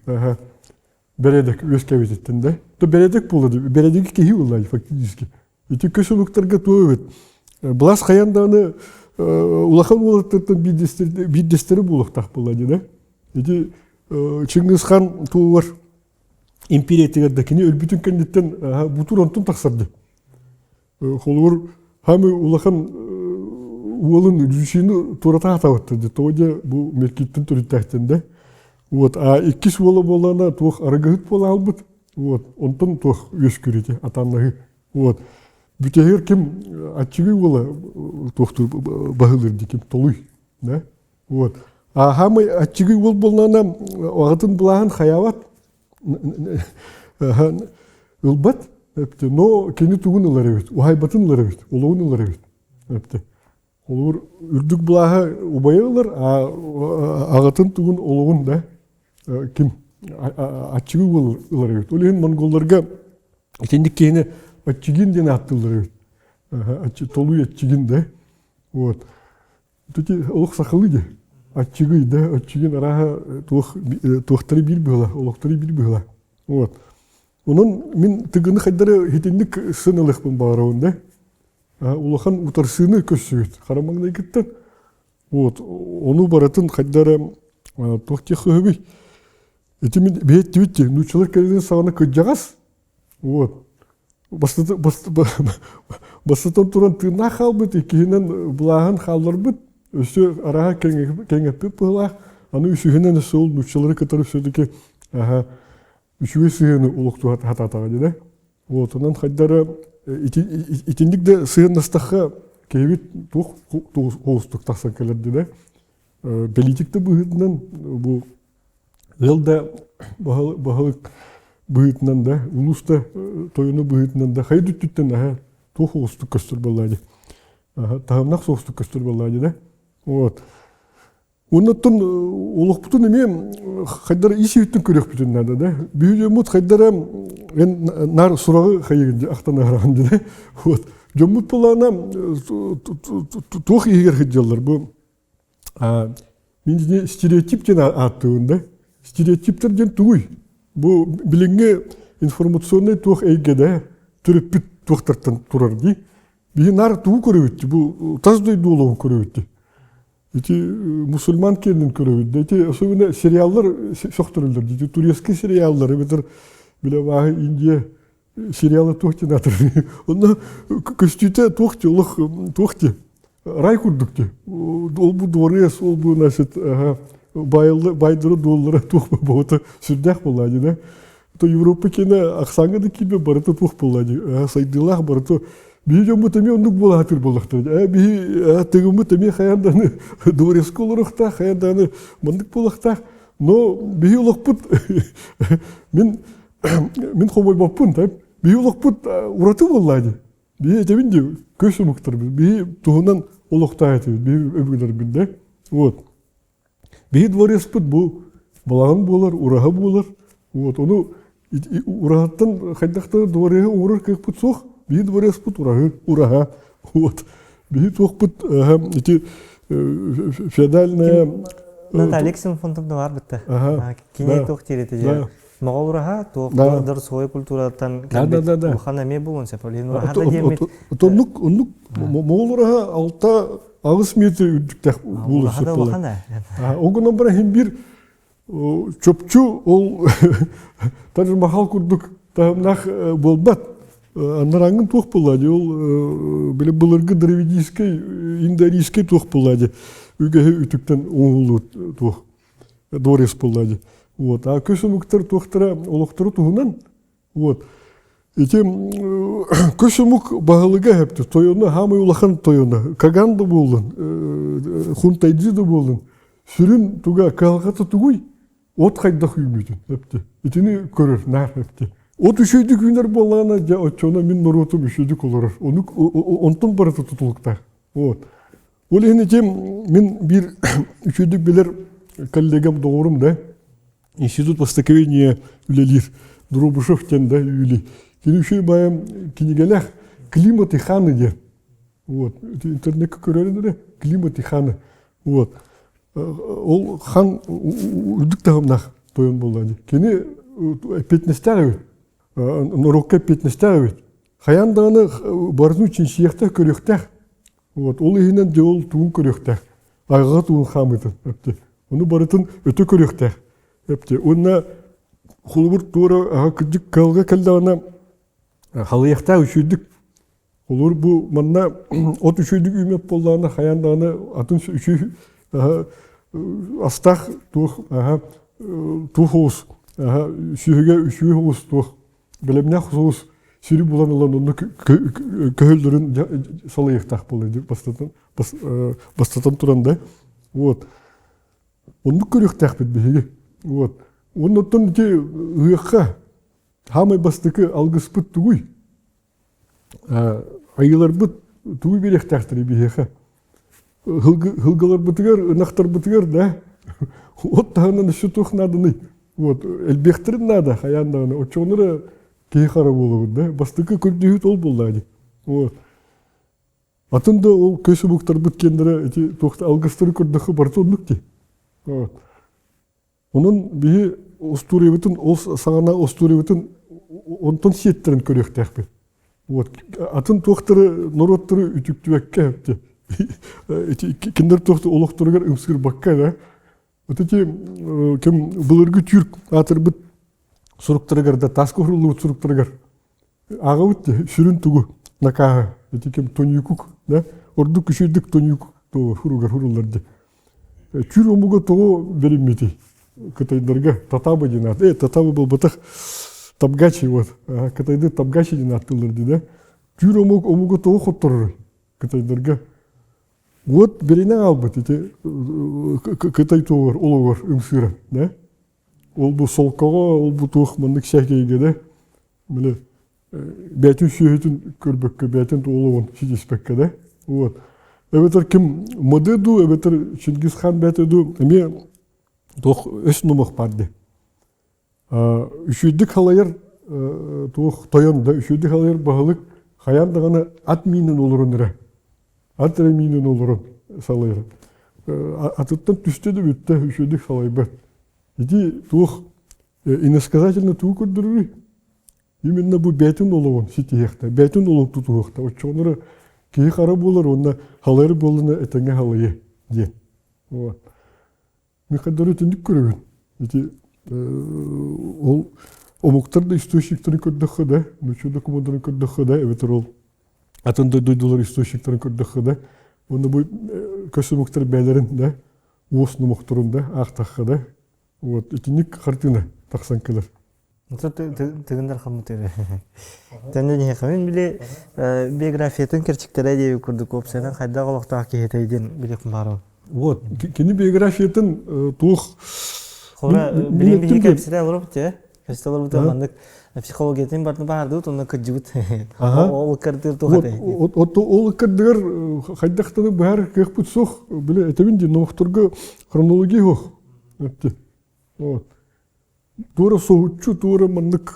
бэрээдэк үөскээбититтэн да то бэрээдэк буолла бэрээдэги киһи буолла фактически ити көс омуктарга туох эбит былаас хайан даҕаны улахан уолаттартан биирдэстэрэ буолуохтаах буолла дии да ити Чингис хан туһугар империятыгар да кини өлбүтүн кэнниттэн бутур онтун тахсарды Холобур, хаамый улахан уолун Люсины туората хатабыттар дии. Тоҕо дьэ бу Меркиттэн төрүттээхтэн да. Вот, а иккис уола буоллаҕына туох арыгыһыт буола хаалбыт. Вот, онтон туох үөскүүр ити атааннаһыы. Вот. Бүтэһигэр ким аччыгый уола туохтуур баһылыыр дии ким толуй. Да? Вот. А хаамый аччыгый уол буоллаҕына аҕатын былааһын хайаабат ылбат но кини тугун ылар эбит уһайбатын ылар эбит олоҕун ылар эбит холобур үрдүк былааһы убайа ылар а аҕатын тугун олоҕун да ким аччыгы уол ылар эбит ол иһин монголларга итинник киһини аччыгин диэн ааттыыллар эбит толуй аччыгин да вот Ити олох сахалыы дии. Аччыгый да, аччыгын арааһа туох туохтары биир быһыла, олохтору биир быһыла. Вот. Онон мин тыгыны хайдары итинник сыналыахпын баҕарабын да. Улахан утарсыыны көрсүбүт хара маҥнайгыттан. Вот. Ону барытын хайдары туох диэх көһөбүй? Ити мин биһиттибит дии, нууччалар кэлин саҕана кырдьаҕас Вот. Бастатан туран тыыннаах хаалбыт, иккиһинэн былааһын хаалларбыт, өссө арааһа кэҥэппит быһыылаах. Аны үсүһүнэн өссө ол нууччалары кытары все-таки үчүгэй сыһыаны олохтуу сатаатаҕа дии Вот, онон хайдары итинник да сыһыаннастахха киһибит туох оҕустук тахсан кэлэр дии Политик да быһыытынан бу Ыал да баһылык быһыытынан да, улуус да тойону быһыытынан да хайа дүттүттэн аһа туох оҕустук көстөр буоллаа дии. Таһымнах соҕустук көстөр буоллаа дии да. Вот. Оннуттан олохпутун эмиэ хайдара ис иһиттэн көрүөхпүтүн наада да. Биһи хайдара эн наар сураҕы хайыгын ахтан аһараҕын дии да. Вот. Дьоммут буолаана туох иһигэр сылдьаллар бу Мин итини стереотип диэн ааттыыбын да. Стереотиптэр диэн тугуй? Бу билиҥҥи информационнай туох эйгэдэ төрөппүт туохтартан турар дии. Биһи наар тугу көрөбүт бу тас дойду олоҕун көрөбүт дии. Ити мусульман киэнин көрөбүт да. Ити особенно сериаллар сөхтөрөллөр дии. Турецкий сериаллар эбэтэр билэ бааһы Индия сериалы туох диэн аатырый онно көстүүтэ туох дии олох туох дии рай курдук дии ол бу дворец ол бу значит Байдыры дуоллара туох буолта сүрдээх буолла дии да. То Европа киэнэ ахсааҥҥа да киирбэт барыта туох буолла дии. Сайдыылаах барыта биһи дьоммут эмиэ оннук буола сатыыр буоллахтара. Биһи тыгыммыт эмиэ хайаан даҕаны дворецка олоруохтаах, хайаан даҕаны маннык буолуохтаах. Но биһи олохпут мин мин хомойбоппун да биһи олохпут ураты буолла дии. Биһи этэбин дии көс омуктарбыт биһи туһунан олохтоох этибит биһи өбүгэлэрбит да. Вот. Биһи дворецпыт бу балаҕан буолар, ураһа буолар. Вот ону ураһаттан хайдах да двореһы оҥорор кыахпыт суох. Биһи дворецпыт ураһы, ураһа. Вот. Биһи туохпут ити феодальная Наталья Ксенофонтовна бар бытта. Кини туох диир этэ Моҕол ураһа туох дорсуой культураттан кэлбит улахан эмиэ буолуон сөп. Ол ураһа да диэммит Оннук оннук моҕол ураһа 6-8 метр үрдүктээх буолуон сөп улахан Ол гынан баран иһин биир чопчу ол Тадж-Махал курдук таһымнаах буолбат. Аннараҥҥын туох буолла дии ол били былыргы дравидийскай индоарийскай туох буолла дии үгэһи үтүктэн оҥоһуллубут туох дворец буолла дии. Вот. А көс омуктар туохтара олохтору туһунан вот. Ити көс омук баһылыга хэпти тойону хаамай улахан тойону Каган да буоллун Хунтайджи да буоллун сүрүн туга кыһалҕата тугуй от хайдах үүммүтүн эпти итини көрөр наар эпти от үчүгэйдик үүнэр буоллаҕына дьэ оччоҕуна мин норуотум үчүгэйдик олорор онук онтон барыта тутулуктаах вот Ол иһин ити мин биир үчүгэйдик билэр коллегам, доҕорум да, институт востоковедения үлэлиир Дробышев диэн да Юлий. Кини үчүгэй баайым кинигэлээх «Климат и ханы» диэн. Вот. Интернеккэ көрөрүн эрэ «Климат и ханы». Вот. Ол хан үрдүк таһымнаах тойон буолла дии. Кини эппиэтинэстээх эбит. Норуокка эппиэтинэстээх эбит. Хайаан даҕаны барытын чинчийиэхтээх, көрүөхтээх. Вот, ол иһинэн дьэ ол тугун көрүөхтээх. Айҕаҕа тугун хаамыытын эпти. Ону барытын өтө көрүөхтээх эпти. Уонна холобур туора аха кырдьык кыалга кэллэҕинэ халыйахтаах үчүгдүк. Холобур бу манна от үчүгдүк үүмэт буоллаҕына хайаан даҕаны атын үчүг астаах туох туох оҕус сүөһүгэ үчүгэй оҕус туох бэлэмнээх соҕус сири булан ылан онно көһөллөрүн салайыахтаах буолар бастатан бастатан туран да вот оннук көрүөхтээхпит биһиги вот оннуттан ити ыһыахха хаамай бастакы алгыспыт тугуй айыыларбыт тугу биэриэхтээхтэрий биһиэхэ Һылгыларбытыгар, ынахтарбытыгар да от таһынан өссө туох нааданый? Вот элбиэхтэрин наада хайаан даҕаны. Оччоҕуна эрэ киһи хара буолабыт да. Бастакы көрдөһүүт ол буоллаҕа дии. Вот. Атын да ол көс омуктарбыт киэннэрэ ити туох алгыстары көрдөххө барыта оннук дии. Вот. Онон биһи устуоруйабытын ол саҕана устуоруйабытын онтон сиэттэрэн көрүөхтээхпит. Вот атын туохтары норуоттары үтүктүбэккэ ити кинилэр туох олохторугар ымсыырбакка да вот эти ким былыргы түүрк аатырбыт суруктарыгар да тааска уһуруллубут суруктарыгар Аҕабыт сүрүн тугу накааһы ити ким тоньюкук да ордук үчүгдүк тоньюкук хуругар хуруллар ди Түүр омуга тоҕо бериммитий кытайдарга татабы диэн аат татабы буолбатах табгачи вот кытайды табгачи диэн ааттыыллар ди да Түүр омук омуга тоҕо хотторорой кытайдарга вот беринэ хаалбыт ити кытай туоҕар олоҕор ымсыыран да ол бу солкоҕо ол бу туох маннык сээкэйгэ да Били бэйэтин сүөһүтүн көрбөккө, бэйэтин олоҕун ситиспэккэ да. Вот. Эбэтэр ким Мады дуу, эбэтэр Чингис хан бэйэтэ дуу, эмиэ туох өс номох баар дии. Үчүгдүк халайар туох тойон да, үчүгдүк халайар баһылык хайаан даҕаны ат миинин олорон эрэ, ат эрэ миинин олорон салайар. Атыттан түстэ да бүттэ, үчүгдүк салайбат. Ити туох Иносказательно тугу көрдөрөрүй? Именно бу бэйэтин олоҕун ситиһиэхтэ, бэйэтин олоҕун тутуһуохта. Оччоҕуна киһи хара буолар уонна халайар буоллуна этэҥҥэ халайы диэн. Вот. Мин хайдары итинник көрөбүн. Ити ол омуктар да источниктарын көрдөххө да, нучча докумуоннарын көрдөххө да, эбэтэр ол атын да дойдулар источниктарын көрдөххө да, уонна бу көс омуктар бэйэлэрин да. уос номохторун да аахтахха да вот итинник хартыына тахсан кэлэр. Тыгындар хаммыт Тэннэ ниһэхэмин били биографиятын кэрчиктэрэ диэби курдук уопсайынан хайдах олохтоох киһитэй диэн билиэхпин баҕарабын. Вот кини биографиятын туох Хора билин биһи кэпсэтэ олоробут ээ. Кэпсэтэ олорбут маннык психологиятын бартын баардыбыт онно кырдьыбыт. Ол ыккардыыр туох этэй? Ол ыккардыгар хайдахтаны быһаар кыахпыт суох. Били этэбин дии номохторго хронология суох. Вот. Туора соһуччу, туора маннык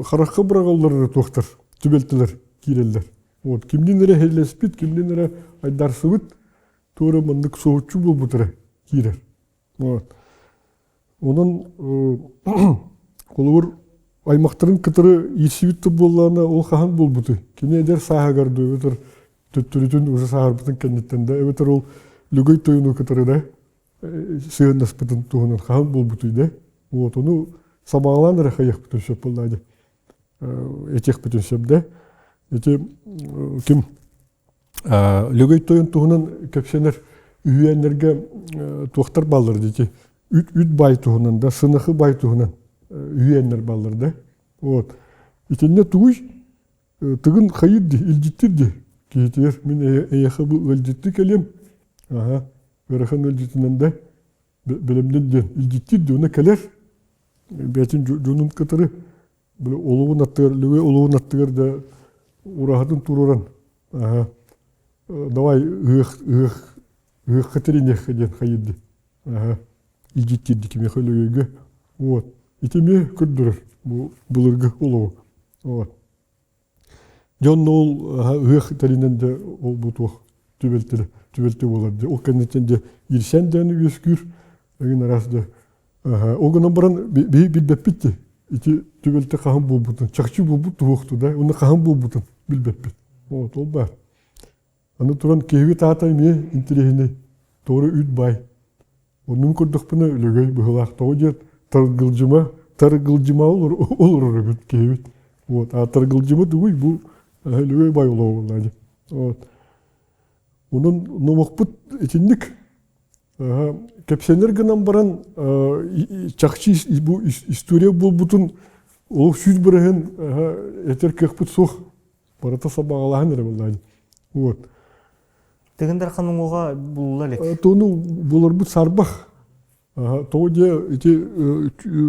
харахха быраҕаллар эрэ туохтар, түбэлтэлэр киирэллэр. Вот кимнин эрэ эһэлэспит, кимнин эрэ айдарсыбыт, туора маннык соһуччу буолбут эрэ киирэр. Вот. Онон холобур аймахтарын кытары иирсибит да буоллаҕына ол хаһан буолбутуй? Кини эдэр сааһыгар дуу эбэтэр төттөрүтүн уже сааһырбытын кэнниттэн да эбэтэр ол Лөгөй тойону кытары да сыһыаннаспытын туһунан хаһан буолбутуй да? Вот ону сабаҕалаан эрэ хайыахпытын сөп буоллаа дии. Этиэхпитин сөп да. Ити ким Лөгөй тойон туһунан кэпсэнэр үһүйээннэргэ туохтар бааллар дии үт үт баай туһунан да сынахы баай туһунан үһүйээннэр бааллар да. Вот. Итиннэ тугуй Тыгын хайыр дии, илдьиттир дии киһитигэр мин эйиэхэ бу ыалдьыттыы кэлиэм, аһа, ыарахан ыалдьытынан да бэлэмнэн диэн илдьиттир дии, уонна кэлэр бэйэтин дьонун кытары били олугун аттыгар, Лөгөй олугун аттыгар да ураһатын туруоран, аһа, давай ыһыах ыһыах ыһыахха тэриниэххэ диэн хайыр дии, аһа, илдьиттир дии кимиэхэ Лөгөйгө, вот, ити эмиэ көрдөрөр бу былыргы олоҕу, вот. Дьон ол ыһыах тэринэн да ол бу туох түбэлтэ түбэлтэ буолар дии. Ол кэнниттэн дьэ иирсээн дээн үөскүүр эҥин араас да ол гынан баран биһи билбэппит дии. Ити түбэлтэ хаһан буолбутун, чахчы буолбут туһуохту да, уонна хаһан буолбутун билбэппит. Вот ол баар. Аны туран киһибит аата эмиэ интэриэһинэй. Туора үүт баай. Оннун көрдөхпүнэ Лөгөй быһыылаах тоҕо диэн Таргылдьыма, Таргылдьыма олорор эбит киһибит. Вот. А Таргылдьыма тугуй бу Лөгөй баай олоҕо буоллаа дии. Вот. Онон номохпут итинник кэпсэнэр гынан баран чахчы бу история буолбутун олох 100% этэр кыахпыт суох. Барыта сабаҕалааһын эрэ буоллаа дии. Вот. Тыгын Дархан уҥуоҕа булла илик. Тону буларбыт сарбах. Тоҕо диэ ити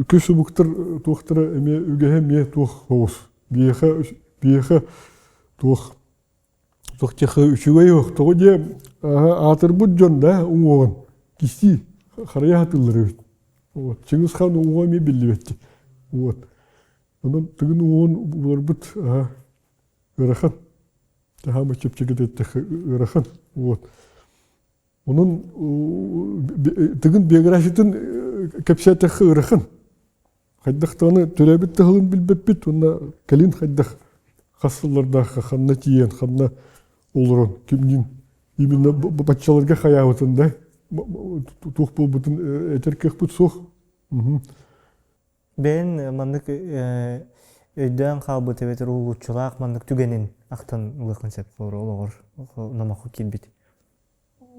көс омуктар туохтара эмиэ үгэһэ эмиэ туох оҕус. Биһиэхэ биһиэхэ туох туох диэхэ үчүгэй ох. Тоҕо диэ аатырбыт дьон да уҥуоҕун кистии харайа сатыыллар эбит. Вот. Чыҥыс хаан уҥуоҕа эмиэ биллибэт. Вот. Онон тыгын уҥуоҕун буларбыт ыарахан. Таһаама чэпчэкитэ эттэххэ ыарахан. Вот. Онон тыгын биографиятын кэпсээтэххэ ыарахан. Хайдах даҕаны төрөөбүт тылын билбэппит уонна кэлин хайдах хас сыллардаахха ханна тиийэн, ханна олорон, кимниин именно баччаларга хайаабытын да туох буолбутун этэр кыахпыт суох. Бэйэн маннык өйдөөн хаалбыт эбэтэр уһулуччулаах маннык түгэнин ахтан ылыаххын сөп олоҕор номоххо киирбит.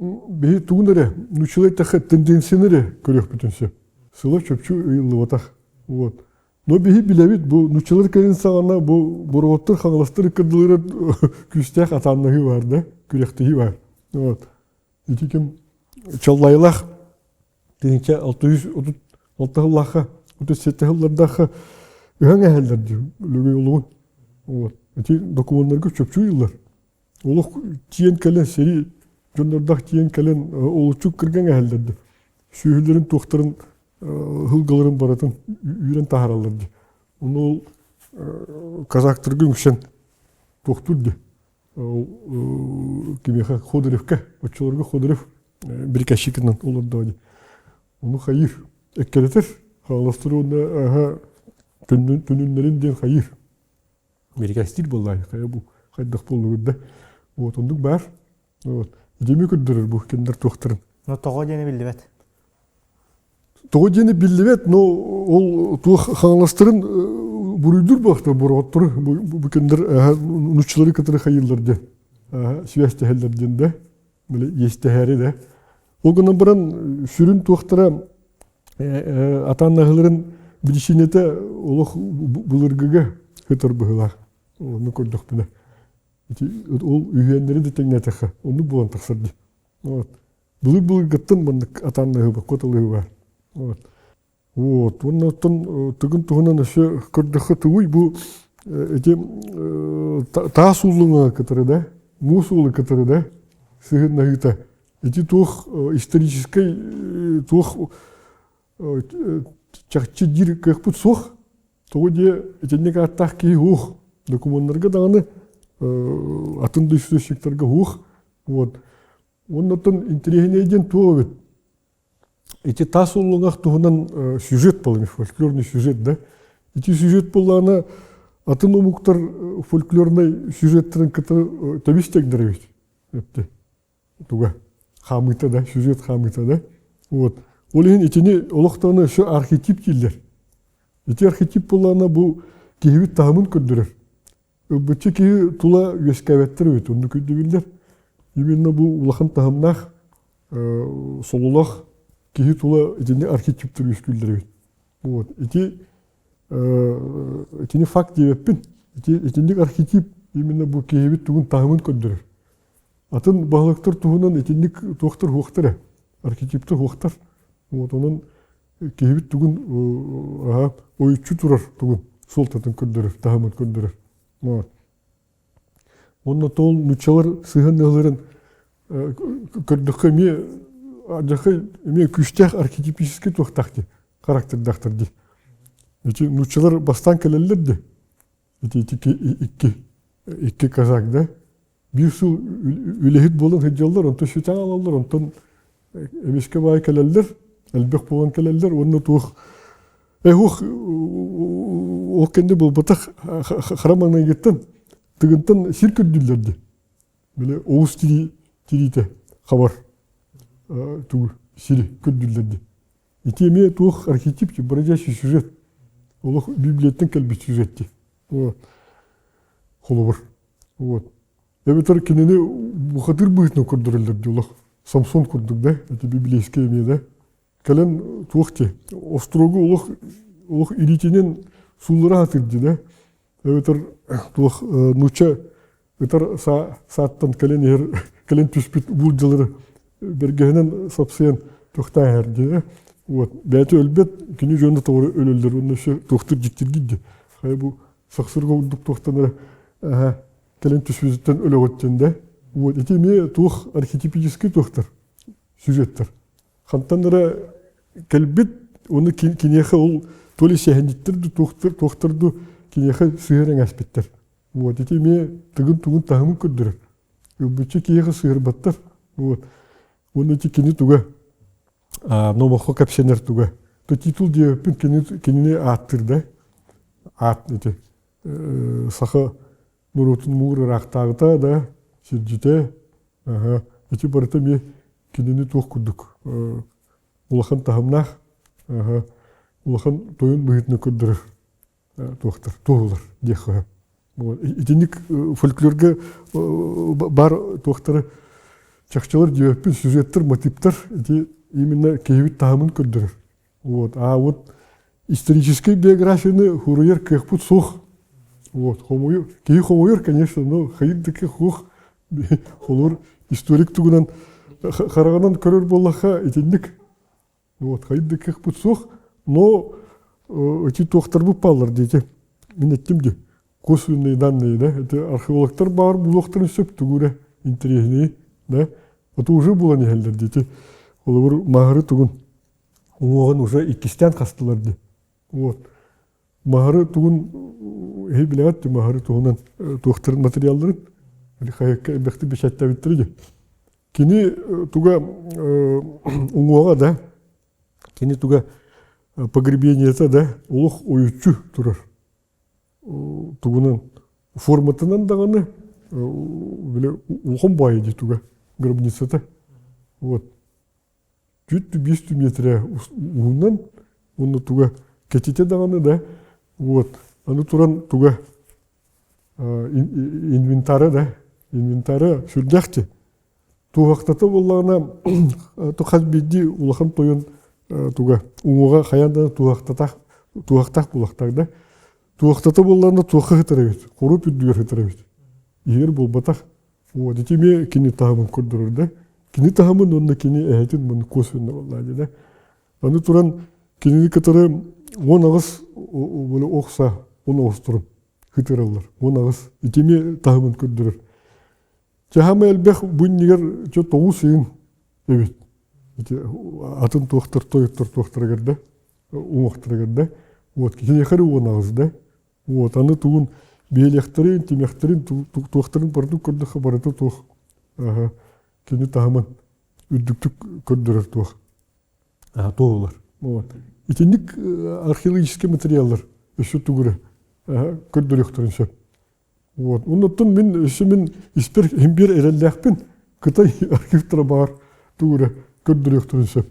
Биһи тугун эрэ нууччалыы эттэххэ тенденцияны эрэ көрүөхпүтүн сөп. Сыла чопчу ыйыллыбатах. Вот. Но биһи билэбит бу нууччалар кэлин саҕана бу бороҕоттор хаҥаластар ыккардылара күүстээх атааннаһыы бар да, күрэхтэһии бар. Вот. Ити ким Чаллайлаах 1636 сыллаахха, 37 сыллардаахха ыһан эһэллэр дии Лөгөй олоҕун. Вот. Ити докумуоннарга чопчу ыйыллар. Олох тиийэн кэлэн сэрии дьоннордоох тиийэн кэлэн олуччу кырган эһэллэр дии. Сүөһүлэрин туохтарын һылгыларын барытын үүрэн таһаараллар дии. Ону ол казактарга үҥсэн туохтуур дии. Ол кимиэхэ Ходоревка, оччолорго Ходорев приказчигынан олордо дии. Ону хайыыр, эккирэтэр, хааластыр уонна аһа түнүннэрин диэн хайыыр. Бирикээстиир буоллаҕа хайа бу хайдах буоллугут да. Вот оннук баар. Вот. Итими көрдөрөр бу кинилэр туохтарын. Но тоҕо диэни биллибэт. Тоҕо диэни биллибэт, но ол туох хаҥаластарын буруйдуур буолахтар бороҕоттору бу кинилэр нуччалары кытары хайыыллар диэн связьтэһэллэр диэн да били иэстэһээри да. Ол гынан баран сүрүн туохтара атааннаһыыларын биричиинэтэ олох былыргыга сытар быһыылаах. Ону көрдөхпүнэ. Ити ол үһүөннэри да тэҥнээтэххэ оннук буолан тахсар дии. Вот. Былыр-былыргыттан маннык атааннаһыы куоталаһыы баар. Вот. Вот. Уонна оттон тыгын туһунан өссө көрдөххө тугуй бу ити таас ууллуҥа кытары да, муус уулу кытары да сыһыннаһыыта. Ити туох историческай туох чахчы диир кыахпыт суох. Тоҕо диэ итинник ааттаах киһи уох. Докумуоннарга даҕаны атын да источниктарга уох. Вот. Уонна оттон интэриэһинэй диэн туох эбит? Ити таас уллуҥах туһунан сюжет буолар, фольклорный сюжет да. Ити сюжет буоллаҕына атын омуктар фольклорнай сюжеттарын кытары тэбис тэҥнэр эбит. Эпти. Туга хаамыыта да, сюжет хаамыыта да. Вот. Ол иһин итини олохтоону өссө архетип дииллэр. Ити архетип буоллаҕына бу киһибит таһымын көрдөрөр. Ылбычча киһи тула үөскээбэттэр эбит, оннук өйдөбүллэр. Именно бу улахан таһымнаах сололоох киһи тула итини архетиптэр үөскүүллэр эбит. Вот. Ити итини факт диэбэппин. Ити итинник архетип именно бу киһибит тугун таһымын көрдөрөр. Атын баһылыктар туһунан итинник туохтар хуохтар ээ. Архетиптэр хуохтар. Вот онон киһибит тугун ойуччу турар тугун суолтатын көрдөрөр, таһымын көрдөрөр. Вот. Уонна тоол нууччалар сыһыаннаһыыларын көрдөххө эмиэ адьахай эмиэ күүстээх архетипический туохтаах дии, характердаахтар дии. Ити нууччалар бастаан кэлэллэр дии. Ити икки икки казак да биир сыл үлэһит буолан сылдьаллар, онтон сүтэн аалаллар, онтон эмискэ баай кэлэллэр, элбэх буолан кэлэллэр уонна туох эһуох ол кэннэ буолбатах хара маҥнайгыттан тыгынтан сир көрдүүллэр дии. Били оҕус тириитэ хабар тугу сири көрдүүллэр дии. Ити эмиэ туох архетип бродячий сюжет. Олох Библияттан кэлбит сюжет дии. Холобур. Вот. Эбэтэр кинини бухатыыр быһыытынан көрдөрөллөр дии олох. Самсон курдук да, это библейское эмиэ да. Кэлэн туох дии, острогу олох олох илиитинэн сууллара сатыыр дии да. Эбэтэр туох нуучча ытар сааттан кэлэн иһэр кэлэн түспүт буулдьалары бэргэһинэн сапсыйан туохтаан иһэр дии. Вот. Бэйэтэ өлбөт, кини дьоно тоҕо өлөллөр уонна өссө туохтуур дьиктиргит дии. Хайа бу сахсырга курдук туохтан эрэ кэлэн түспүтүттэн өлөҕүттэн да. Вот ити эмиэ туох архетипический туохтар, сюжеттар. Хантан эрэ кэлбит, уонна киниэхэ ол то ли сэһэнньиттэр ду туохтар, туохтар ду киниэхэ сыһыар эҥээспиттэр. Вот ити эмиэ тыгын-тугун таһымын көрдөрөр. Ылбычча киһиэхэ сыһыарбаттар. Вот. Уонна ити кини туга номоххо кэпсэнэр туга. То титул диэбиппин кини, кинини ааттыыр да. Аат ити саха норуотун муур ыраахтааҕыта да, сирдьитэ. Ити барыта эмиэ кинини туох курдук улахан таһымнаах, улахан тойон быһыытынан көрдөрөр туохтар, туоһулар диэххэ сөп. Итинник фольклорга баар туохтары чахчылар диэбэппин, сюжеттар, мотивтар ити именно киһибит таһымын көрдөрөр. Вот. А вот историческай биографияны хуруйар кыахпыт суох. Вот. Хомуйу, киһи хомуйар, конечно, но хайыр хуох холур историк тугунан хараҕынан көрөр буоллахха итинник Вот, хайдах кыахпыт суох, но эти туохтарбыт бааллар диэти. Мин эттим дии, косвенные данные, да, это археологтар баар булуохтарын сөп тугу эрэ интэриэһинэйи, да, это уже булан иһэллэр диэти. Холобур, Маһары тугун уҥуоҕун уже иккистээн хастылар дии. Вот. Маһары тугун эһи билэҕит дии, Маһары туһунан туохтарын материалларын хаһыакка элбэхтик бэчээттэбиттэр дии. Кини туга уҥуоҕа да, кини туга погребениета да олох ойуччу турар. Тугунан форматынан даҕаны били улахан баайы дии туга гробницата. Вот. Түт биэс метрэ уһунан уонна туга кэтитэ даҕаны да вот аны туран туга инвентара да инвентара сүрдээх дии. Туһахтата буоллаҕына хас биирдии улахан тойон туга уҥуоҕа хайаан да туһахтатах туһахтаах буолуохтаах да. Туохтата буоллаҕына туохха сытар эбит, хоруоп үрдүгэр сытар эбит. Иһигэр буолбатах. Вот ити эмиэ кини таһымын көрдөрөр да. Кини таһымын уонна кини эһэтин муну косвенно буоллаа да. Аны туран кинини кытары 18 охса он оҕустурун хытыраллар. 18 ити эмиэ таһымын көрдөрөр. Чаһама элбэх бу иннигэр чө тоҕус ыйын эбит. Ити атын туохтар тойоттор туохтарыгар да уҥуохтарыгар да вот киниэхэ эрэ 18 да вот аны тугун биэлиэхтэрин тимэхтэрин туохтарын барытын көрдөххө барыта туох кини таһымын үрдүктүк көрдөрөр туох туоһулар вот итинник археологический материаллар өссө тугу эрэ көрдөрүөхтэрин сөп вот оннуттан мин өссө мин испэр иһин биэр эрэллээхпин кытай архивтара баар тугу эрэ көрдөрүөхтэрин сөп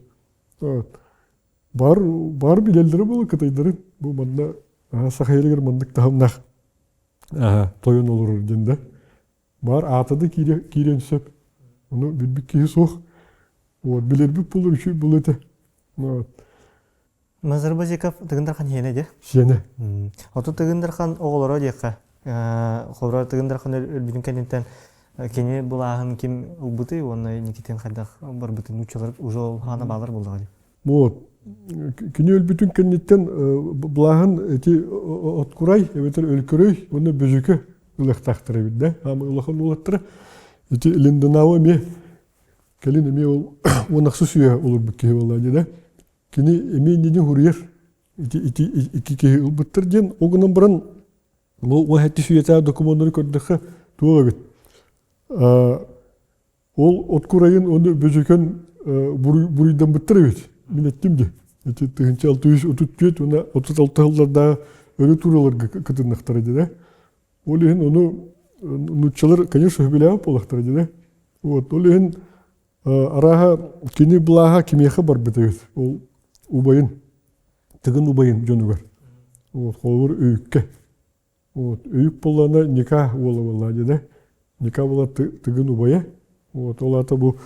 Бар, бар билэллэрэ буолуо кытайдары бу манна саха сиригэр маннык таһымнаах тойон олорор диэн да. Бар аата да киириэн сөп. Ону билбит киһи суох. Вот, билэрбит буолар үчүгэй буолуо этэ. Вот. Назар Базиков Тыгын Дархан сиэнэ дии? Сиэнэ. Оту Тыгын Дархан оҕолоро диэххэ. Холобура Тыгын Дархан өлбүтүн кэнниттэн кини былааһын ким ылбытый уонна Никитин хайдах барбытын нууччалар уже ол хаана баалар буоллаҕа дии. Вот. Кини өлбүтүн кэнниттэн былааһын ити Откурай эбэтэр Өлкөрөй уонна Бөжөкө ылыахтаахтар эбит да. Аамай улахан уолаттара. Ити Линденау эмиэ кэлин эмиэ ол 16 үйэ олорбут киһи буолла дии да. Кини эмиэ иннини хуруйар ити ити икки киһи ылбыттар диэн ол гынан баран бу 17 үйэтээҕи докумуоннары көрдөххө туох эбит Ол откурайын оны бөжөкөн буруйдаммыттар эбит. Мин эттим де. Ити 1634 уонна 36 сылларда өрө туураларга кытыннахтара дии. Ол иһин ону нууччалар, конечно, сөбүлээбэт буоллахтара дии. Вот, ол иһин арааһа кини былааһа кимиэхэ барбыт эбит. Ол убайын, Тыгын убайын дьонугар. Вот, холобур, Өйүккэ. Вот, өйүк буоллаҕына Ника уола буоллаҕа дии да. Ника буола Тыгын убайа. Вот, ол аата бу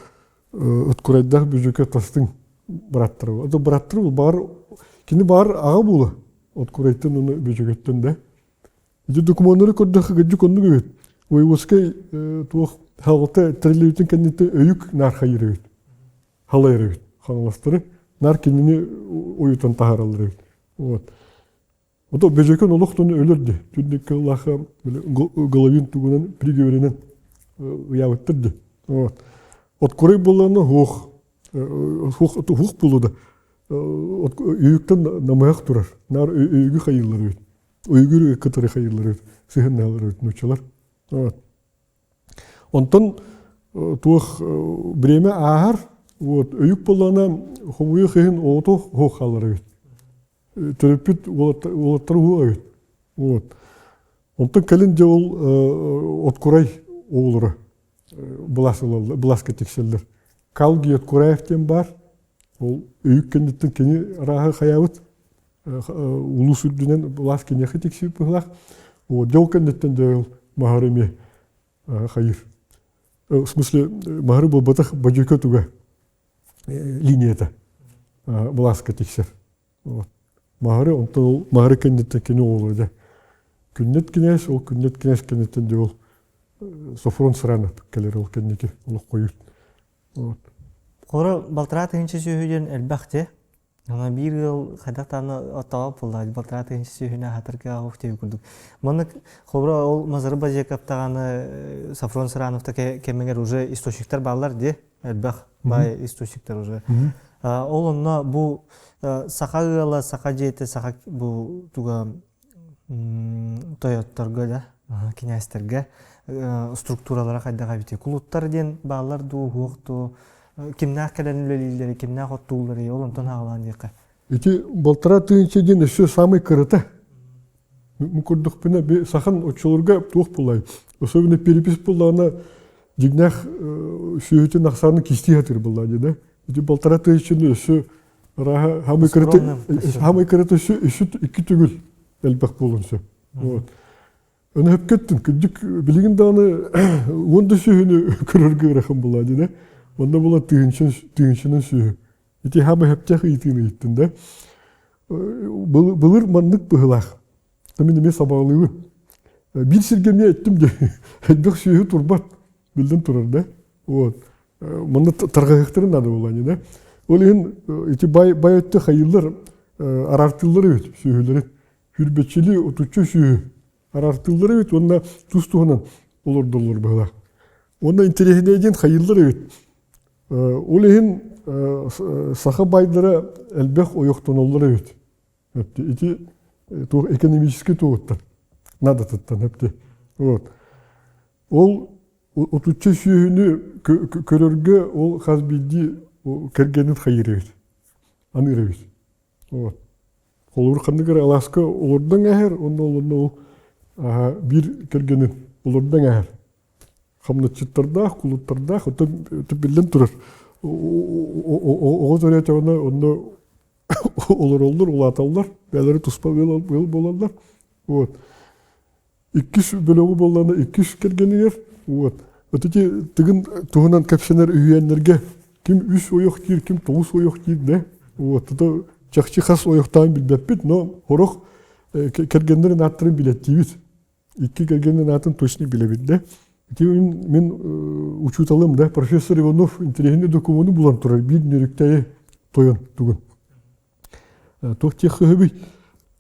Ыткурайдаах Бүдьүкэ тастыҥ бырааттара. Это бырааттара бу баар кини баар аҕа буола. Откурайтан уонна Бүдьүкэттэн да. Ити докумуоннары көрдөххө кырдьык оннук эбит. Воеводскай туох халта тэриллибитин кэнниттэн өйүк наар хайыр эбит. Халайар эбит. Хаҥаластары наар кинини уйутан таһаараллар эбит. Вот. Ото Бөжөкөн олохтон өлөр ди. Түннүк кыллаха головин тугунан приговорынан ыйаабыттар ди. Вот. От курай буоллаҕына хуох хуох хуох буолуо да өйүктэн намыһах турар. Наар өйүгү хайыыллар эбит. Өйүгү кытары хайыыллар эбит. Сыһыннаалар эбит нууччалар. Вот. Онтон туох время ааһар, вот өйүк буоллаҕына хомуйуох иһин оҕото хуох хаалар эбит. Төрөппүт уолаттар уһуо эбит. Вот. Онтон кэлин дьэ ол Откурай оҕолоро былаас ылаллар, былааска тиксэллэр. Калги Откураев диэн баар. Ол өйүк кэнниттэн кини арааһы хайаабыт улуус үрдүнэн былаас киниэхэ тиксибит быһыылаах. Вот дьэ ол кэнниттэн дьэ ол Маһары эмиэ хайыр. В смысле, Маһары буолбатах Бадьыка туга линията былааска тиксэр. Вот. Маһары, онтон ол Маһары кэнниттэн кини оҕолоро дьэ. Күннэт кинээс, ол Күннэт кинээс кэнниттэн дьэ ол Софрон Сыранов кэлэр ол кэнники олох хойут. Вот. Хоро балтараа тыһыынча сүөһү диэн элбэх те. Ана биир ыал хайдах даҕаны оттоҕо буолла балтараа тыһыынча сүөһүнү аһатарга оһох диэбит курдук. Маннык холобура ол Мазары Базеков даҕаны Софрон Сыранов да кэмигэр уже источниктар бааллар дии. Элбэх баай источниктар уже. Ол онно бу саха ыала, саха дьиэтэ, саха бу туга тойотторго да, кинээстэргэ структуралара хайдах эбитий? Кулуттар диэн бааллар дуу, уһуох дуу, кимнээх кэлэн үлэлииллэрий, кимнээх оттуулларый, ол онтон аҕалаан диэххэ. Ити балтараа тыһыынча диэн өссө самый кырата. Бу курдукпуна би сахан оччолорго туох буолай? Особенно перепись буоллаҕына дьиҥнээх сүөһүтүн ахсаанын кистии сатыыр буоллаа дии да. Ити балтараа тыһыынчаны өссө арааһа хамый кырата хамый кырата өссө өссө икки төгүл элбэх буолуон сөп. Вот. Аны хөпкөттүн, кырдьык билигин даҕаны уон да сүөһүнү көрөргө ыарахан буолаа дии да. Онно була тыһыынчанан сүөһү. Ити хаама хөптөөх ыйытыыны ыйыттын да. Былыр маннык быһылаах. Мин эмиэ сабаҕалыыбын. Биир сиргэ эмиэ эттим дии. Элбэх сүөһү турбат. Биллэн турар да. Вот. Манна тарҕаһыахтарын наада буолла да. Ол иһин ити бай бай өттө хайыылар араартыыллар эбит сүөһүлэри. Сүүрбэччилии отучча сүөһү араартыыллар эбит уонна тус-туһунан олордоллор быһыылаах. Уонна интэриэһинэй диэн хайыыллар эбит. Ол иһин саха байдара элбэх ойохтоноллор эбит. Ити туох экономический туоҕуттан наадатыттан эпти. Вот. Ол отучча сүөһүнү көрөргө ол хас биирдии кэргэнин хайыыр эбит. Аныыр эбит. Вот. Холобур ханнык эрэ алааска олордон ааһар, онно олорно ол биир кэргэнин олордон ааһар. Хамначчыттардаах, кулуттардаах, оттон биллэн турар оҕо төрөөтөҕүнэ онно олороллор, улааталлар, бэйэлэрэ туспа ыал буолаллар. Вот. Иккис бөлөҕү буоллаҕына иккис кэргэнигэр вот. Вот ити тыгын туһунан кэпсэнэр үһүйээннэргэ ким үс ойох диир, ким тоҕус ойох диир да. Вот это чахчы хас ойохтоон билбэппит, но сорох кэргэннэрин ааттарын билэттиибит. Икки кэргэнин аатын точно билэбит да. Ити мин, мин учууталым да, профессор Иванов интэриэһинэй докумуону булан турар биир нөрүктэйи тойон тугун. Туох диэх хыһыбый?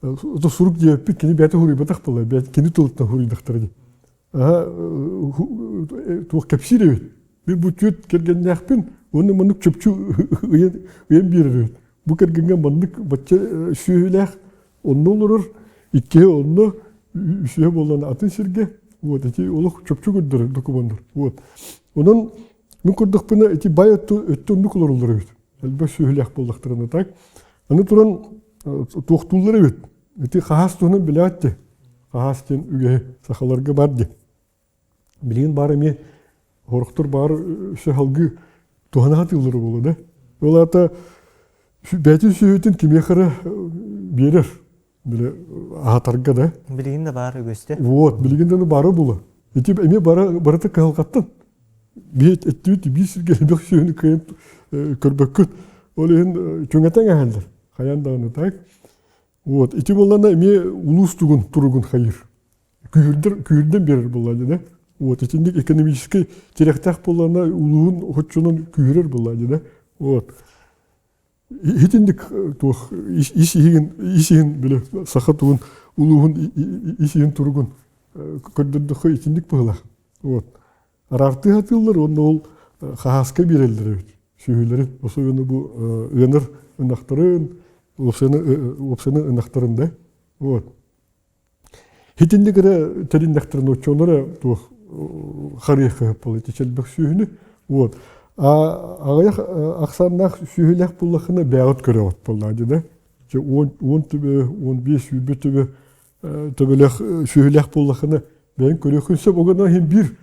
Ото сурук диэппит кини бэйэтэ хуруйбатах буолла, кини тылыттан хуруйдахтара дии. Аха туох кэпсиир эбит. Мин бу түөрт кэргэннээхпин, уонна маннык чопчу ыйан, ыйан биэрэр эбит. Бу кэргэҥҥэ маннык бачча сүөһүлээх онно олорор, иккиһэ онно, үсүһэ буоллаҕына атын сиргэ. Вот ити олох чопчу көрдөрөр докумуоннар. Вот. Онон мин көрдөхпүнэ ити бай өттө, өттө оннук олороллор эбит. Элбэх сүөһүлээх буоллахтарына так. Аны туран туохтууллар эбит. Ити хаһаас туһунан билээт дии. Хаһаас диэн үгэһи сахаларга бар дии. Билигин баар эмиэ хорохтор баар өссө салгыы туһана сатыыллара буолуо да. Ол аата бэйэтин сүөһүтүн кимиэхэ эрэ биэрэр. Били аһатарга да. Билигин да баар үгүстэ. Вот, билигин да баара буолуо. Ити эмиэ бара барыта кыһалҕаттан. Биһи эттибит биир сиргэ элбэх сүөһүнү кыайан көрбөккүт. Ол иһин түҥэтэн аһаллар. Хайаан даҕаны так. Вот, ити буоллаҕына эмиэ улуус тугун туругун хайыыр. Күүһүрдэр күүһүрдэн биэрэр буоллаҕына да. Вот, итинник экономическай тирэхтээх буоллаҕына улууһун хоччунан күүһүрэр буоллаҕына да. Вот. Итинник туох ис иһин ис иһин били саха тугун улууһун ис иһин туругун көрдөрдөххө итинник быһыылаах. Вот. Араартыы сатыыллар уонна ол хаһааска биэрэллэр эбит. Сүөһүлэрин, особенно бу ыанар ынахтарын, уопсайынан ынахтарын да. Вот. Итинник эрэ тэриннэхтэрин оччолоро туох харыахха сөп буолар ити элбэх сүөһүнү. Вот. А аҕыйах ахсааннаах сүөһүлээх буоллаххына бэйэҕит көрөҕүт буоллаҕа дии да. Чэ 10 төбө, 15 сүүрбэ төбө төбөлөөх сүөһүлээх буоллаххына бэйэҥ көрүөххүн сөп. Ол гынан иһин биир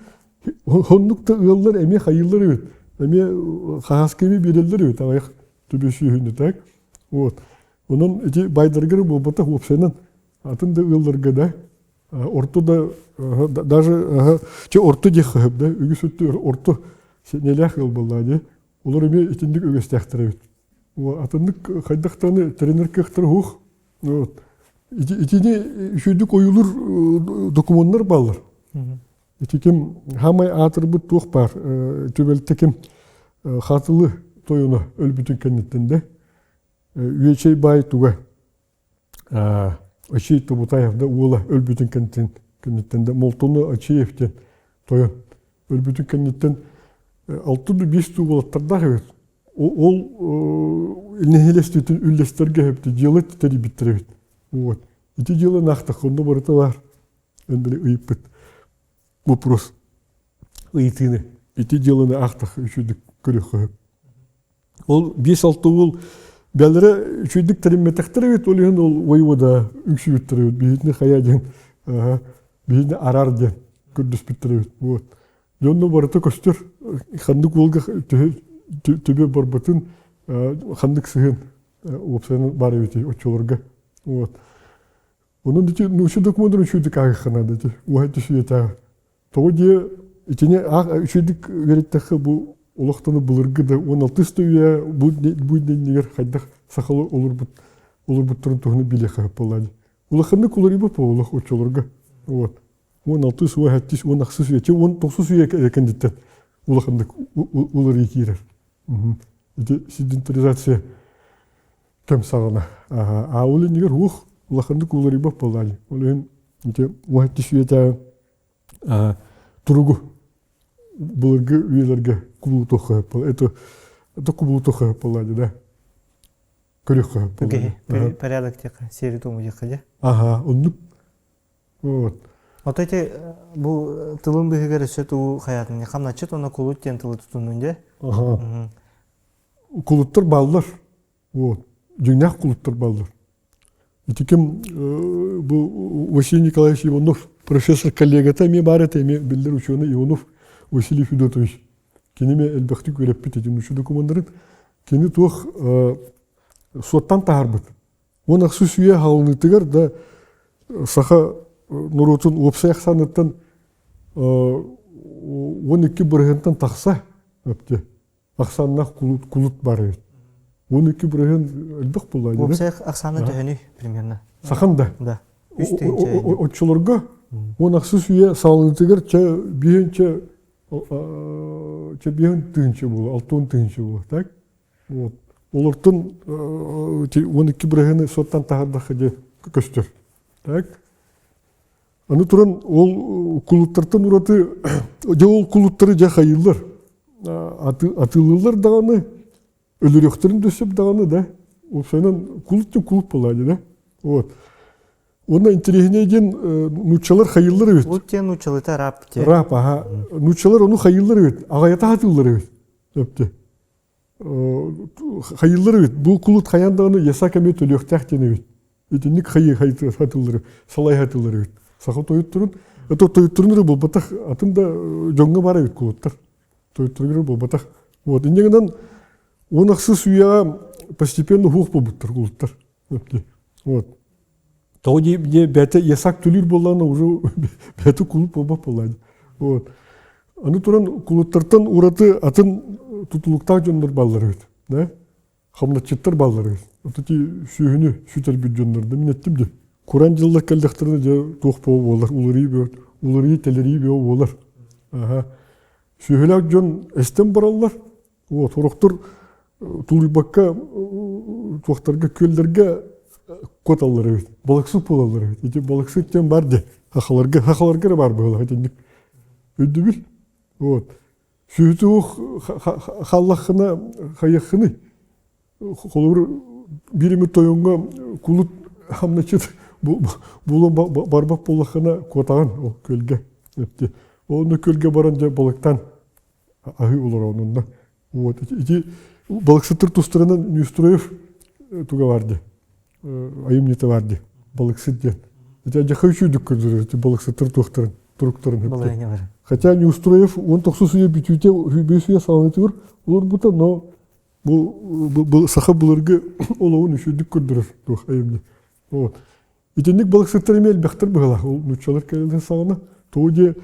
оннук да ыаллар эмиэ хайыыллар эбит. Эмиэ хаһааска эмиэ биэрэллэр эбит аҕыйах төбө сүөһүнү так. Вот. Онон ити байдаргар буолбатах уопсайынан атын да ыалларга да орто да даже чэ орто диэххэ сөп да үгүс өттүгэр орто сэниэлээх ыал буоллаҕа дии олор эмиэ итинник үгэстээхтэр эбит атыннык хайдах даҕаны тэринэр кыахтара суох вот итини үчүгэйдик ойуулуур докумуоннар бааллар ити ким хаамай аатырбыт туох баар түбэлтэ ким Хатылы тойоно өлбүтүн кэнниттэн да Үөчэй баай туга Ачей Тобутаев да уола өлбүтүн кэнниттэн кэнниттэн да Молтону Ачеев диэн тойон өлбүтүн кэнниттэн алты да биэс туу уолаттардаах эбит. Ол нэһилиэстибитин үллэстэргэ эбит, дьыала тэрийбиттэр эбит. Вот. Ити дьыала наахтах, онно барыта баар. Эн били ыйыппыт вопрос ыйытыыны ити дьыаланы аахтах үчүгдүк көрүөххэ сөп. Ол биэс-алта уол бэлэрэ үчүгдүк тэриммэтэхтэр эбит, ол иһин ол воевода үҥсүбүттэр эбит, биһитини хайа диэн, биһитини араар диэн көрдөспүттэр эбит. Вот. Дьонно барыта көстөр, ханнык уолга төбө барбытын, ханнык сыһын уопсайынан баар эбит оччолорго. Вот. Онон ити нуучча докумуоннарын үчүгэйдик ааҕыахха наада ити уһай түсүйэтээҕи. Тоҕо диэ итини аах үчүгэйдик үөрэттэххэ бу олохтону былыргы да 16 да үйэ бу бу иннигэр хайдах сахалы олорбут олорбуттарын туһунан билиэххэ сөп буоллаа дии. Улаханнык уларыйбыт буолуох оччолорго. Вот. 16 уон 7 18 үйэ, 19 үйэ кэнниттэн улаханнык уларыйыы киирэр. Ити седентаризация кэм саҕана. А ол иннигэр уох улаханнык уларыйбат буоллаа дии. Ол иһин ити 17 үйэтээҕи туругу былыргы үйэлэргэ кубулутуохха сөп Это это кубулутуохха сөп буоллаа дии да. Көрүөххэ сөп буоллаа. Порядок диэххэ, сиэри туому диэххэ дии. Аха, оннук. Вот. Ото ити бу тылын быһыгар өссө тугу хайаатын хамначчыт уонна кулут диэн тылы тутуннун дии. Аха. Кулуттар бааллар. Вот. Дьиҥнээх кулуттар бааллар. Ити ким бу Василий Николаевич Иванов, профессор коллегата эмиэ баар этэ, эмиэ биллэр ученый Иванов Василий Федотович. Кини эмиэ элбэхтик үөрэппит этим нуучча докумуоннарын. Кини туох суоттан таһаарбыт. Уон ахсыс үйэ хаалыныытыгар да саха норуотун уопсай ахсааныттан 12 бырыһыантан тахса өптө ахсааннаах кулут, кулут бар эбит. 12 бырыһыан элбэх буолла. Уопсай ахсаана төһөнүй примерно? Сахан да. Да. Оччолорго он ахсыс үйэ саалынытыгар чэ биһинчэ чэ биһин тыһынча буола, алтын тыһынча буола, так? Вот. Олортон 12 бырыһыаны соттан таһардахха дьэ көстөр. Так? Аны туран ол кулуттартан ураты дьэ ол кулуттары дьэ хайыыллар. Атыылыыллар даҕаны, өлөрүөхтэрин да сөп даҕаны да. Уопсайынан кулут диэн кулут буолаа да. Вот. Уонна интэриэһинэй диэн нууччалар хайыыллар эбит. Кулут диэн нууччалыта раб диэн. Раб, аха. Нууччалар ону хайыыллар эбит. Аҕайата хатыыллар эбит. Өптө. Хайыыллар эбит. Бу кулут хайаан даҕаны ясак эмиэ төлүөхтээх диэн эбит. Итинник хайыы хатыллары, салай хатыллар эбит. Саха тойотторун, это тойотторун эрэ буолбатах, атын да дьоҥҥо баар эбит кулуттар. Тойотторун эрэ буолбатах. Вот, инньэ гынан он ахсыс үйэҕэ постепенно хуох буолбуттар кулуттар. Вот. Тоҕо дии бэйэтэ ясак төлүүр буоллаҕына уже бэйэтэ кулут буолбат буоллаҕа. Вот. Аны туран кулуттартан ураты атын тутулуктаах дьоннор бааллар эбит. Да? Хамначчыттар бааллар эбит. Вот эти сүөһүнү сүтэрбит дьоннор да мин эттим дии. Куран дьыллар кэллэхтэринэ дьэ туох буолар, уларыйыы уларыйыы тэлэрийии бөҕө буолар. Аха. Сүөһүлээх дьон эстэн бараллар. Вот, сорохтор тулуйбакка туохтарга күөллэргэ куоталлар эбит, балыксыт буолаллар эбит. Ити балыксыт диэн бар дии, хахаларга, хахаларга эрэ баар быһыылаах итинник өйдөбүл. Вот. Сүһүтүөх хааллаххына хайыаххыный? Холобур, биир эмит тойоҥҥо кулут хамначчыт буолуон барбат буоллаххына куотаҕын ол күөлгэ. Онно күөлгэ баран дьэ балыктаан аһыы олороҕун онно. Вот ити балыксыттар тустарынан Неустроев туга бар дии, айымньыта бар дии, балыксыт диэн. Ити дьаха үчүйдүк көрдөрөр ити балыксыттар туохтарын, туруктарын. Хотя Неустроев 19 үйэ бүтүүтэ, 5 үйэ саҕаланыытыгар олорбута, но бу саха былыргы олоҕун үчүйдүк көрдөрөр туох айымньы. Вот. Итинник балыксыттар эмиэ элбэхтэр быһыылаах. Ол нууччалар кэлэллэрин саҕана тоҕо диэ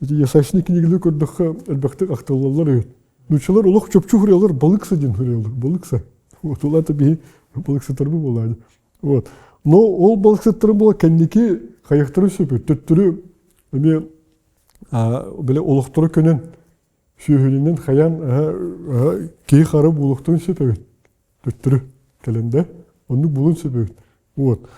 ити ясачный кинигэлэри көрдөххө элбэхтик ахтыллаллар эбит. Нууччалар олох чопчу суруйаллар балыкса диэн суруйаллар. Балыкса. Вот ол аата биһи балыксыттарбыт буолаа. Вот. Но ол балыксыттарын буола кэнники хайахтарын сөпү төттөрү эмиэ бile олохтору көнөн сүөһүнүнэн хайаан киһи хара буолуохтарын сөп эбит. Төттөрү кэлэн да оннук булун сөп эбит. Вот.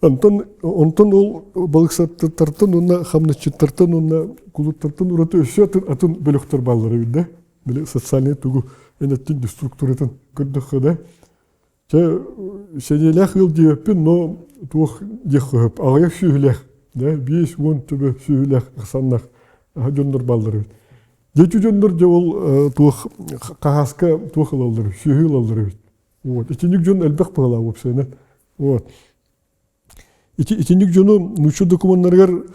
Онтон, онтон ол балыксаттартан уонна хамначчыттартан уонна кулуттартан ураты өссө атын, атын бөлөхтөр бааллар эбит да. Били социальный тугу энэттин структуратын көрдөххө да. Чэ, сэниэлээх ыал диэбэппин, но туох диэх хөп, аҕыйах сүөһүлээх, да, 50 төбө сүөһүлээх ахсаннаах дьоннор бааллар эбит. Дьэчи дьоннор дьэ ол туох хаһааска туох ылаллар, сүөһү ылаллар эбит. Вот. Итинник дьон элбэх быһалаах уопсайынан. Вот. Ити, итинник дьону нуучча докумуоннарыгар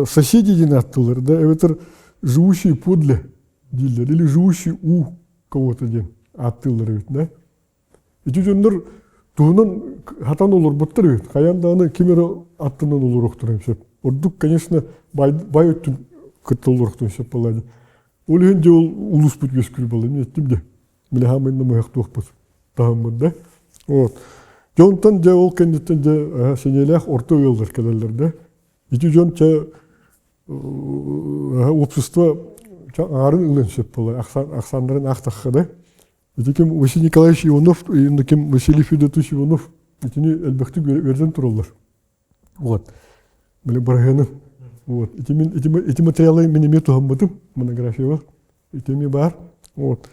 соседи диэн ааттыыллар да, эбэтэр живущие подле дииллэр или живущие у кого-то диэн ааттыыллар эбит да. Ити дьоннор Туһунан хатан олорбуттар эбит. Хайаан даҕаны ким эрэ аттынан олоруохтарын сөп. Ордук, конечно, бай, бай өттүн кытта олоруохтарын сөп буолла. Ол иһин дьэ ол улууспут үөскүүр буолла. Мин эттим дьэ. Били хаамайна мыһахтуохпут таһыммыт да. Вот. Дьэ онтон дьэ ол кэнниттэн дьэ сэниэлээх орто ыаллар кэлэллэр да. Ити дьон чэ общество аҥарын ылыан сөп буолар. Ахсааннарын аахтахха да. Ити ким Василий Николаевич Иванов, ким Василий Федотович Иванов итини элбэхтик үөрдэн тураллар. Вот. Били бырыһыанын. Вот. Ити мин ити, ити материалы мин эмиэ туһаммытым монографияҕа. Ити эмиэ баар. Вот.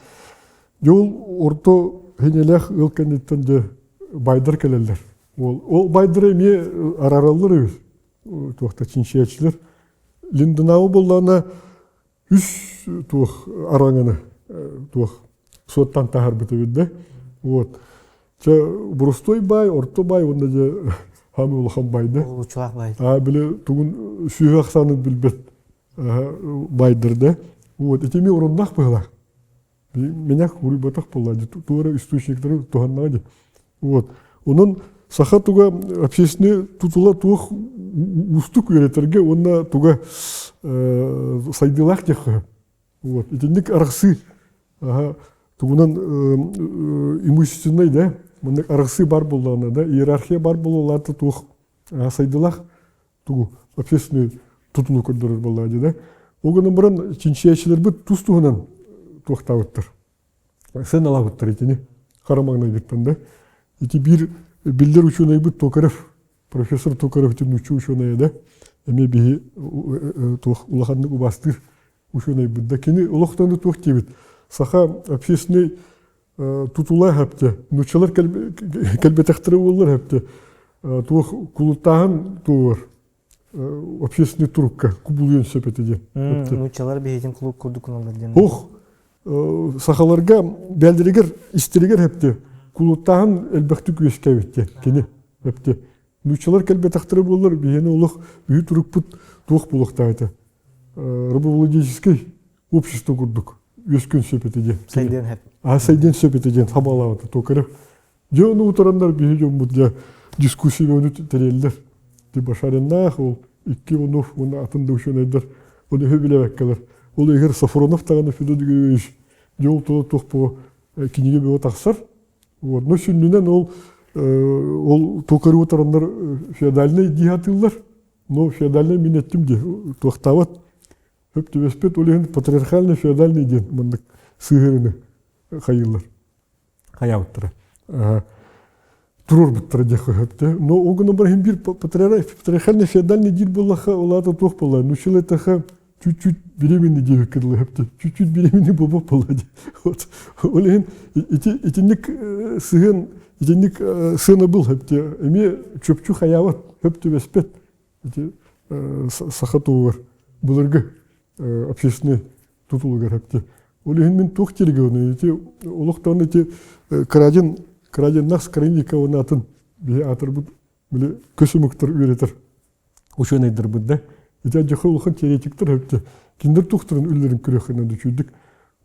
Дьэ ол орто хинэлээх ыал кэнниттэн дьэ байдар кэлэллэр. Ол, ол байдары эмиэ араараллар эбит. Туохта чинчийээччилэр. Линденау буоллаҕына үс туох араҥаны туох суоттан таһаарбыт эбит да. Вот. Чэ, боростуой баай, орто баай уонна дьэ хаамыы улахан баай да. Улучулаах баай. Аа, били тугун сүөһү ахсаанын билбэт баайдар да. Вот, ити эмиэ оруннаах быһыылаах. Меня уруйбатах буолла, туора источниктары туһаннаҕа дии. Вот. Онон саха туга общественный тутула туох уустук үөрэтэргэ уонна туга сайдыылаах диэххэ. Вот. Итинник арахсыы тугунан имущественный да, маннык арахсыы бар буоллаҕына да, иерархия бар буоллаҕына туох сайдыылаах тугу общественный тутулу көрдөрөр буоллаҕа дии да. Ол гынан баран чинчийээччилэрбит тус туһунан туохтаабыттар. Сыаналаабыттар итини хара маҥнайгыттан да. Ити биир биллэр учуонайбыт Токарев, профессор Токарев ити нуучча учуонайа да, эмиэ биһи туох улаханнык убаастыыр учуонайбыт да. Кини олохтону туох диэбит, саха общественный тутула хэпте, нууччалар кэлбэтэхтэрэ буоллар хэпте, туох кулуттааһын туор общественный турукка кубулуйун сөп этэ диэн. Нууччалар биһитин клуб курдук гыналлар диэн. Ох, сахаларга бэлдэригэр истэригэр хэпте кулуттааһын элбэхтик үөскээбит диэн кини хэпте. Нууччалар кэлбэтэхтэрэ буоллар биһиэни олох үһү турукпут туох буолуохтаах этэ. Рабовладельческий общество курдук үөскүөн сөп этэ диэн. Сайдыан сөп. А сайдыан сөп этэ диэн хабалаабыта Токарев. Дьэ ону утараннар биһи дьоммут дьэ дискуссияны тэрийэллэр. Ти Башариннаах ол икки Иванов уонна атын да учуонайдар ол өһө билэбэккэлэр. Ол иһигэр Сафронов даҕаны Федот Григорьевич дьэ ол тула туох бу кинигэ бөҕө тахсар. Вот. Но сүнньүнэн ол ол Токаревы утараннар феодальнай дии сатыыллар. Но феодальнай мин эттим дии туохтаабат Хөп түбэспит ол иһин патриархальный феодальный диэн маннык сыһыарыны хайыыллар. Хайаабыттара. Туруорбуттара диэххэ сөп Но ол гынан баран биир патриархальный феодальный диир буоллахха, ол аата туох буолла? Нуччалыы эттэххэ чуть-чуть беременный диэбиккэ дылы сөптө. Чуть-чуть беременный буолбат буолла дии. Вот. Ол иһин ити итинник сыһыан итинник сыанабыл сөптө. Эмиэ чөпчү хайаабат, хөп түбэспэт. Ити саха туһугар былыргы общественный тутулугар хэпти. Ол иһин мин туох диригэ ити олохтон ити краден краденнах Скорынникова атын биһи аатырбыт били көс омуктар үөрэтэр учуонайдарбыт да ити адьаха улахан теоретиктер хэпти кинилэр туохтарын үллэрин көрүөххүнэн үчүйдүк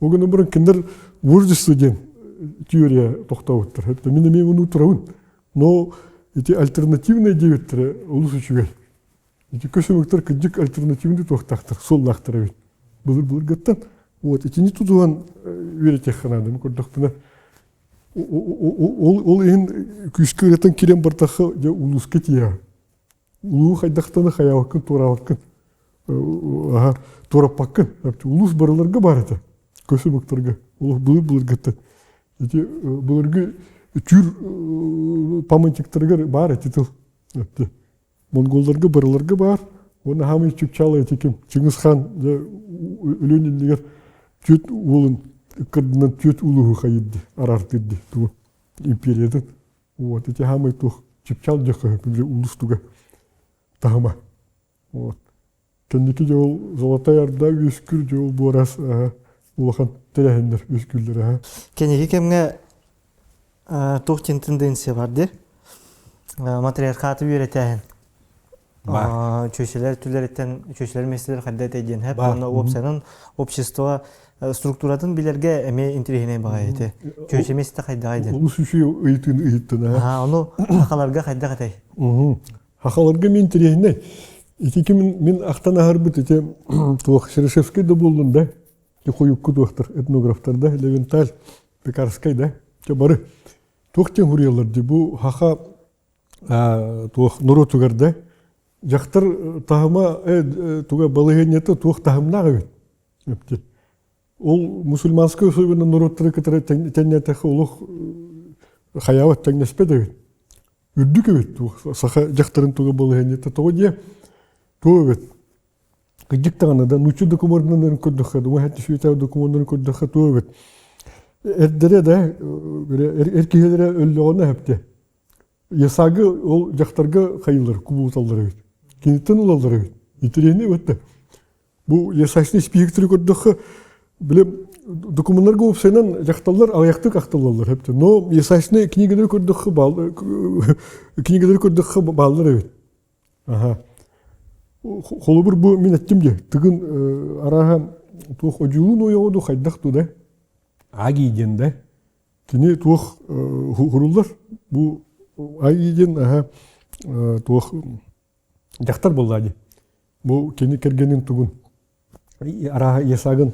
ол гынан баран кинилэр вождество диэн теория тохтообуттар хэпти мин эмиэ ону турабын Но ити альтернативный диэбиттэрэ олус үчүгэй. Ити көс омуктар кырдьык альтернативный туохтаахтар, суоллаахтар эбит. Былыр-былыргыттан. Вот итини тутуһан үөрэтиэххэ наада көрдөхпүнэ ол ол иһин күүскэ ырытан киирэн бардахха дьэ улууска тиийэҕин. Улуу хайдахтаны хайаабаккын туораабаккын аха туораппаккын. Улуус барыларга баар этэ. Көс омуктарга. Олох былыр-былыргыттан. Ити былыргы түүр памятниктарыгар баар эти тыл. Монголларга барыларга баар. Уонна хаамый чыпчаала ити ким Чыҥыс хаан өлүөн иннигэр түөрт уолун ыккардынан түөрт улууһу хайырды, араартыырды тугу империятын. Вот ити хаамый туох чыпчаал дьахха улуус туга таһыма. Вот. Кэнники дьэ ол Золотая Орда үөскүүр дьэ ол буорас улахан тэрээһиннэр үөскүүллэр. Кэнники кэмҥэ туох диэн тенденция бар дии? Матриархаты үөрэтээһин. Баар. Чүөчэлэр түлэриттэн чүөчэлэр миэстэлэр хайда этэй диэн хэп уонна уопсайынан общество структуратын билэргэ эмиэ интэриэһинэй баҕайы ити. Чүөчэ миэстэ хайдаҕай диэн. Олус үчүгэй ыйытыын ыйыттын аа. Ону хахаларга хайдах этэй? Хахаларга мин интэриэһинэй. Ити ким мин ахтан аһарбыт ити туох Шерешевский да буоллун да, хойукку туохтар этнографтар да, Левенталь, Пекарскай да, бары туох диэн хуруйаллар дии бу хаха туох норуотугар да дьахтар таһыма туга балаһыанньата туох таһымнаах эбит ол мусульманскай особенно норуоттары кытары тэҥнээтэххэ олох хайаабат тэҥнэспэт эбит үрдүк эбит саха дьахтарын туга балаһыанньата тоҕо диэ туох эбит Кырдьык даҕаны да нуучча докумуоннарын көрдөххө, уһааччы сүүтэ докумуоннарын көрдөххө туох эбит. Эрдэрэ да эр киһилэрэ өллөҕүнэ эһэпти. Ясагы ол дьахтарга хайылар, кубулуталлар эбит. Киниттэн ылаллар эбит. Интэриэһинэй эбит Бу ясачный спикери көрдөххө, били докумуоннарга уопсайынан дьахталлар аҕыйахтык ахтыллаллар эбит. Но ясачный книгалары көрдөххө книгалары көрдөххө бааллар эбит. Аха. Холобур бу мин эттим дии, тыгын арааһа туох одьулуун ойоҕо дуу хайдах дуу да Аги диэн да кини туох хуруллар бу Аги диэн аха туох дьахтар буоллаа дии. Бу кини кэргэнин тугун арааһа Есагын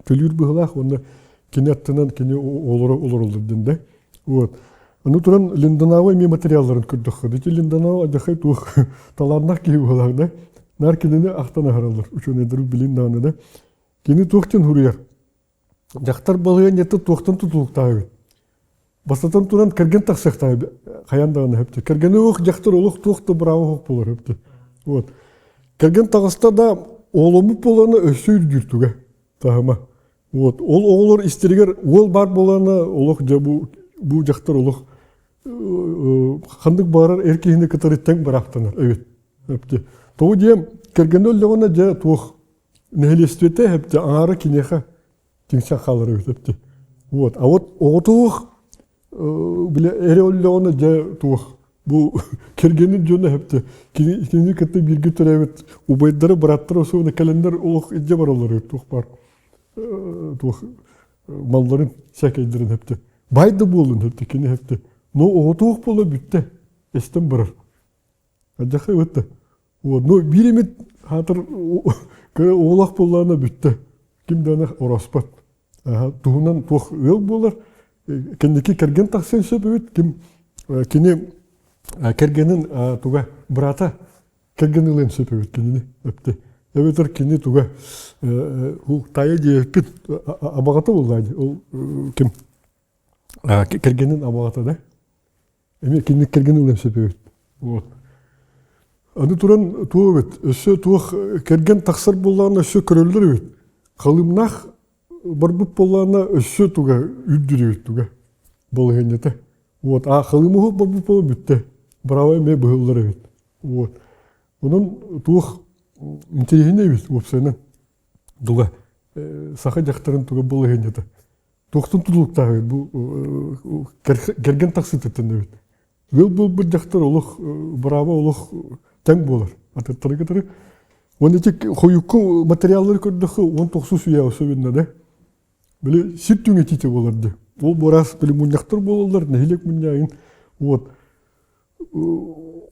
төлүүр быһыылаах уонна кини аттынан кини олоро олороллор диэн да. Вот. Аны туран Линдонава эмиэ материалларын көрдөххө, ити Линдонава адьахай туох талааннаах киһи быһыылаах да. Наар кинини ахтан аһараллар, учуонайдары билин даҕаны да. Кини туох диэн суруйар? Дьахтар балаһыанньата туохтан тутулуктаах эбит? Бастатан туран кэргэн тахсыахтаах хайаан даҕаны сөптө. Кэргэни уох дьахтар олох туох да бырааба суох буолар сөптө. Вот. Кэргэн таҕыста да оҕоломмут буолана өссө үрдүүр туга таһыма. Вот. Ол оҕолор истэригэр уол баар буолана олох дьэ бу бу дьахтар олох ханнык баарар эр киһини кытары тэҥ бырааптанар эбит. Өптө. Тоҕо диэм кэргэнэ өллөҕүнэ дьэ туох нэһилиэстибэтэ эптэ аҥаара киниэхэ тиҥсэн хаалар эбит эптэ. Вот. А вот оҕотуох бile эрэ өллөҕүнэ дьэ туох бу кэргэнин дьоно эптэ кинини кытта бииргэ төрөөбүт убайдара бырааттара особенно кэлэннэр олох илдьэ бараллар туох баар туох малларын сээкэйдэрин эптэ бай да буолун эптэ кини эптэ но оҕотуох буола бүттэ эстэн барар Адьаха ыбытта. Вот, ну биир эмит хаатыр кыра оҕолоох буоллаҕына бүттэ. Ким даҕаны орооспот. Туһунан туох ыал буолар, кэнники кэргэн тахсыан сөп эбит, ким кини кэргэнин туга быраата кэргэн ылыан сөп эбит кинини эпти. Эбэтэр кини туга таайа диэбиппит абаҕата буоллаа дии ол ким кэргэнин абаҕата да Эмиэ кинини кэргэн ылыан сөп эбит. Вот. Аны туран туох эбит, өссө туох кэргэн тахсар буоллаҕына өссө көрөллөр эбит. Халымнаах барбыт буоллаҕына өссө туга үрдүр эбит туга балаһыанньата. Вот. А халымыһы барбыт буола бүттэ. Браво эмиэ быһыллар эбит. Вот. Онон туох интэриэһинэй эбит уопсайынан. Туга саха дьахтарын туга балаһыанньата. Туохтан тутулуктаах эбит бу кэргэн тахсыытыттан эбит. Ыал буолбут дьахтар олох бырааба олох тэҥ буолар. Атыттары кытары. Уонна ити хойукку материаллары көрдөххө 19 үйэ особенно да. Били сир түҥэтиитэ буолар дии. Ол буораас били мунньахтар буолаллар, нэһилиэк мунньаҕын вот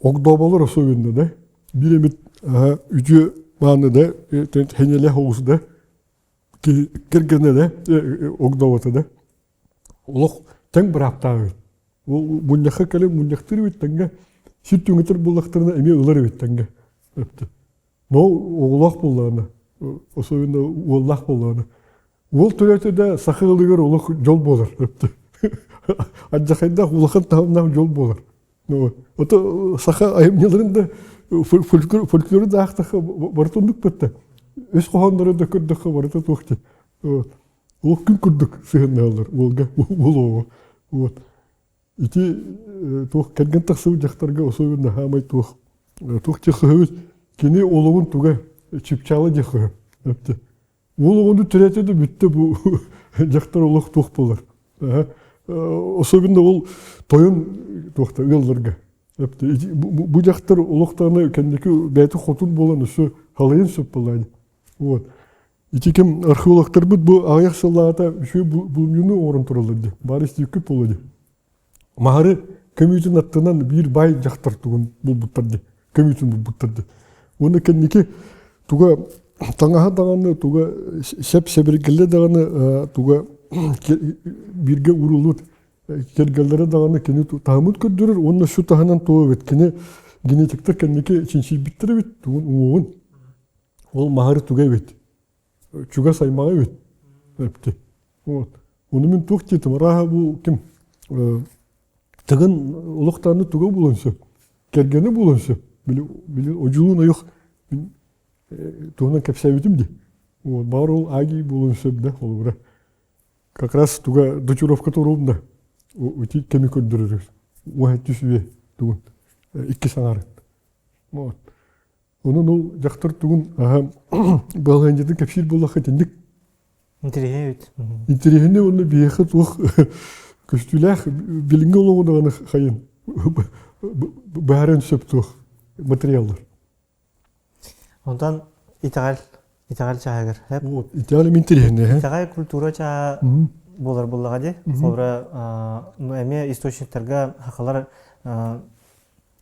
огдооболор особенно да. Биир эмит үтүө мааны да хэнэлэх оҕус да киһи кэргэнэ да огдообото да олох тэҥ бырааптаах эбит. Ол мунньахха кэлэн мунньахтыыр эбит тэҥҥэ сир түҥэтэр буоллахтарына эмиэ ылар эбит тэҥҥэ. Но оҕолоох буоллаҕына, особенно уоллаах буоллаҕына, уол төрөөтө да саха ыалыгар олох дьол буолар. Алдьархайдаах улахан таһымнаах дьол буолар. Ото саха айымньыларын да фольклору да аахтахха барыта оннук бытта. Өс хоһооннору да көрдөххө барыта туох дии. Ол күн курдук сыһыннаһаллар уолга уол оҕо. Вот. Ити туох кэргэн тахсыбыт дьахтарга особенно хаамай туох туох диэх кини олоҕун туга чыпчаала диэх өптө. Уол оҕону төрөөтө да бүттэ бу дьахтар олох туох буолар. Особенно ол тойон туохта ыалларга. Бу дьахтар олохтоно кэнники бэйэтэ хотун буолан өссө халыйын сөп буолла. Вот. Ити ким археологтарбыт бу аҕыйах сыллааҕыта үчүгэй булумньуну оҥорон тураллар дии. Баар истииккит буолуо дии. Маһары көмүүтүн аттынан биир баай дьахтар тугун булбуттар дии. Көмүүтүн булбуттар дии. Уонна кэнники туга таҥаһа даҕаны туга сэп-сэбиргэллэ даҕаны туга бииргэ ууруллубут кэргэллэрэ даҕаны кини таһымын көрдөрөр уонна шу таһынан туох эбит кини генетиктэр кэнники чинчийбиттэр эбит тугун уҥуоҕун ол маһары туга эбит чугас аймаҕа эбит эпти вот ону мин туох диэтим арааһа бу ким тыгын олохтоонну туга булуон сөп кэргэнэ буолуон сөп били били одьулуун ойох туһунан кэпсээбитим дии вот баар ол аги буолуон сөп да холобура как раз туга дочуровка туруум да ити кэми көрдөрөр уһаттүс үйэ тугун икки саҥарын вот онон ол дьахтар тугун балаһыанньатын кэпсиир буоллахха итинник Интэриэһинэй эбит. Интэриэһинэй уонна биһиэхэ туох көстүүлээх билиҥҥи олоҕу даҕаны хайын быһаарыан сөп туох материаллар. Онтон итэҕэл итэҕэл чааһыгар. Вот, итэҕэл эмиэ интэриэһинэй. Итэҕэл культура чааһа буолар буоллаҕа дии. Холобура, эмиэ источниктарга хахалар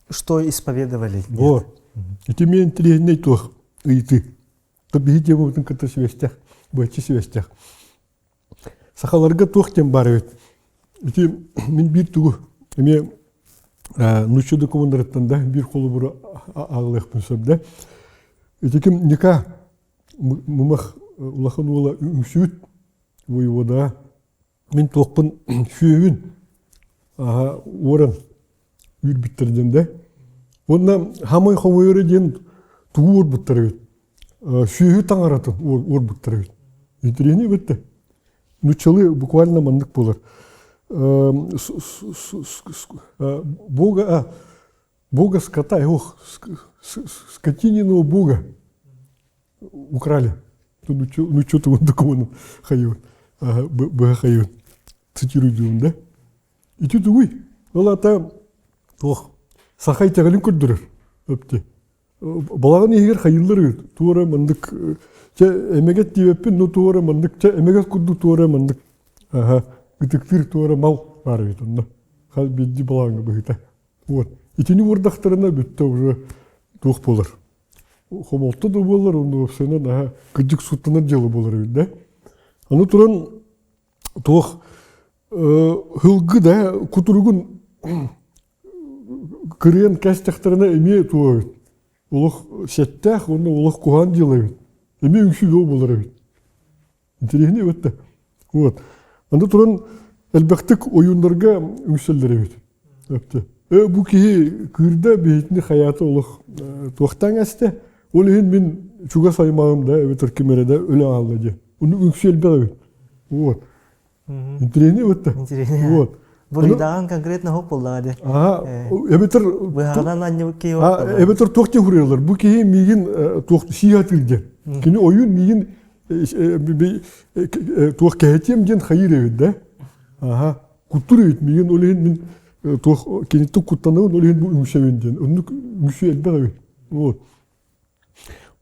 что исповедовали. Вот. Ити эмиэ интэриэһинэй туох ыйытыы. Биһи темабытын кытта сибэстэх, быһаччы сибэстэх. Сахаларга туох диэн баар эбит. Ити мин биир тугу эмиэ нуучча докумуоннарыттан да биир холобуру ааҕылыахпын сөп да. Ити ким Ника Мымах улахан уола үҥсүүт воевода мин туохпун сүөһүн уоран үүрбүттэр диэн да. Уонна хамай хомойоро диэн тугу уорбуттар эбит. Сүөһү таҥаратын уорбуттар эбит. Интэриэһинэй эбит да. Нуччалыы буквально маннык буолар. Бога, бога скота, ох, скотининого бога украли. Ну, что ты документ хайын, быһа хайын, цитируйдуум да. Ити тугуй? Ол ата туох саха итэҕэлин көрдөрөр өптө. Балаҕан иһигэр хайыллар үт. Туора маннык чэ эмэгэт диэбэппин, но туора маннык чэ эмэгэт курдук туора маннык аха ытыктыыр туора мал баар эбит онно. Хас биирдии балаҕаҥҥа быһыыта. Вот. Итини уордахтарына бүттэ уже туох буолар. Хомолто да буолар, онно уопсайынан аха кырдьык суттанар дьыала буолар эбит да. Аны туран туох Һылгы да кутуругун кырыйан кээстэхтэринэ эмиэ туох эбит. Олох сэттээх уонна олох куһаҕан дьыала эбит. Эмиэ үҥсүү буолар эбит. Интэриэһинэй эбит да. Вот. Аны туран элбэхтик ойууннарга үҥсэллэр эбит. Э, бу киһи кыырда биһитини хайаата олох туохтаан эстэ. Ол иһин мин чугас аймаҕым да эбэтэр ким эрэ да өлө хаалла диэн. Ону үҥсүү элбэх эбит. Вот. Интириэһинэй бытта. Интириэһинэй. Вот. Буруйдаҕын конкретно хоп буоллаҕа дии. Аа, эбэтэр Быһаҕынан анньыбыт киһи буолла. Эбэтэр туох диэн хуруйаллар. Бу киһи миигин туох сии сатыыр диэн. Кини ойуун миигин туох кэһэтиэм диэн хайыыр эбит да. Аха. Куттур эбит миигин ол иһин мин туох киниттэн куттанабын ол иһин бу үҥсэбин диэн. Оннук үҥсүү элбэх эбит. Вот.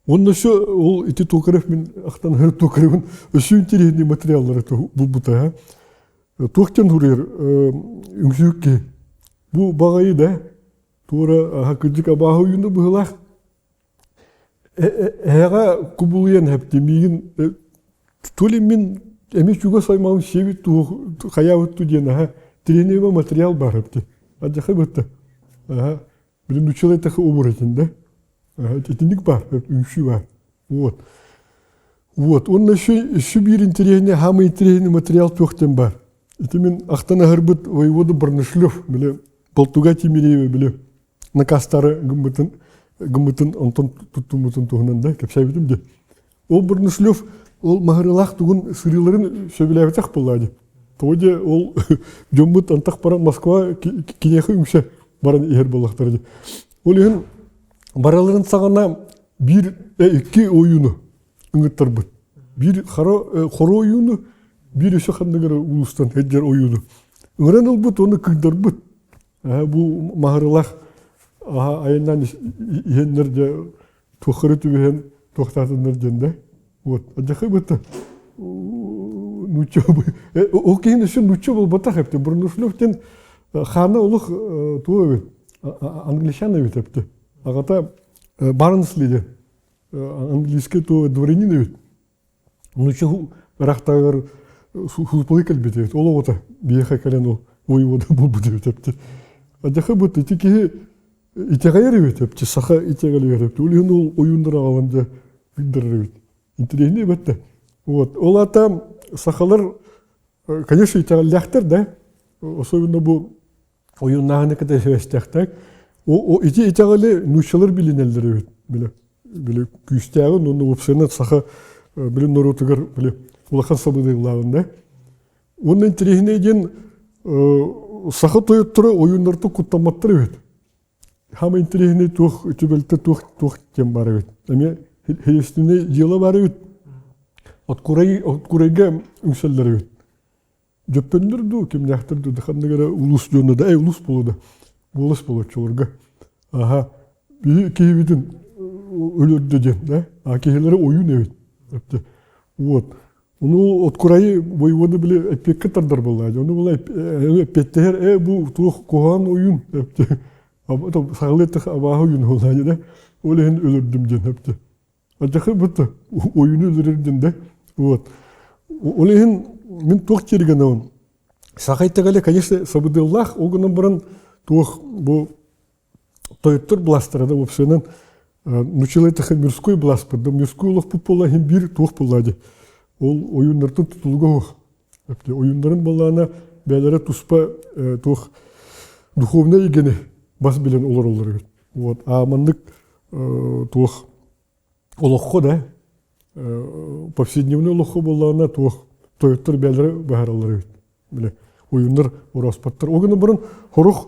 Уонна өссө ол ити Токарев мин ахтан аһар Токаревын өссө интэриэһинэй материаллары булбута. Туох диэн суруйар үҥсүүк киһи. Бу баҕайы да туора аха кырдьык абааһы ойууну быһыылаах эһэҕэ кубулуйан хэпти миигин то ли мин эмиэ чугас аймаҕым сиэбит туох хайаабыт ту диэн аха тириэньэбэ материал баар эбит адьаха бытта аха Блин, нуччалай таха оборотень, да? Итинник баар, үҥсүү баар. Вот. Вот. Уонна еще, еще биир интэриэһинэй, самый интэриэһинэй материал туох диэн баар. Ити мин ахтан аһарбыт воевода Барнашлев, били, Болтуга Тимиреева, били, накастары гыммытын, гыммытын, онтон туттуммутун туһунан да кэпсээбитим дии. Ол Барнашлев ол маһырылаах тугун сырыыларын сөбүлээбэтэх буоллаа дии. Тоҕо дьэ ол дьоммут антах баран Москва киниэхэ үҥсэ баран иһэр буоллахтара дии. Ол иһин бараларын саҕана биир икки ойууну ыҥыттарбыт. Биир хара хоро ойууну, биир өссө ханнык эрэ улуустан сылдьар ойууну. Ыҥыран ылбыт уонна кыйдарбыт. Бу маһырылаах. Аха айаннаан иһэннэр дьэ туоххары түбэһэн туохтаатыннар диэн да. Вот. Адьахы бытта нуучча ол киһин өссө нуучча буолбатах эбит. Бурнушлев диэн хаана олох туох эбит англичан эбит эбит. Аҕата Барнсли диэн английский туох дворянин эбит. Нуучча ырахтагар сууспалыы кэлбит эбит. Ол оҕото биһиэхэ кэлэн ол воевода буолбут эбит эбит. Адьахы быт ити киһи итэҕэйэр эбит эбит, саха итэҕэлигэр эбит. Ол иһин ол ойууннар аҕалан дьэ ыйдарар эбит. Интэриэһинэй эбит да. Вот. Ол аата сахалар, конечно, итэҕэллээхтэр да. Особенно бу ойууннааһыны кытта сибээстээхтэр. Ити итэҕэли нууччалар билинэллэр эбит. Били, били күүстээҕин уонна уопсайынан саха били норуотугар били улахан сабыдыаллааҕын да. Уонна интэриэһинэй диэн саха тойотторо ойууннартан куттамматтар эбит. Хаама интэриэһинэй туох түбэлтэ туох туох диэн баар эбит. Эмиэ хиристинэй дьыала баар эбит. От курайга үҥсэллэр эбит. Дьөппөннөр дуу, кимнээхтэр дуу, ханнык эрэ улуус дьоно да, улуус буолуо да, буолас буолуоччуларга. Аха, биһи киһибитин өлөрдө диэн, да? А киһилэрэ ойуун эбит. Вот. Ону от курайы воевода били эппиэккэ тардар буоллаа. Ону була эппиэттэһэр, э бу туох куһаҕан ойуун саҕалыы абааһы ойуун буоллаа да. Ол иһин өлөрдүм диэн эпти. Алдьархай бутта ойууну өлөрөр диэн да. Вот. Ол иһин мин туох диир Саха итэҕэлэ, конечно, сабыдыаллаах, ол гынан баран туох бу тойоттор былаастара да уопсайынан нучилай таха мирской былааспыт да мирской олохпут буолла иһин биир туох буолла дии. Ол ойууннартан тутулуга суох. Ойууннарын буоллаана бэйэлэрэ туспа туох духовнай эйгэни бас билэн олороллор эбит. Вот. А маннык туох олоххо да повседневный олоххо буоллаҕына туох тойоттор бэйэлэрэ быһаараллар эбит. Бile ойууннар орооспоттор. Ол гынан баран сорох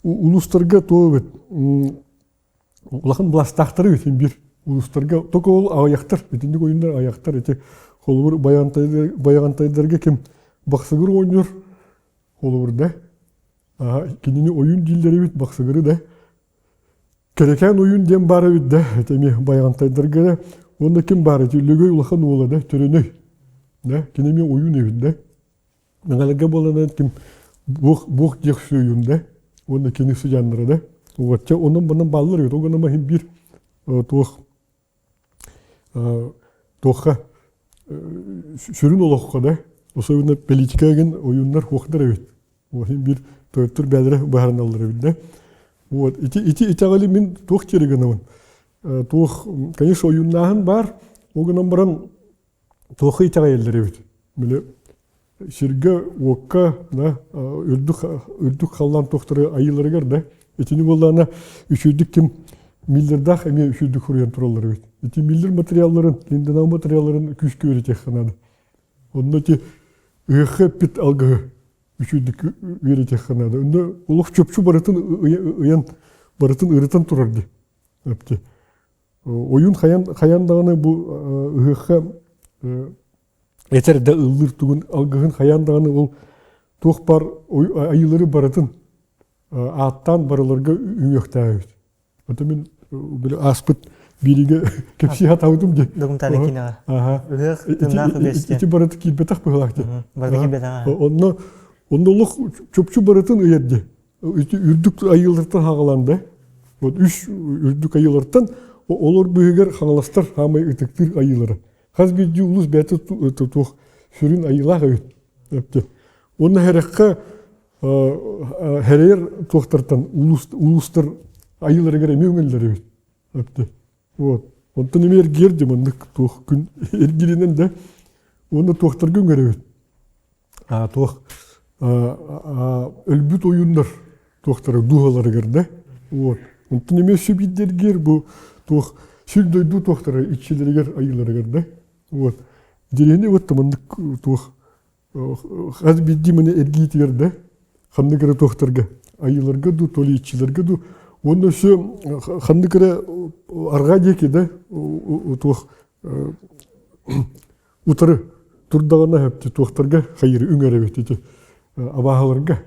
улуустарга туох эбит улахан былаастаахтар эбит биир улуустарга только ол аҕыйахтар итинник ойууннар аҕыйахтар ити холобур байаҕантайдарга ким бахсыгыр оҕонньор холобур да кинини ойуун дииллэр эбит бахсыгыры да Кэрэкээн ойуун диэн баар эбит да, это эмиэ байаҕантайдарга да, уонна ким баар эти Лөгөй улахан уола да, Төрөнөй, да, кини эмиэ ойуун эбит да. Мэҥэлэргэ буолан ким буох буох диэх сүөйүн да, уонна кини сыдьааннара да. Угачча онон банан бааллар эбит, ол гынан иһин биир туох туохха сүрүн олоххо да, особенно политика эгин ойууннар хуохтар эбит. Иһин биир тойоттор бэйэлэрэ быһаарыналлар эбит да. Вот ити ити итэҕэли мин туох диэри гынабын? Туох, конечно, ойууннааһын баар, ол гынан баран туохха итэҕэйэллэр эбит. Били сиргэ, уокка, да, үрдүк үрдүк халлаан туохтары айыыларыгар да итини буоллаҕына үчүгүйдүк ким Миллердаах эмиэ үчүгүйдүк суруйан тураллар эбит. Ити Миллер материалларын, Линденау материалларын күүскэ үөрэтиэххэ наада. Онно ити ыһыахха эппит алгыһы үчүгүйдүк үөрэтиэххэ наада. Онно олох чопчу барытын ыйан, барытын ырытан турар дии. Эпти. Ойуун хайан, хайан даҕаны бу ыһыахха этэр да ыллыыр тугун алгыһын хайаан даҕаны ол туох баар айыылары барытын ааттаан барыларга үҥүөхтээбит. Это мин били ааспыт бииригэ кэпсии сатаабытым дии. Документальный киноҕа. Аха. Ыһыах тыыннаах үгэстэ. Ити барыта киирбэтэх быһыылаах дии. Барыта киирбэтэх. Онно онно олох чопчу барытын ыйар дии. Ити үрдүк айыылартан хаҕалаан да. Вот үс үрдүк айыылартан олор быыһыгар хаҥаластар хаамай ытыктыыр айыылара. Хас биирдии улуус бэйэтэ туох сүрүн айыылаах эбит. Уонна хэрэххэ хэрэйэр туохтартан улуустар айыыларыгар эмиэ үҥэллэр эбит. Вот. Онтон эмиэ эргийэр дии маннык туох күн эргилинэн да уонна туохтарга үҥэр эбит. Туох өлбүт ойууннар туохтара дууһаларыгар да вот. Онтон эмиэ өссө биирдэ эргийэр бу туох сир дойду туохтара иччилэригэр айыыларыгар да вот. Дьириэни вот маннык туох хас биирдии маны эргиитигэр да ханнык эрэ туохтарга айыыларга дуу то ли иччилэргэ дуу уонна өссө ханнык эрэ арҕаа диэки да туох утары турдаҕына сөптө туохтарга хайыр үҥэр эбит ити абааһыларга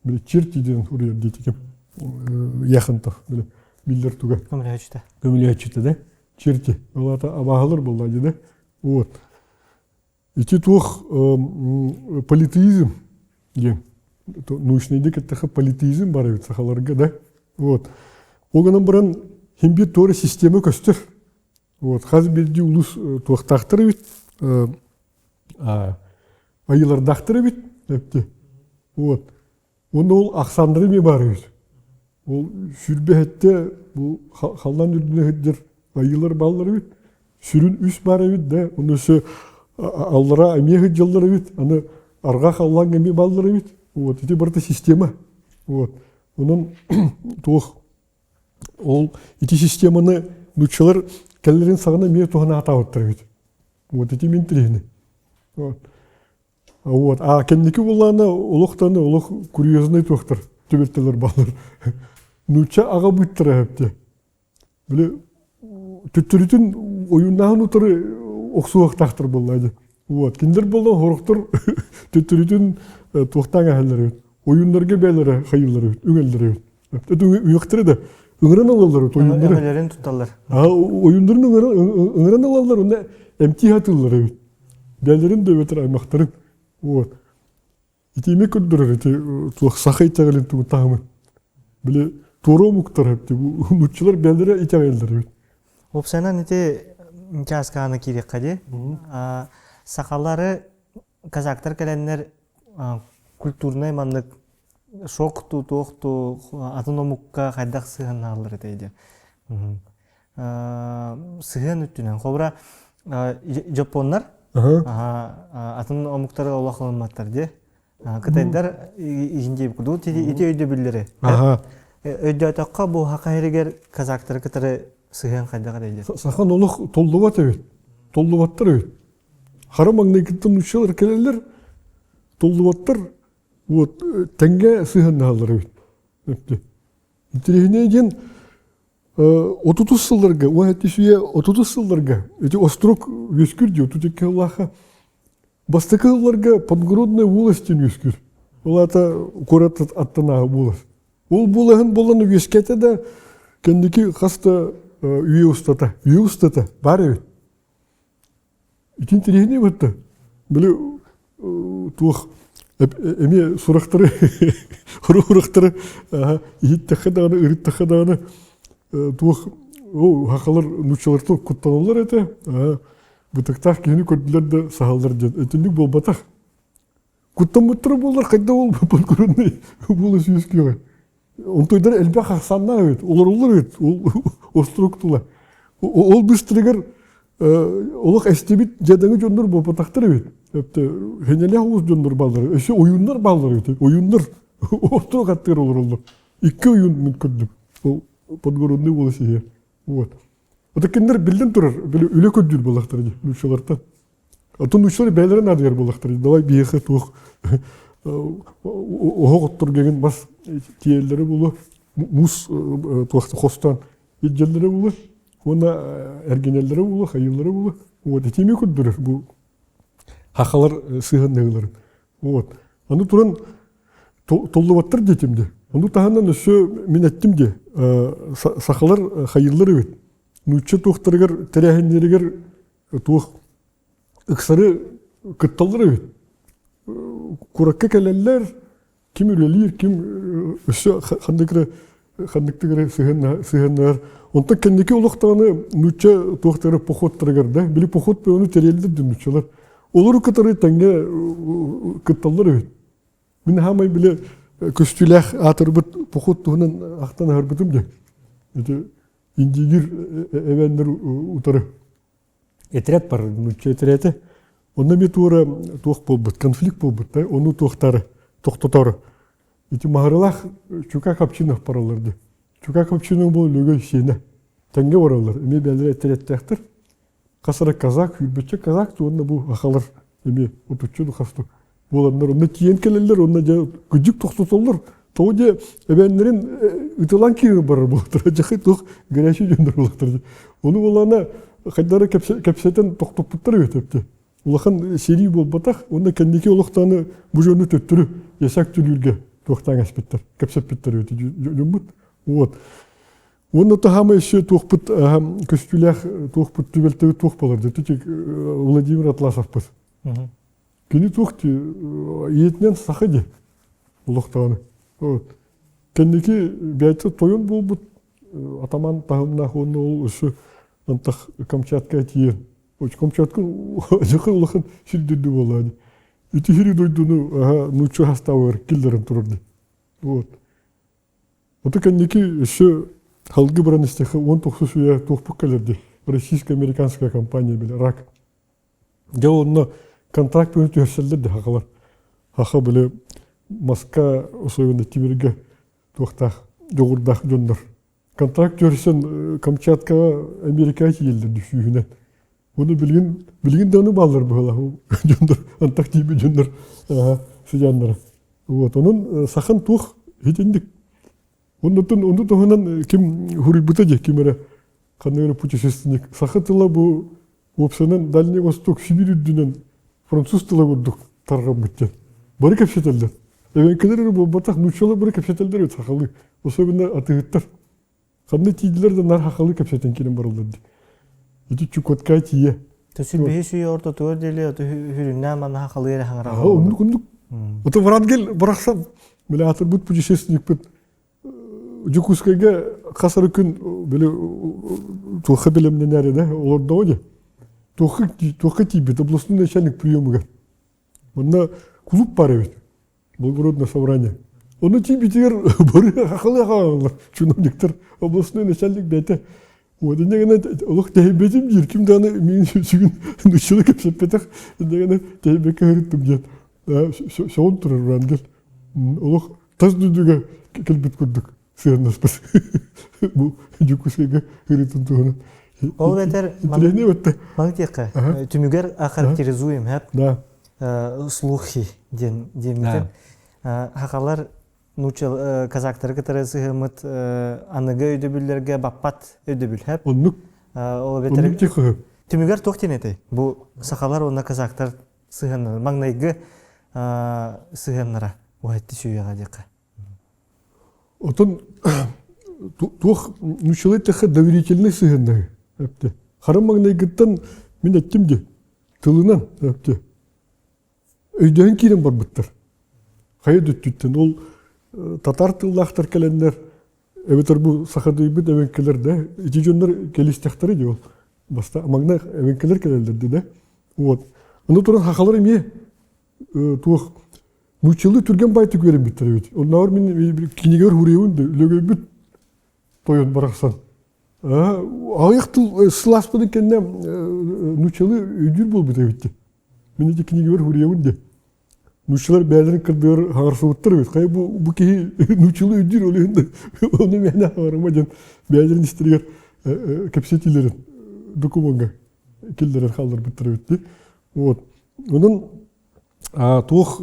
били черти диэн суруйар диэтиким Яхонтов били. биллэр туга. Көмөлөһөччүтэ. Көмөлөһөччүтэ да. Черти. Ол аата абааһылар буолла дии да. Вот. Ити туох политеизм диэн научнайдык эттэххэ политеизм бар эбит сахаларга да. Вот. Ол гынан баран хин биир туора система көстөр. Вот хас биирдии улус туохтаахтар эбит айыылардаахтар эбит эпти. Вот. Уонна ол ахсааннара эмиэ баар эбит. Ол сүүрбэһэттэ бу халлаан үрдүнэ сылдьар айыылар бааллар эбит. Сүрүн үс баар эбит да, оны өссө аллара эмиэ сылдьаллар эбит, аны арҕаа халлааҥҥа эмиэ бааллар эбит. Вот ити барыта система. Вот. Онон туох ол ити системаны нууччалар кэллэрин саҕана эмиэ туһана сатаабыттар эбит. Вот ити мин интэриэһинэй. Вот. Вот. А кэнники буллаана олох даҕаны олох курьезный туохтар түбэлтэлэр бааллар. Нуучча аҕа быыттара эһэпти. Били төттөрүтүн ойууннааһын утары охсуохтаахтар буолла дии. Вот. Кинилэр буолла хорохтор төттөрүтүн туохтаан аһаллар эбит. Ойууннарга бээлэрэ хайыыллар эбит, үҥэллэр эбит. Это үөхтэрэ да ыҥыран ылаллар эбит ойууннары. Өҥөлөрүн тутталлар. Ойууннарын ыҥыран ылаллар, уонна эмтии сатыыллар эбит. Бээлэрин да эбэтэр аймахтарын. Вот. Итиими көрдөрөр ити туох саха итэҕэлин тугу таһымын. Били туора омуктар эбит бу нууччалар бээлэрэ итэҕэллэр эбит. Уопсайынан ити чааскааны киириэххэ дии. Сахалары казактар кэлэннэр культурнай маннык шок туу туох туу атын омукка хайдах сыһыаннаһаллар этэй диэн. Сыһыан өттүнэн. Холобура, дьоппуоннар атын омуктары олох ылымматтар дии. Кытайдар иһин курдук ити өйдөбүллэри. Өйдөөтөххө бу саха сиригэр казактары кытары сыһыан хайдах этэй диэн. Сахан олох толлубат эбит. Толлубаттар эбит. Хара маҥнайгыттан нууччалар кэлэллэр, толлубаттар, вот тэҥҥэ сыһыаннаһаллар эбит. Интэриэһинэй диэн отутус сылларга, уон сэттис үйэ отутус сылларга ити острог үөскүүр дии, 32 сыллаахха бастакы сылларга Подгородная волость диэн үөскүүр. Ол аата куорат аттынааҕы волость. Ол буолаһын буолан үөскээтэ да кэнники хас да үйэ устата, үйэ устата баар эбит. Ити интэриэһинэй бытта. Били туох эмиэ сурахтары сурахтары иһиттэххэ даҕаны ырыттахха даҕаны туох ол сахалар нууччалартан куттаналлар этэ бытыктаах киһини көрдүлэр да саһаллар диэн итинник буолбатах куттаммыттара буоллар хайдах ол подгородный буола сүүскүөҕэ Онтуйдар элбэх ахсааннаах эбит, олоруллар эбит ол остурук тула. Ол быстарыгар олох эстибит дьадаҥы дьоннор буолбатахтар эбит. Хенелех уус дьоннор бааллар, өссө ойууннар бааллар эбит. Ойууннар остурук аттыгар олороллор. Икки ойуун мин көрдүм. Ол подгородный волос иһэ. Вот. Ото кинилэр биллэн турар, үлэ көрдүүр буоллахтара дии, нууччалартан. Оттон нууччалар бэйэлэрэ наадыйар буоллахтара. Давай биһиэхэ туох оһох отторгегин бас тиэллэрэ буолуо, муус туох хостоон илдьэллэрэ буолуо, уонна эргинэллэрэ буолуо, хайыыллара буолуо. Вот итими көрдөрөр бу хахалар сыһыаннаһыыларын. Вот. Аны туран толлубаттар диэтим де. Ону таһынан өссө мин эттим де, сахалар хайыыллар эбит. Нуучча туохтарыгар тэрээһиннэригэр туох ыксары кытталлар эбит. Куракка кэлэллэр, ким үлэлиир, ким өссө ханнык эрэ ханныктык эрэ сыһыаннаһар. Онтон кэнники олохтоҕуна нуучча туохтара походтарыгар да, били поход ону тэрийэллэр да нууччалар. Олору кытары тэҥҥэ кытталлар эбит. Мин хаамай били көстүүлээх аатырбыт поход туһунан ахтан аһарбытым дии. Ити Индигир эбэннэр утары этэрээт бар нуучча этэрээтэ. Онно эмиэ туора туох буолбут, конфликт буолбут да, ону туохтары тохтотору. Ити Маһарылаах Чукак община бараллар дии. Чукак община бу Лөгөй сиэнэ. Тэҥҥэ бараллар. Эмиэ бэйэлэрэ этэрээттээхтэр. Хас эрэ казак, сүүрбэччэ казак уонна бу ахалар эмиэ отуччу хасту буоланнар онно тиийэн кэлэллэр уонна дьэ кыдьык тохтотоллор. Тоҕо дьэ эбээннэрин ытылан киирэн барар буолтара дьахай туох горячий дьоннор буолтара. Ону буоллаҕына хайдары кэпсэтэн тохтоппуттар эбит эпти. Улахан сэрии буолбатах уонна кэнники олохтону бу дьону төттөрү ясак төлүүргэ туохтаан эспиттэр, кэпсэппиттэр эбит дьоммут. Вот. Уонна таһаама еще туохпут көстүүлээх туохпут түбэлтэбит туох болар дии Владимир Атласовпыт. Кини туох ийэтинэн саха дии олохтоону. Вот. Кэнники бэйэтэ тойон буолбут атаман таһымнаах уонна ол өссө антах Камчатка тиийэн. Камчатка дьаха улахан сирдирди буолла Ити сири дойдуну нуучча хастаабыгар киллэрэн турар дии. Вот. Ото кэнники өссө халгы баран истэххэ 19 үйэ туохпут кэлэр дии. Российско-американская компания били рак. Дьэ онно контракт быһын түһэрсэллэр да хахалар. Хаха били маска особенно тимиргэ туохтаах дьоҕурдаах дьоннор. Контракт түһэрсэн Камчаткаҕа Америкаҕа тиийэллэр сүүһүнэн. Ону билигин билигин даҕаны бааллар быһыылаах дьоннор антах тиийбит дьоннор сыдьааннара. Вот онон сахан туох итинник. Оннуттан ону туһунан ким хуруйбута дии ким эрэ ханнык эрэ путешественник. Саха тыла бу уопсанан Дальний Восток Сибирь үрдүнэн француз тыла курдук тарҕаммыт диэн. Бары кэпсэтэллэр. Эбэҥкилэр эрэ буолбатах, нууччалар бары кэпсэтэллэр эбит сахалыы. Особенно атыыһыттар. Ханна тиийдилэр да наар хахалы кэпсэтэн киирэн бараллар дии. Ити Чукоткаа тиийэ. Төсү биһи сүйэ ортотугар диэли оту хүрүннээн манна хахалы эрэ хаҥыраҕа. Оннук оннук. Ото Врангель барахсан били аатырбыт путешественникпит Дьокуускайга хас эрэ күн били туохха бэлэмнэнээри да олордоҕо дии. Туохха туохха тиийбит областной начальник приемугар. Онно клуб бар эбит. Благородное собрание. Ону тиийбитигэр бары хахалыы хаалаллар чиновниктар областной начальник бэйэтэ вот инньэ гынан олох тэһийбэтим диир ким даҕаны миигин сүгүн нуччалыы кэпсэппэтэх инньэ гынан тэһийбэккэ сырыттым диэн сөҕөн турар Врангель олох тас дойдуга кэлбит курдук сыаннаспыт бу Дьокуускайга ырытын туһунан Ол этэр маны диэххэ түмүгэр охарактеризуем да слухи диэн диэммитин хахалар нуучча казактары кытары сыһыммыт аныгы өйдөбүллэргэ баппат өйдөбүл хэп оннук ол эбэтэр түмүгэр туох диэн этэй бу сахалар уонна казактар сыһыаннара маҥнайгы сыһыаннара уһатты сүүйэҕэ диэххэ Отон туох нууччалыы эттэххэ доверительный сыһыаннаһыы эпте. Хара маҥнайгыттан мин эттим дии тылынан эпте. Өйдөһөн киирэн барбыттар. Хайа да өттүттэн ол татар тыллаахтар кэлэннэр эбэтэр бу сахадыйбыт эбэҥкилэр да ити дьоннор кэлистэхтэрэ дии ол баста маҥнай эбэҥкилэр кэлэллэр дии да вот ону туран хахалар эмиэ туох нууччалыы түргэн байтык үөрэммиттэр эбит. Оннооҕор мин кинигэр хуруйабын да лөгөйбүт тойон барахсан. Аҕыйах тыл сылааспытын кэннэ нууччалыы өйдүүр буолбут эбит дии. Мин ити кинигибэр хуруйабын дии. Нууччалар бэйэлэрин кырдыгар хаҥарсыбыттар эбит. Хайа бу, бу киһи нууччалыы өйдүүр, ол иһин ону мээнэ хаҥарыма диэн бэйэлэрин истэригэр кэпсэтиилэрин докумуоҥҥа киллэрэн хаалларбыттар эбит дии. Вот. Онон туох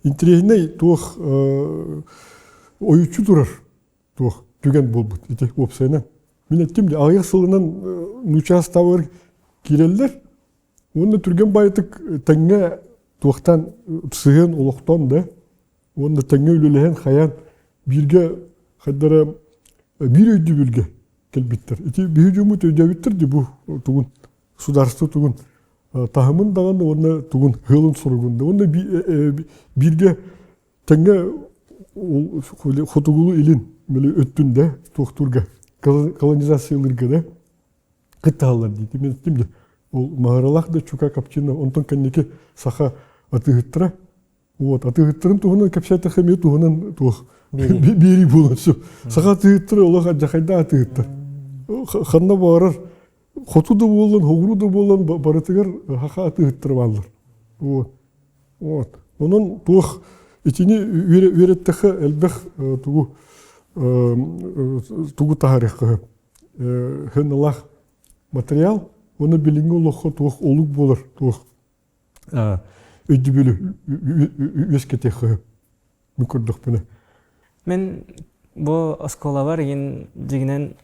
интэриэһинэй туох ойуччу турар туох түгэн буолбут ити уопсайынан. Мин эттим де аҕыйах сылынан нуучча астаабыгар киирэллэр уонна түргэн баайытык тэҥҥэ туохтан сыһыан олохтоон да уонна тэҥҥэ үлэлэһэн хайаан бииргэ хайдара биир өйдөбүлгэ кэлбиттэр. Ити биһи дьоммут өйдөөбүттэр ди бу тугун государство тугун таһымын даҕаны уонна тугун ыалын суругун да уонна бииргэ тэҥҥэ хотугулуу илин били өттүн да туохтуурга колонизациялыырга да кыттаһаллар дии мен эттим да ол Маһаралаах да Чука Капчина онтон кэнники саха атыыһыттара Вот, атыыһыттарын туһунан кэпсээтэххэ эмиэ туһунан туох биэрии буолан сөп. Саха атыыһыттара олох алдьархайдаах атыыһыттар. Ханна баҕарар хоту да буоллун, хоҕуруу да буоллун барытыгар саха атыыһыттара бааллар. Вот. Вот. Онон туох итини үөрэттэххэ элбэх тугу тугу таһаарыахха сөп. Хыналаах материал, уонна билиҥҥи олоххо туох олук буолар, туох өйдөбүлү үөскэтиэххэ сөп мин көрдөхпүнэ. Мин бу оскуолабар игин дьигинэн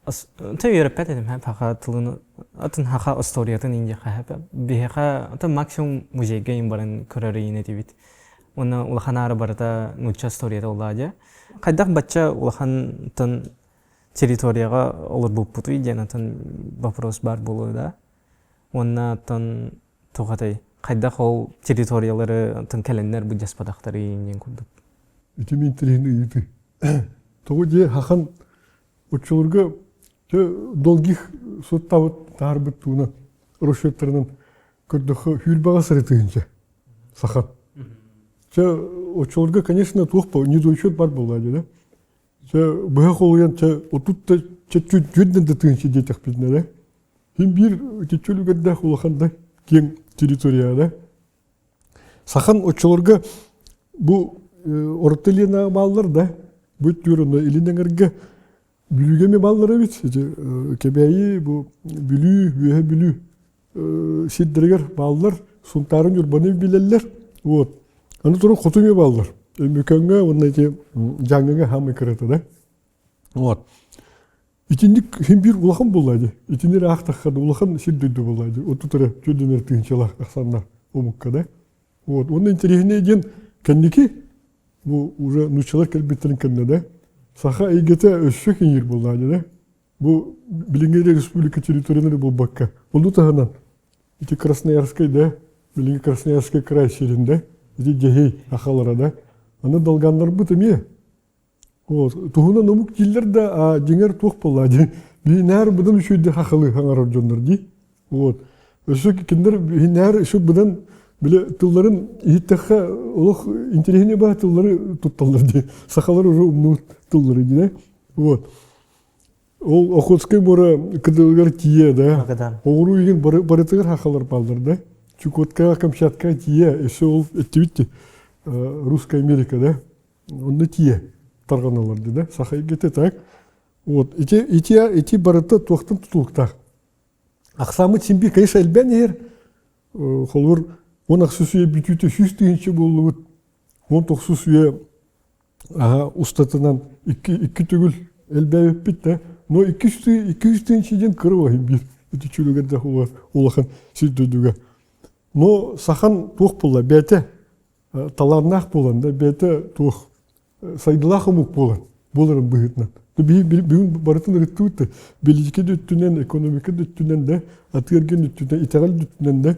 Тэ үөрэппэт этим хаха тылын атын хаха историятын индиэхэ биһиэхэ атын максимум музейга ин баран көрөр иин этибит. Уонна улахан аара барыта нуучча историята улаа дьэ. Хайдах бачча улахан тын территорияҕа олорбуппутуй диэн атын вопрос баар буолуо да. Уонна оттон туох этэй, хайдах ол территориялары атын кэлэннэр былдьаспатахтарый диэн курдук. Ити мин интэриэһинэй ыйытыы. Тоҕо дьиэ хахан оччолорго долгих суоттаабыт таһаарбыт туунан расчеттарынан көрдөххө сүүрбэҕэ сырытыынча сахан. Чэ оччолорго, конечно, туох недоучет бар буолла дии да. Чэ быһа холуйан чэ отут да чэ түөртэн да тыынча диэтэхпитинэ да. Син биир итиччэ үлүгэрдээх улахан да киэҥ территория да. Сахан оччолорго бу Орто Ленаҕа бааллар да, бу өттүгэр онно Илин эҥэргэ Бүлүүгэ эмиэ бааллар эбит. Ити Кэбээйи, бу Бүлүү, Үөһэ Бүлүү сирдэригэр бааллар. Сунтаарын, Ньурбаны билэллэр. Вот. Аны туран хоту эмиэ бааллар. Өймөкөөҥҥө уонна ити Дьааҥыга хаамай кырата да. Вот. Итинник син биир улахан буолла дии. Итини эрэ аахтахха да улахан сир дойду буолла дии. 30 эрэ 4 тыһыынчалаах ахсааннаах омукка да. Вот. Уонна интэриэһинэй диэн кэнники бу уже нууччалар кэлбиттэрин кэннэ да саха эйгэтэ өссө кэҥиир буолла да. Бу билиҥҥи республика территориялары буолбакка, ону таһынан ити Красноярскай да, билиҥҥи Красноярскай край сирин да, ити Дьэһиэй ахалара да, аны долганнарбыт эмиэ Вот. Туһунан омук дииллэр да, а дьиҥэр туох буолла дии. Биһинээр быдан үчүгэйдик хахалы хаҥарар дьоннор дии. Вот. Өссө кинилэр биһинээр өссө быдан бile тылларын иһиттэххэ олох интэриэһинэй баа тыллары тутталлар дии. Сахалар уже умнубут тыллары дии. Вот. Ол Охотскай муора кытылыгар тиийэ да. Оҕуруу игин барытыгар хахалар бааллар да. Чукотка, Камчатка тиийэ, өссө ол эттибит Русская Америка да. Онно тиийэ тарҕаналлар да, саха эйгэтэ так. Вот ити ити ити барыта туохтан тутулуктаах. Ахсааммыт син биир конечно элбээн иһэр. Холобур 10 үйэ бүтүүтэ 100 тыһыынча буоллубут. 19 үйэ устатынан икки икки төгүл элбээбиппит да. Но 200 тыһыынча диэн кыра оһин биир ити чүлүгэрдэх улахан сир дойдуга. Но сахан туох буолла бэйэтэ талааннаах буолан да бэйэтэ туох сайдылаах омук буолан буоларын быһыытынан бүгүн барытын ырыттыбыт да бэлиитикэ да өттүнэн экономика да өттүнэн да атыы-эргиэн өттүнэн итэҕэл да өттүнэн да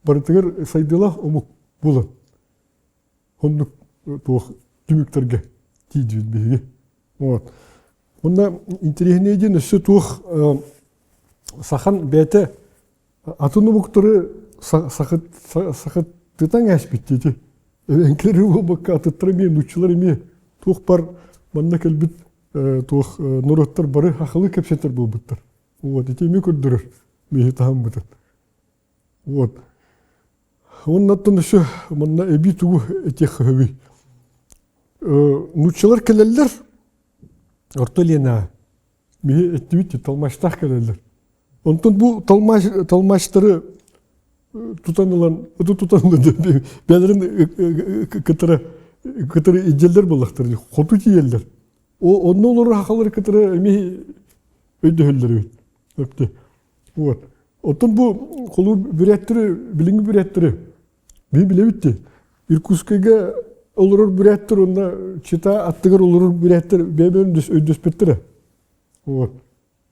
барытыгар сайдыылаах омук буолан оннук туох түмүктэргэ тиийдибит биһиги вот уонна интэриэһинэй диэн өссө туох сахан бэйэтэ Атын омуктары сахыттытан ээспит диэти. Эбэҥкилэри буолбакка атыттар эмиэ, нууччалар эмиэ туох бар манна кэлбит туох норуоттар бары хахалы кэпсэтэр буолбуттар. Вот ити эмиэ көрдөрөр биһи таһыммытын. Вот. Оннаттан өссө манна эбии тугу этиэх хөбүй. Нууччалар кэлэллэр Орто Ленаҕа Биһи эттибит толмачтаах кэлэллэр. Онтон бу толмач, толмачтары тутан ылан, ыты тутан ылан бэйэлэрин кытары кытары илдьэллэр буоллахтар хоту тиийэллэр. Онно олорор хахалары кытары эмиэ өйдөһөллөр эбит. Өптө. Вот. Оттон бу холуур бүрээттери, билиҥҥи бүрээттери Мин билэбит дии. Иркутскайга олорор бүрээттэр уонна Чита аттыгар олорор бүрээттэр бэйэ-бэйэлэрин өйдөспөттөрө. Вот.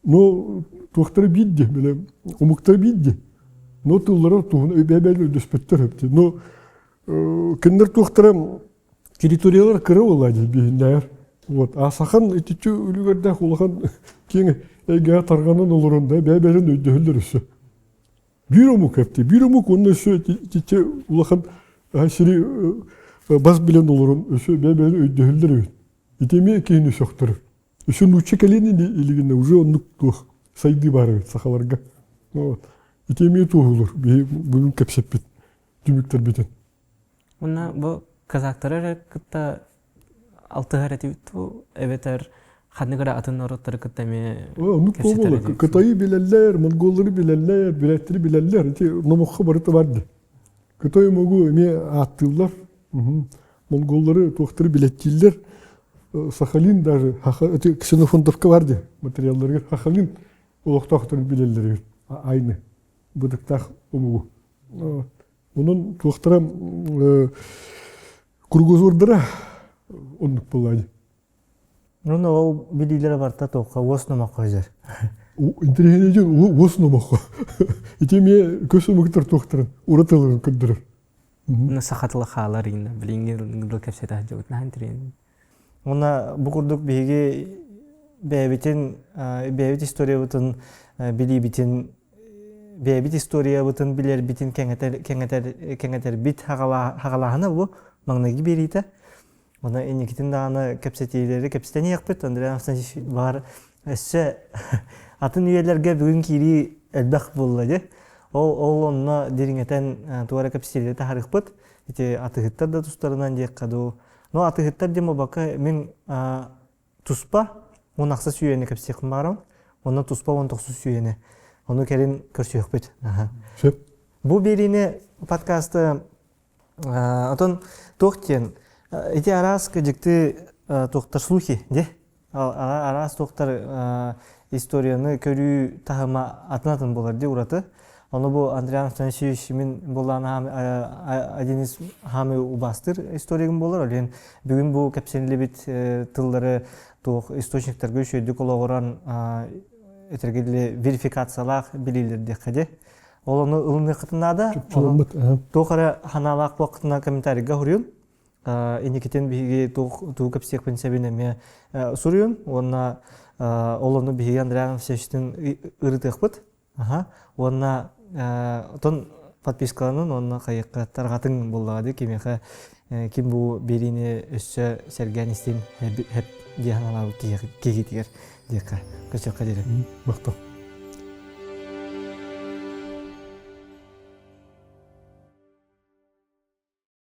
Но туохтара биир дии, бile омуктара биир дии. Но тыллара туһун бэйэ-бэйэлэрин өйдөспөттөр эбит. Но кинилэр туохтара территориялар кыра буолла дии биһиннээр. Вот. А сахан итиччи үлүгэрдээх улахан киэҥ эйгэҕэ тарҕанан олорон да бэйэ-бэйэлэрин өйдөһөллөр өссө. Биир омук эпти. Биир омук уонна өссө итиччэ улахан сири бас билэн олорон өссө бэйэ-бэйэни өйдөһөллөр эбит. Ити эмиэ киһини сөхтөрөр. Өссө нуучча кэлин илигинэ уже оннук туох сайдыы баар эбит сахаларга. Вот. Ити эмиэ туоһулуур биһи бүгүн кэпсэппит түмүктэрбитин. Уонна бу казактары эрэ кытта алтыһар этибит дуу эбэтэр ханнык эрэ атын норуоттары кытта эмиэ Оннук кэпсэтэр буолла. этибит Кытайы билэллэр, монголлары билэллэр, бүрэттэри билэллэр. Ити номоххо барыта бар дии. Кытай омугу эмиэ ааттыыллар. Монголлары туохтары билэттииллэр. Сахалин даже, ити Ксенофонтовка бар дии материалларыгар Сахалин олохтоохторун билэллэр эбит. Айны быдыктаах омугу. Онон туохтара кругозордара оннук буолла дии. Ну, ол билиилere барта тоққа уос номоххо сылдьар. Интэриэһинэй уос номоххо. Ити эмиэ көс омуктар туохтарын уратыларын көрдөрөр. Ну, саха тыла хаалар инна билиҥҥи дыл кэпсэтэ сылдьыбыт наһаа интэриэһинэй. Уонна бу курдук биһиги бэйэбитин бэйэбит историябытын билиибитин бэйэбит историябытын билэрбитин кэҥэтэр кэҥэтэр кэҥэтэрбит хаҕалааһына бу маҥнайгы биэриитэ. Уонна инникитин даҕаны кэпсэтиилэри кэпсэтэниэхпит. Андрей Афанасьевич баҕар өссө атын үйэлэргэ бүгүн киирии элбэх буолла дии. Ол ол онно дириҥэтэн туора кэпсэтиилэри таһаарыахпыт. Ити атыһыттар да тустарынан диэххэ дуу. Но атыһыттар диэн буолбакка мин туспа 16 сүүрэни кэпсиэхпин баҕарабын. Онно туспа 19 сүүрэни. Ону кэлин көрсүөхпүт. Сөп. Бу биэриини подкасты Отон туох диэн ити араас дьикти туохтар слухи де араас туохтар историяны көрүү таһыма атын-атын болар ди ураты. Ону бу Андриан Афанасьевич мин буллаан один из хамы убастыр историгым болар. Олен бүгүн бу кэпсэнилибит тыллары туох источниктарга үчүгүйдүк олоҕуран этэргили верификациялаах билиилер диэххэ де. Ол ону ылыныаххытын наада. Туох эрэ ханаалаах буолаххытына комментарийга суруйун. Инникитин биһиги тугу кэпсиэхпин сөбүн эмиэ суруйун. Уонна ол ону биһиги Андриан Алексеевичтин ырытыахпыт. Уонна отон подпискаланын уонна хайыкка тарҕатыҥ буоллаҕа дии кимиэхэ ким бу биэриини өссө сэргээн истин хэп диэн анаабыт киһитигэр диэххэ көчөххө диэри. Махтал.